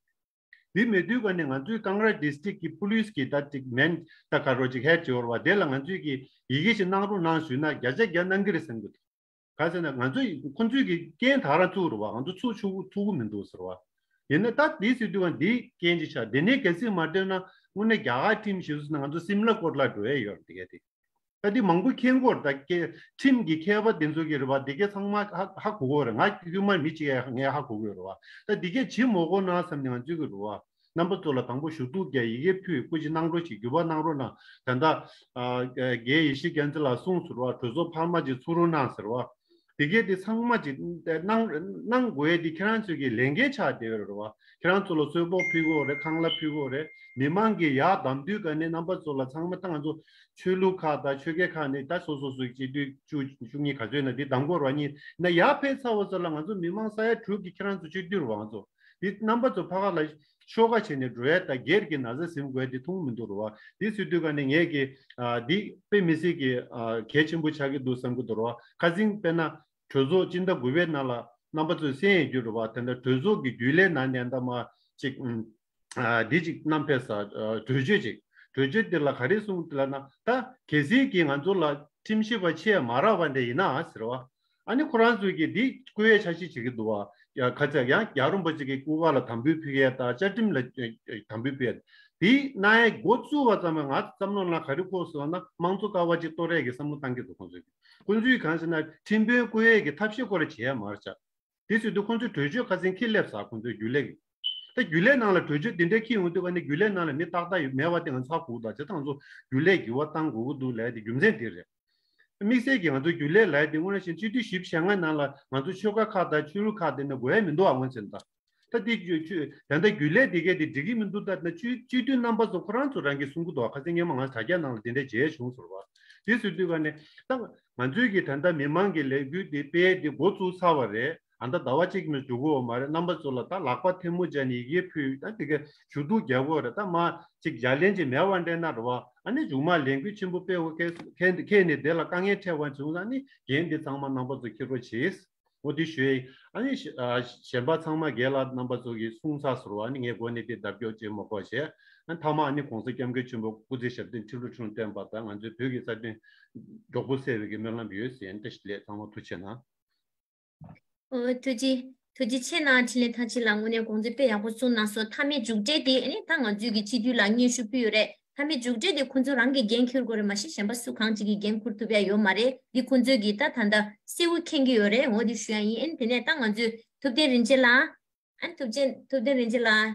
འདི་མེད་དུས་ཀ་ནས་ང་ཚོས་ཀང་ར་ཌི་སི་ཊིག་གི་པུ་ལིས་ཀྱི་ད་ཅིག་མེན་ད་ག་རོ་ཅིག་ཧེཌ་ཅིག་ཡོད་རེད་བ། དེ་ལ་ང་ཚོས་ཀྱི་ཡི་གེ་ཞིག་གནང་རོགས་གནང་ཞུས་ན་བརྒྱ་ཆ་བརྒྱ་གནང་གི་རེད་བསམ་གི་འདུག་ག་ཟེར་ན་ང་ཚོ་ཁོང་ཚོས་ཀྱི་རྐྱེན་ད་རང་བཙུགས་རེད་བ། ང་ཚོ་ཚུགས་ཆོག་ཐུབ་ཀྱི་མི་འདུག་ཟེར་བ། ཡིན་ན་ད་དེ་ཟེར་དུས་ཀ་འདི་རྐྱེན་ཅིག་ཆགས། དེ་ནས་གལ་སྲིད་མ་སྤྲད་ན་དངོས་གནས་རྒྱ་གར་ཁྲིམས་ཞིག་ཟེར་ན་ང་ཚོ་སིམ་ལ་ཀོར་ལ་འགྲོ་ཡས་ཡོད་རེད། དེ་ག་དེ་ད་འདི་མང་པོ་མཁྱེན་གོ་རེད། ད་ཁྲིམས་ཀྱི་མཁས་པ་དེ་ཚོ་གི་རེད་བ། དེ་ག་ཚང་མ་ཧ་ཧ་གོ་གོ་རེད། ང་དཀྱུས་མ་མི་གཅིག་ཡ་ངས་ཧ་གོ་གོ་རེད་བ། ད་དེ་ག་བྱེད་མ་དགོས་ན་བསམ་ནས་ང་ཚོས་གི་རེད་བ། རྣམ་པ་ཚོ་ལ་དང་པོ་ཞུ་གཏུག་རྒྱག་ཡི་གེ་ཕུལ། སྐུ་མཁྱེན་གནང་རོགས་ཞེས་འགྱུར་བ་གནང་རོགས་གནང་། ད་ལྟ་ཨ་རྒན་ཡེ་ཤེས་རྒྱལ་མཚན་ལགས་གསུངས་ཟེར་བ། གྲོས་ཚོགས་འཕར་མ་ཅིག་ཚུགས་རོགས་གནང་ཟེར་བ། དེ་གས་དེ་ཚང་མ་ཅིག་གནང་གནང་དགོས་ཡས་དེ་ཁྱེད་རང་ཚོས་ཀྱི་ལས་འགན་ཆགས་བསྡད་ཡོད་རེད་བ། ཁྱེད་རང་ཚོ་ལ་གསོལ་ཕོགས་ཕུལ་དགོས་རེད། ཁང་གླ་ཕུལ་དགོས་རེད། མི་མང་གིས་ཡར་བདམས་དུས་ཀ་ནས་རྣམ་པ་ཚོ་ལ་ཚང་མ་ད་ང་ཚོ་ཆོས་ལུགས་ཁག་དང་ཆོལ་ཁའི་ཁག་ནས་ད་སོ་སོ་སོའི་སྤྱི་འཐུས་བཅུ་བཅུ་གཉིས་ག་ཚོད་ཡིན་ན་དེ་བདམས་དགོས་རེད་བ། གཉིས་ན་ཡར་ཕེབས་ཚར་བ་ཚོ་ལ་ང་ཚོ་མི་མང་ས་ཡ་དྲུག་གི་ཁྱེད་རང་ཚོ་སྤྱི་འཐུས་རེད་བ། ང་ཚོ་འདི་རྣམ་པ་ཚོ་ཕ་ཁ་ལ་ཤོག་ཁ་བྱས་ནས་འགྲོ་ཡས་དང་སྒེར་གྱི་ན་ཚ་ཟིན་དགོས་འདི་མཐོང་མི་འདུག་རེད་བ། འདི་ཟེར་དུས་ཀ་ནས་ངས་ཀྱི་ཨ་འདི་དཔེ་མི་སྲིད་ཀྱི་ཨ་གལ་ཆེན་པོ་ཆགས་ཀྱི་འདུག་བསམ་གྱི་འདུག་རེད་བ། ཁ་སང་དཔེར་ན་གྲོས་ཚོགས་སྤྱི་ཟླ་དགུ་པའི་ནང་ལ་རྣམ་པ་ཚོས་གསན་ཡས་རྒྱུ་རེད་བ། དེ་འདྲ་གྲོས་ཚོགས་ཀྱི་རྒྱུན་ལས་ནང་ནས་འདྲ་མ་ཅིག་ཨ་འདི་ཅིག་བསྣམས་ཕེབས་ས་ཨ་གྲོས་ཆོད་ཅིག་གྲོས་ཆོད་འདི་ལ་ག་རེ་གསུངས་ལབ་ན། ད་གལ་སྲིད་ཀྱི་ང་ཚོ་ལ་ ཁྲིམས་ཞིབ་པ་ཆེས་མ་རག་པ་འདྲ་ཡིན་ན་ཟེར་བ། ཨ་ནི་ཁོ་རང་ཚོས་ཀྱིས་འདི་བསྐུལ་ཡས་འཆར་གཞི་བྱེད་ཀྱི་འདུག་བ། ཡ་ཁ་ཚ་ཡང་རྒྱལ་བ་རིན་པོ་ཆེ་གི་སྐུ་པར་ལ་དམ་འབུལ་ཕུལ་ཡས་དང་བཅའ་ཁྲིམས་ལ་དམ་འབུལ་ཕུལ་ཡས་འདི་གནང་ཡས་འགོ་བཙུགས་པ་ཙམ་ལ་ང་བསམ་བློ་ནང་ག་རེ་འཁོར་སོང་ན་དམངས་གཙོ་ཀ་བ་ཅིག་གཏོར་ཡས་ཀྱི་བསམ་བློ་བཏང་གི་འདུག་ཁོང་ཚོས་ཀྱིས། ཁོང་ཚོས་གང་ཟེར་ན་ཁྲིམས་དཔོན་བསྐུལ་ཡས་ཀྱི་ཐབས་ཤེས་སྐོར་ལ་བྱེད་ཡས་མ་རེད་ཆགས། དེ་ཟེར་དུས་ཁོང་ཚོས་གྲོས་ཆོད་ཁ་སང་འཁྱེར་སླེབས་ས། ཁོང་ཚོའི་རྒྱུན་ལས་ཀྱི། ད་རྒྱུན་ལས་ནང་ལ་གྲོས་ཆོད་འདི་འདྲ་འཁྱེར་ཡོང་དུས་ཀ་ནི་རྒྱུན་ལས་ནང་ལ་མི་ཏག་ཏག་ཡོད་མེད་པ་དེ་ང་ཚོ་ཧ་གོ་གི་འདུག་བྱས་ཙང་ཚོ་རྒྱུན་ལས་འགྱུར་བ་གཏང་དགོས་ཀྱི་འདུག་ལབ་ཡ་དེ་རྒྱུ་མཚན་དེ་རེད། དམིགས་བསལ་གྱིས་ང་ཚོ་རྒྱུན་ལས་ལབ་ཡ་དེ་དངོས་གནས་བཤད་ན་སྤྱི་འཐུས་བཞི་བཅུ་ཞེ་ལྔ་ནང་ལ་ང་ཚོ་ཆོལ་ཁ་ཁག་དང་ཆོས་ལུགས་ཁག་དེ་ནི་དགོས་ཡ་མི་འདུག་ཨ། དངོས་གནས་བྱས་ན་ད། ད་འདི་ཆོས་ཆོས་ད་ལྟ་རྒྱུན་ལས་དེ་གས་དེ་འགྲིག་གི་མི་འདུག་ད་ན་སྤྱི་སྤྱི་འཐུས་རྣམ་པ་ཚོ་ཁོ་རང་ཚོ་རང་གིས་གསུང་གི་འདུག་ཁ་སང་ཉི་མ་ང་དྲ་རྒྱ་ནང་ལ་དེ་འདྲ་མཇལ་བྱུང་ཟེར་བ། དེ་ཟེར་དུས་ཀ་ནི་ད་ང་ཚོའི་གི་ད་ལྟ་མི་མང་གི་ལས་འགུལ་དེ་སྤེལ་དེ་འགོ་བཙུགས་ཚར་བ་རེད། ཨ་ད་ཟླ་བ་གཅིག་མི་འཇུག་གི་ཡོད་མ་རེད། རྣམ་པ་ཚོ་ལ་ད་ལག་པ་ཐལ་མོ་སྦྱར་ནས་ཡི་གེ་ཕུལ། ད་དེ་ག་ཞུ་གཏུག་རྒྱག་གི་ཡོད་རེད། ད་མ་ཅིག་ལྗགས་ལན་ཅིག་མེད་པ་འདྲ་ན་རེད་བ། ཨ་ནི་མཇུག་མ་ལས་འགུལ་ཆེན་པོ་སྤེལ་བ་ཁེལ་ཁེལ་ཁེལ་ནས་དེ་ལ་དཀའ་ངལ་འཕྲད་པ་བྱུང་ན་ནི་འགན་འདི་ཚང་མ་རྣམ་པ་ཚོ་འཁྱེར་རོགས་བྱེད། འོ་དེ་ཞུ་ཡས། ཨ་ནི་ཞེ་ཨ་གཞན་པ་ཚང་མ་རྒན་ལགས་རྣམ་པ་ཚོ་གིས་གསུངས་ཚར་ཟེར་བ། ཨ་ནི་ངས་འགོ་ནས་དེ་ལྡབ་སྐྱོར་བྱེད་མ་དགོས་བྱས། ཨ་ནི་མཐའ་མ་ཨ་ནི་༸གོང་ས་༸སྐྱབས་མགོན་ཆེན་པོ་སྐུ་ཚེ་ཞབས་བརྟན་ཁྲི་ལོ་ཁྲི་ལོ་བརྟན་པ་དང་ང་ཚོའི་བོད་ཀྱི་རྩ་དོན་མགྱོགས་པོ་སེལ་བའི་གི་སྨོན་ལམ་ཡོད་ཟེར། ཨ་ནི་བཀྲ་ཤིས་བདེ་ལེགས། ཚང་མ་ཐུགས་རྗེ་གནང་། ཨོ་ཐུགས་རྗེ་ཐུགས་རྗེ་ཆེ་གནང་། འཕྲིན་ལས་ཐར་ཕྱིན་ལགས་དངོས་གནས་དགོངས་ཚུལ་དཔེ་ཡག་པོ་གསུངས་གནང་སོང་། མཐའ་མའི་མཇུག་འབྲས་དེ་ཨ་ནི་ད་ང་ཚོའི་གི་སྤྱི་འཐུས་ལ་སྙན་ཞུ་ཕུལ་ཡོད་རེད། མཐའ་མའི་མཇུག་འབྲས་དེ་ཁོང་ཚོ་རང་གིས་འགན་འཁུར་དགོས་རེད། མ་གཞི་གཞན་པ་སུ་གང་ཅིག་གིས་འགན་འཁུར་ཐུབ་ཡ་ཡོད་མ་རེད། འདི་ཁོང་ཚོས་གི་ད་ད་ལྟ་གསལ་བོ་མཁྱེན་གྱི་ཡོད་རེད། འོ་འདི་ཞུ་ཡ་ཡིན། ཨ་ནི་དེ་ནས་ད་ང་ཚོའི་ཐུབ་བསྟན་རིན་ཆེན་ལགས། ཨ་ནི་ཐུབ་ཆེན་ཐུབ་བསྟན་རིན་ཆེན་ལགས།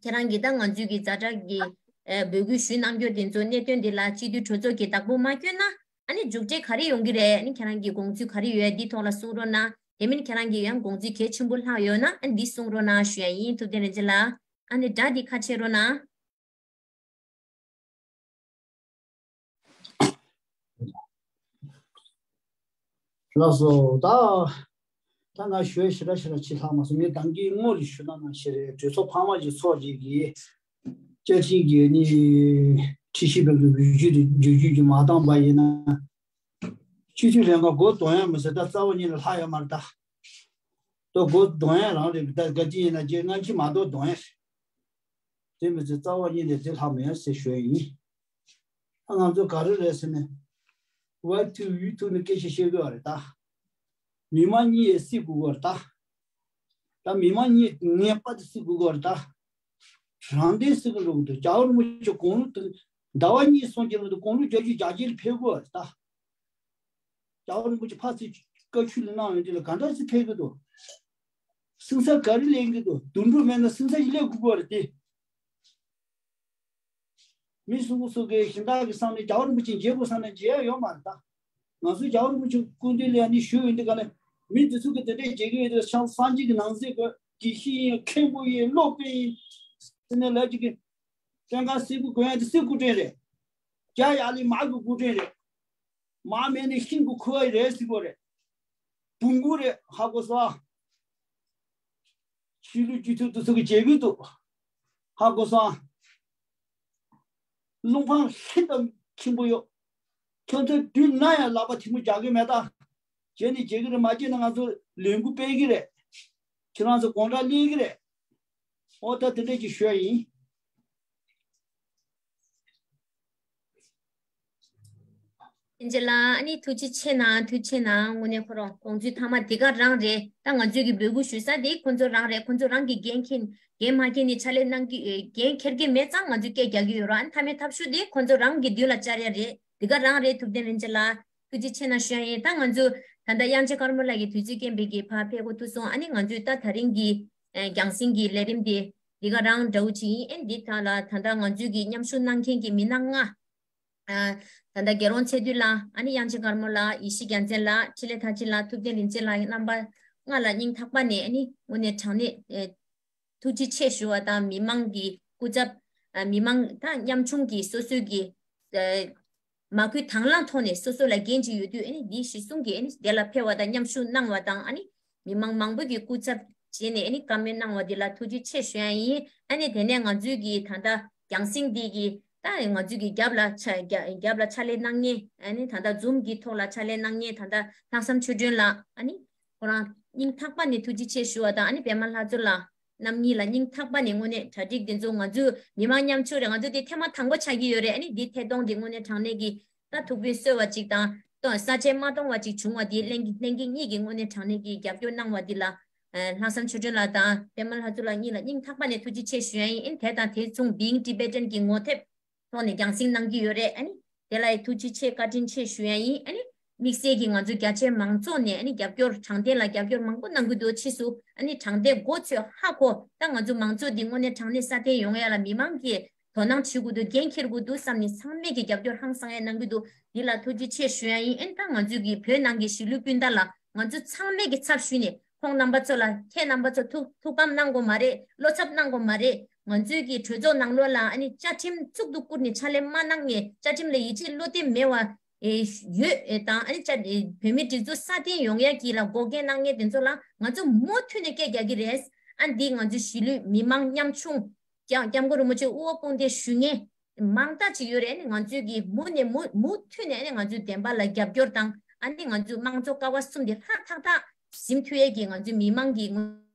ཁྱེད་རང་གིས་ད་ང་ཚོའི་གི་ཛ་དྲག་གི་ཨ་འབོད་སྐུལ་ཞུས་གནང་རྒྱུ་དེ་ཚོ་གནད་དོན་དེ་ལ་སྤྱི་འཐུས་གྲོས་ཚོགས་ཀྱིས་བདག་པོ་མ་བསྐྱོན་ན། ཨ་ནི་མཇུག་འབྲས་ག་རེ་ཡོང་གི་རེད། ཨ་ནི་ཁྱེད་རང་གི་དགོངས་ཚུལ་ག་རེ་ཡོད་འདི་ཐོག་ལ་གསུང་རོགས་གནང་། དེ་མིན་ཁྱེད་རང་གི་ཡང་དགོངས་ཚུལ་གལ་ཆེན་པོ་ལྷག་ཡོད་ན་ཨ་ནི་འདི་གསུང་རོགས་གནང་ཞུ་ཡ་ཡིན། ཐུབ་བསྟན་རིན་ཆེན་ལགས། ཨ་ནི་སྒྲ་འདི་ཁ་ཕྱེ་རོགས་གནང་། ལགས་སོ། ད་ད་ང་ཞུ་ཡ་ཞེ་དྲག་ཞེ་དྲག་ཅིག་ལྷག་མ་སོང་། ངས་ད་གིན་སྔོན་ལ་ཞུས་གནང་ནང་བཞིན་རེད། གྲོས་ཚོགས་འཕར་མ་ཅིག་ཚོགས་རྗེས་ཀྱི་བཅའ་ཁྲིམས་ཀྱི་ནི་ཁྲིམས་ཞིབ་པའི་གི་འོས་ཆོས་དེ་བསྒྱུར་བཅོས་ཅིག་མ་བཏང་པ་ཡིན་ན། སྤྱི་འཐུས་ལྷན་ཁང་སྒོ་རྡུང་ཡ་མི་ཟེར། ད་རྩ་བ་ཉིད་ནས་ལྷག་ཡོད་མ་རེད། ད་ད་སྒོ་རྡུང་ཡ་རང་རེད། ད་ག་ཅི་ཡིན་ན་རྗེས་སྔ་ཕྱི་མ་གཏོགས་རྡུང་ཡ་རེད། དེ་མི་ཚེ་རྩ་བ་ཉིད་ནས་དེ་ལྷག་མེད་ཟེར་ཞུ་ཡ་ཡིན། ཨ་ང་ཚོ་ག་རེ་རེད་ཟེར་ནས། ཝེབ་ཐིག་ཡུ་ཐུག་ནས་སྐད་ཆ་བཤད་དགོས་པ་རེད་ད། མི་མང་གཉིས་ཡས་སྲིད་དགོས་པ་རེད་ད། ད་མི་མང་གཉིས་ངེས་པར་དུ་སྲིད་དགོས་པ་རེད་ད། རང་བདེན་སྲིད་དགོས་འགྲོ་གི་འདུག་རྒྱལ་བ་རིན་པོ་ཆེ་དགུང་ལོ་དུ་ཟླ་བ་གཉིས་སོང་རྗེས་ལ་དགུང་ལོ་བརྒྱད་ཅུ་གྱ་བརྒྱད་ལ་ཕེབས་དགོས་པ་རེད་ད། རྒྱལ་བ་རིན་པོ་ཆེ་ཕར་ཚུར་བཀའ་ཆོས་ལ་གནང་ཡོང་དུས་ལ་ག་འདྲ་སེ་ཕེབས་ཀྱི་འདུག་སེང་ས་ག་རེ་ལེན་གྱི་འདུག་དུད་འགྲོ་མེད་ན་སེང་ས་ཞིག་སླེབས་དགོས་པ་རེད་དེ། མི་སུ་གུ་སུ་གའི་གཞན་དག་གི་བསམ་ནས་རྒྱལ་བ་རིན་པོ་ཆེ་མཇལ་དགོས་བསམ་ནས་མཇལ་ཡ་ཡོད་མ་རེད་ད། ང་ཚོ་རྒྱལ་བ་རིན་པོ་ཆེ་སྐུ་མདུན་ལ་ཡ་ནི་ཞུ་ཡོང་དུས་ག་ནས་མི་འདི་ཚོ་གི་དེ་འདྲས་མཇལ་གྱི་ཡོད་དུས་ཤང་སངས་རྒྱས་ཀྱི་ནང་གསེས་དགོས། དགེ་བཤེས་ཡིན། མཁན་པོ་ཡིན། སློབ་དཔོན་ཡིན་ཟེར་ནས་ལབ་ཀྱི་གི། སྟོན་ཁ་སེར་པོ་གོན་ཡ་དེ་སེར་སྐུ་བྲེང་རེད། རྒྱ་ཡག་ལི་མ་གི་སྐུ་བྲེང་རེད། མ་མེད་ནས་ཤིང་གི་ཁུ་བ་རེད་ཟེར་གོ་རེད། བོང་གུ་རེད་ཧ་གོ་སོང་ཨ། ཕྱི་ལུས་རྒྱུ་ཐུག་ཏུ་ཚུགས་ཀྱི་བྱེད་གི་འདུག་ཧ་གོ་སོང་ཨ། རླུང་འཕང་ལྷན་ཙམ་ཆེན་པོ་ཡོད། ཁྱོད་ཚོས་དུས་ན་ཡང་ལག་པ་ཐལ་མོ་རྒྱག་གི་མེད་ད། བྱས་ནས་བྱེད་གི་རེད། མ་བྱས་ན་ང་ཚོ་ལས་འགུལ་སྤེལ་གི་རེད། ཁྱེད་རང་ཚོ་དགོང་དག་སླེབས་གི་རེད། ཨོ་ད་དེ་འདྲས་ཀྱི་ཞུ་ཡ་ཡིན། རིན་ཆེན་ལགས་ཨ་ནི་ཐུགས་རྗེ་ཆེ་གནང་། ཐུགས་རྗེ་ཆེ་གནང་། དངོས་གནས་ཁོ་རང་དགོངས་ཚུལ་མཐའ་མ་འདི་ག་རང་རེད། ད་ང་ཚོས་ཀྱི་འབོད་སྐུལ་ཞུ་ས་དེ་ཁོ་ཚོ་རང་རེད། ཁོ་ཚོ་རང་གི་འགན་འཁྱེར་འགན་མ་འཁྱེར་ནས་ཕྱག་ལས་གནང་གི་འགན་འཁྱེར་གྱི་མེད་ཙང་ང་ཚོས་སྐད་རྒྱག་གི་ཡོད་ར། ཨ་ནི་མཐའ་མའི་ཐབས་ཤུགས་དེ་ཁོ་ཚོ་རང་གི་མདུན་ལ་བཅར་ཡ་རེད། འདི་ག་རང་རེད། ཐུབ་བསྟན་རིན་ཆེན་ལགས་ཐུགས་རྗེ་ཆེ་གནང་ཞུ་ཡ་ཡིན། ད་ང་ཚོ་ད་ལྟ་དབྱངས་ཅན་དཀར་མོ་ལགས་ཀྱི་དུས་ཚོད་རྐྱེན་པས་ཀྱི་ཕར་ཕེབས་འགོ་ཐུག་སོང་། ཨ་ནི་ང་ཚོས་ད་ད་རིང་གི་ཨ་རྒྱང་སྲིང་གི་ལས་རིམ་དེ་འདི་ག་རང་འདྲ་བོ་ཅིག་ཡིན། ཨ་ནི་འདི་དག་ལ་ད་ལྟ་ང་ཚོས་ཀྱི་མཉམ་ཞུགས་གནང་མཁན་གྱི་མི་སྣ་ལྔ། ཨ་ད་ལྟ་རྒྱལ་རོང་ཚེ་བརྟན་ལགས། ཨ་ནི་དབྱངས་ཅན་དཀར་མོ་ལགས། ཡེ་ཤེས་རྒྱལ་མཚན་ལགས། འཕྲིན་ལས་མཐར་ཕྱིན་ལགས། ཐུབ་བསྟན་རིན་ཆེན་ལགས། རྣམ་པ་ལྔ་ལ་སྙིང་ཐག་པ་ནས་ཨ་ནི་དངོས་གནས་དྲང་གནས་ཨེ་ཐུགས་རྗེ་ཆེ་ཞུ་བ་དང་། མི་མང་གི་སྐུ་ཚབ། ཨ་མི་མང་དང་ཉམ་ཆུང་གི་སོ་སོའི་གི་ཨེ་མ་བསྐུལ་དང་བླངས་ཐོག་ནས་སོ་སོ་ལ་འགན་ཅིག་ཡོད་དུས་ཨ་ནི་འདི་གཞི་བཟུང་གིས་ཨ་ནི་དེ་ལ་ཕེབས་པ་དང་མཉམ་ཞུགས་གནང་བ་དང་། ཨ་ནི་མི་མང་མང་པོ་གི་སྐུ་ཚབ་བྱས་ནས་ཨ་ནི་བཀའ་མོལ་གནང་བ་འདི་ལ་ཐུགས་རྗེ་ཆེ་ཞུ་ཡ་ཡིན། ཨ་ནི་དེ་ནས་ང་ཚོའི་གི་ད་ལྟ་རྒྱང་སྲིང་འདི་གི་ད་ང་ཚོའི་གི་རྒྱབ་ལ་ཕྱ་རྒྱ་རྒྱབ་ལ་ཕྱག་ལས་གནང་མཁན། ཨ་ནི་ད་ལྟ་ཛུམ་གི་ཐོག་ལ་ཕྱག་ལས་གནང་མཁན་ད་ལྟ་ལྷག་བསམ་ཆོས་སྒྲོན་ལགས། ཨ་ནི་ཁོ་རང་སྙིང་ཐག་པ་ནས་ཐུགས་རྗེ་ཆེ་ཞུ་བ་དང་། ཨ་ནི་པད་མ་ལྷ་མཚོ་ལགས། རྣམ་གཉིས་ལ་སྙིང་ཐག་པ་ནས་དངོས་གནས་གྲ་སྒྲིག་འདི་ཚོ་ང་ཚོ་མི་མང་མཉམ་ཞུགས་རེད། ང་ཚོ་འདི་ཐེངས་མ་དང་པོ་ཆགས་ཀྱི་ཡོད་རེད། ཨ་ནི་འདི་ཐད་གཏོང་འདི་དངོས་གནས་དྲང་གནས་ཀྱི་ད་ཐུགས་ཕན་གསོས་པ་ཅིག་དང་ གཏོང་ས་ཆས་མ་གཏོང་བ་ཅིག་བྱུང་བ་དེ་ལྷན་ལྷན་རྒྱས་གཉིས་ཀྱིས་དངོས་གནས་དྲང་གནས་ཀྱི་རྒྱབ་སྐྱོར་གནང་བ་འདི་ལ་ལྷག་བསམ་ཆོས་སྒྲོན་ལགས་དང་པད་མ་ལྷ་མཚོ་ལགས་གཉིས་ལ་སྙིང་ཐག་པ་ནས་ཐུགས་རྗེ་ཆེ་ཞུ་ཡ་ཡིན། དེ་དང་དེ་མཚུངས་Being Tibetan གྱི་ངོ་དེབ་ཐོག་ནས་རྒྱང་སྲིང་གནང་གི་ཡོད་རེད། ཨ་ནི་དེ་ལ་ཐུགས་རྗེ་ཆེ་བཀའ་དྲིན་ཆེ་ཞུ་ཡ་ཡིན། ཨ་ནི་དམིགས་བསལ་གྱིས་ང་ཚོ་རྒྱ་ཆེའི་མང་ཚོགས་ནས་ཨ་ནི་རྒྱབ་སྐྱོར་དྲང་བདེན་ལ་རྒྱབ་སྐྱོར་མང་པོ་གནང་གི་འདུག་ཕྱིས་སུ་ཨ་ནི་དྲང་བདེན་མགོ་ཚོས་ཧ་གོ། ད་ང་ཚོ་མང་ཚོགས་འདི་དངོས་གནས་དྲང་གནས་སྲ་བརྟན་ཡོང་ཡ་ལ་མི་མང་གིས་དོ་སྣང་བྱེད་དགོས་འདུག་འགན་འཁྱེར་དགོས་འདུག་བསམ་ནས་ཚང་མས་ཀྱི་རྒྱབ་སྐྱོར་ཧང་སང་ཡ་གནང་གི་འདུག་འདི་ལ་ཐུགས་རྗེ་ཆེ་ཞུ་ཡ་ཡིན། ཨ་ནི་ད་ང་ཚོས་ཀྱི་བོད་ནང་གི་གཞིས་ལུས་སྤུན་ཟླ་ལ་ང་ཚོ་ཚང་མས་ཀྱི་ཚབ་ཞུས་ནས་ཁོང་རྣམ་པ་ཚོ་ལ་ཁྱེད་རྣམ་པ་ཚོ་ཐུགས་ཐུགས་ཕམ་གནང་དགོས་མ་རེད། བློ་འཚབ་གནང་དགོས་མ་རེད། ང་ཚོའི་གི་གྲོས་ཚོགས་ནང་ལོགས་ལ་ཨ་ནི་བཅའ་ཁྲིམས་གཙུག་ཏུ་བཀུར་ནས་ཕྱག་ལས་མ་གནང་མཁན། བཅའ་ཁྲིམས་ལ་ཡིད་ཆེས་བློ་གཏད་མེད་པ་ཨེ་ཡོད་ཨེ་དང་། ཨ་ནི་བཅའ་ཨེ་བོད་མིའི་སྒྲིག་འཛུགས་སྲ་བརྟན་ཡོང་ཡ་གི་ལ་འགོག་རྐྱེན་གནང་མཁན་དེ་ཚོ་ལ་ང་ཚོ་མུ་མཐུད་ནས་སྐད་རྒྱག་གི་རེད། ཨ་འདི་ང་ཚོའི་གཞིས་ལུས་མི་མང་ཉམ་ཆུང་སྐྱབས་སྐྱབས་མགོན་རིན་པོ་ཆེ་དབུ་བ་དཔུང་སྡེ་ཞུ་མཁན་མང་དག་ཅིག་ཡོད་རེད། ཨ་ནི་ང་ཚོས་གི་མུ་ནས་མུ་མུ་མཐུད་ནས་ཨ་ནི་ང་ཚོའི་བདེན་པ་ལ་རྒྱབ་སྐྱོར་དང་། ཨ་ནི་ང་ཚོའི་དམངས་གཙོ་ཀ་བ་གསུམ་དེ་ཧྲ་ཐག་ཐག་ཟིན་ཐུབ་ཡས་ཀྱི་ང་ཚོའི་མི་མང་གི་ངོས་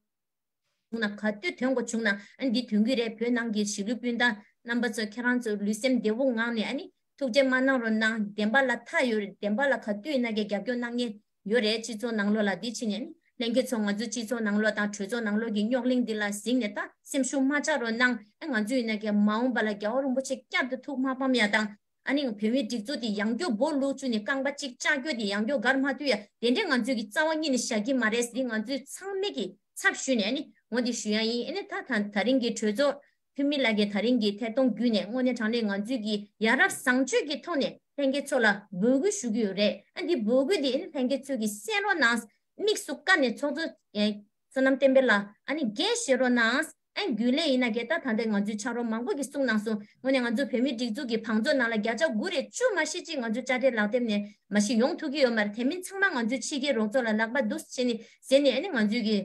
ན་ག་དུས་ཐོན་དགོས་བྱུང་ན་ཨ་ནི་འདི་ཐོན་གྱི་རེད། བོད་ནང་གི་གཞིས་ལུས་སྤུན་ཟླ་རྣམ་པ་ཚོ་ཁྱེད་རང་ཚོ་ལུས་སེམས་བདེ་པོ་ངང་ནས་ཨ་ནི་ཐུགས་རྗེ་མ་གནང་རོགས་གནང་། བདེན་པ་ལ་མཐའ་ཡོད་རེད། བདེན་པ་ལ་ག་དུས་ཡིན་ན་གི་རྒྱབ་སྐྱོར་གནང་མཁན་ཡོད་རེད། སྤྱི་ཚོགས་ནང་ལོགས་ལ་འདི་ཕྱིན་ནས་ཨ་ནི་ལྷན་རྒྱས་ཚོ་ང་ཚོ་སྤྱི་ཚོགས་ནང་ལོགས་དང་གྲོས་ཚོགས་ནང་ལོགས་ཀྱི་རྙོག་གླེང་འདི་ལ་གཟིགས་ནས་ད་སེམས་ཤུགས་མ་ཆག་རོགས་གནང་། ཨ་ང་ཚོ་ཡིན་ན་གི་མ་འོངས་པ་ལ་རྒྱལ་བ་རིན་པོ་ཆེ་བསྐྱར་དུ་ཐུགས་མ་ཕམ་ཡ་དང་། ཨ་ནི་བོད་མིའི་སྒྲིག་འཛུགས་དེ་ཡང་བསྐྱར་སྦོ་ལུག་བཅུག་ནས་རྐང་པ་གཅིག་བཅག་རྒྱུ་དེ་ཡང་བསྐྱར་སྒར་མ་ཐུབ་ཡ་དེ་འདྲའི་ང་ཚོས་ཀྱི་རྩ་བ་ཉིད་ནས་བཞག་གི་མ་རེད། འདི་ང་ཚོས་ཚང་མས་ཀྱི་ཚབ་ཞུས་ནས་ཨ་ནི་ངོ་འདི་ཞུ་ཡ་ཡིན། ཨ་ནི་ད་ད་ད་རིང་གི་གྲོས་ཚོགས་འཐུས་མི་ལགས་ཀྱིས་ད་རིང་གི་ཐད་གཏོང་བརྒྱུད་ནས་དངོས་གནས་དྲང་གནས་ང་ཚོས་ཀྱི་ཡ་རབས་བཟང་སྤྱོད་ཀྱི་ཐོག་ནས་ལྷན་རྒྱས་ཚོ་ལ་འབོད་སྐུལ་ཞུ་གི་ཡོད་རེད། ཨ་འདི་འབོད་སྐུལ་འདི་ཨ་ནི་ལྷན་རྒྱས་ཚོས་ཀྱི་གསན་རོགས་གནང་། དམིགས་སུ་བཀར་ནས་ཚོགས་གཙོ་ཨེ་བསོད་ནམས་བསྟན་འཕེལ་ལགས་ཨ་ནི་འགན་བཞེས་རོགས་གནང་། ཨ་རྒྱུན་ལས་ཡིན་ན་གལ་ཏེ་ད་ལྟ་ང་ཚོའི་ཕྱག་རོགས་མང་པོ་གིས་གསུངས་གནང་སོང་། དངོས་གནས་ང་ཚོ་བོད་མིའི་སྒྲིག་འཛུགས་ཀྱི་བང་མཛོད་ནང་ལ་བརྒྱ་ཆ་དགུ་རེ་བཅུ་མ་གཞི་གཅིག་ང་ཚོ་དཔྱ་ཁྲལ་ལག་དེབ་ནས་མ་གཞི་ཡོང་ཐུབ་ཀྱི་ཡོད་མ་རེད། དེ་མིན་ཚང་མ་ང་ཚོའི་ཕྱི་རྒྱལ་རོགས་ཚོགས་ལ་ལག་པ་འདུག་སེ་བྱས་ནས་ཟེར་ནས་ཨ་ནི་ང་ཚོའི་གི་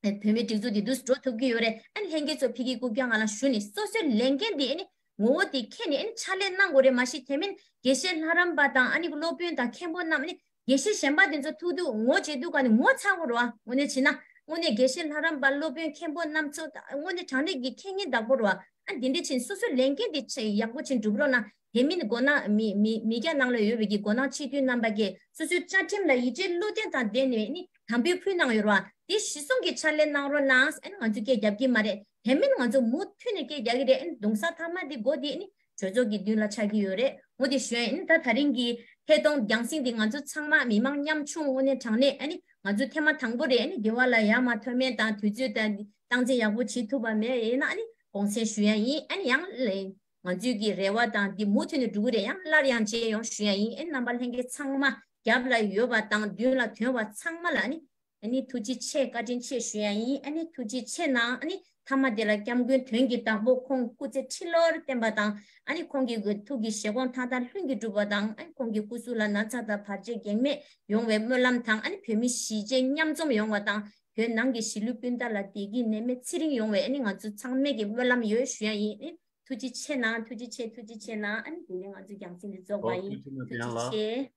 བོད་མིའི་སྒྲིག་འཛུགས་འདི་འདུག་སེ་འགྲོ་ཐུབ་ཀྱི་ཡོད་རེད། ཨ་ནི་ལྷན་རྒྱས་ཚོ་ཕ་གི་རྐུབ་བཀྱག་ང་ལ་ཞུ་ནས་སོ་སོའི་ལས་འགན་འདི་ཨ་ནི་ངོ་བོ་དེ་མཁྱེན་ནས་ཨ་ནི་ཕྱག་ལས་གནང་དགོས་རེད། མ་གཞི་དེ་མིན་དགེ་བཤེས་ལྷ་རམས་པ་དང་ཨ་ནི་སློབ་དཔོན་དང་མཁན་པོ་རྣམས་ཨ་ནི་དགེ་བཤེས་གཞན་པ་དེ་ཚོ་ཐུག་དུས་ངོ་བྱེད་དུས་ག་ནས་ངོ་ཚ་བོ་རེད་བ། དངོས་གནས་བྱས་ན་དངོས་གནས་དགེ་བཤེས་ལྷ་རམས་པ་སློབ་དཔོན་མཁན་པོ་རྣམས་ཚོ་དངོས་གནས་དྲང་གནས་ཀྱི་མཁྱེན་མཁན་བདག་པོ་རེད་བ། ཨ་འདི་འདྲ་ཕྱིན་སོ་སོའི་ལས་འགན་དེ་ཆེ་ཡག་པོ་ཕྱིན་སྒྲུབ་རོགས་གནང་། དེ་མིན་མགོ་ནག་མི་མི་མི་སྐྱ་ནང་ལ་ཡོད་པའི་གི་མགོ་ནག་སྤྱི་འཐུས་རྣམ་པ་གིས་སོ་སོའི་བཅའ་ཁྲིམས་ལ་ཡིད་ཆེས་བློ་གཏད་དང་ལྡན་ནས་ནི་དམ་འབུལ་ཕུལ་གནང་ཡོད་རེད་བ། དེ་གཞི་བཟུང་གི་ཕྱག་ལས་གནང་རོགས་གནང་། ཨ་ནི་ང་ཚོས་སྐད་རྒྱབ་ཀྱི་མ་རེད། དེ་མིན་ང་ཚོ་མུ་མཐུད་ནས་སྐད་རྒྱག་གི་རེད། ཨ་ནི་གདུང་སེམས་ཐ་མ་འདི་མགོ་འདི་ཨ་ནི་གྲོས་ཚོགས་ཀྱི་མདུན་ལ་ཆགས་ཀྱི་ཡོད་རེད། འོ་དེ་ཞུ་ཡ་ཡིན། ད་ད་རིང་གི་ཐད་གཏོང་རྒྱང་སྲིང་འདི་ང་ཚོ་ཚང་མ་མི་མང་ཉམ་ཆུང་དངོས་གནས་དྲང་གནས་ཨ་ནི་ང་ཚོ་ཐེངས་མ་དང་པོ་རེད། ཨ་ནི་འདི་བ་ལ་ཡར་མར་མཐོ་དམན་དང་དུས་ཚོད་དང་སྟངས་འཛིན་ཡག་པོ་བྱེད་ཐུབ་པ་མེད་ཡིན་ན་ཨ་ནི་དགོངས་སེལ་ཞུ་ཡ་ཡིན། ཨ་ནི་ཡང་ལས་ང་ཚོའི་གི་རེ་བ་དང་འདི་མུ་མཐུད་ནས་འགྲོ་གི་རེད། ཡང་སླར་ཡང་མཇལ་ཡོང་ཞུ་ཡ་ཡིན། ཨ་ནི་རྣམ་པ་ལྷན་རྒྱས་ཚང་མ་རྒྱབ་ལ་ཡོད་པ་དང་མདུན་ལ་ཐོན་པ་ཚང་མ་ལ་ཨ་ནི་ཨ་ནི་ཐུགས་རྗེ་ཆེ་བཀའ་དྲིན་ཆེ་ཞུ་ཡ་ཡིན། ཨ་ནི་ཐུགས་རྗེ་ཆེ་གནང་། ཨ་ནི་མཐའ་མ་དེ་ལ་སྐྱབས་མགོན་དོན་གྱི་བདག་པོ་ཁོང་སྐུ་ཚེ་ཁྲི་ལོར་བརྟན་པ་དང་། ཨ་ནི་ཁོང་གི་ཐུགས་ཀྱི་བཞེད་དགོངས་མཐའ་དག་ལྷུན་གྱིས་གྲུབ་པ་དང་། ཨ་ནི་ཁོང་གི་སྐུ་གཟུགས་ལ་ན་ཚ་དང་བར་ཆད་གེགས་མེད་ཡོང་བའི་སྨོན་ལམ་དང་། ཨ་ནི་བོད་མི་གཞིས་བྱེས་མཉམ་འཛོམས་ཡོང་བ་དང་། བོད་ནང་གི་གཞིས་ལུས་སྤུན་ཟླ་ལ་བདེ་སྐྱིད་ནད་མེད་ཚེ་རིང་ཡོང་བའི་ཨ་ནི་ང་ཚོ་ཚང་མས་ཀྱི་སྨོན་ལམ་ཡོད་ཞུ་ཡ་ཡིན། ཨ་ནི་ཐུགས་རྗེ་ཆེ་གནང་། ཐུགས་རྗེ་ཆེ། ཐུགས་རྗེ་ཆེ་གནང་། ཨ་ནི་དེ་ནས་ང་ཚོ་རྒྱང་སྲིང་འདི་རྫོགས་པ་ཡིན། ཐུགས་རྗེ་ཆེ།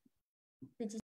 ཐུགས་རྗེ་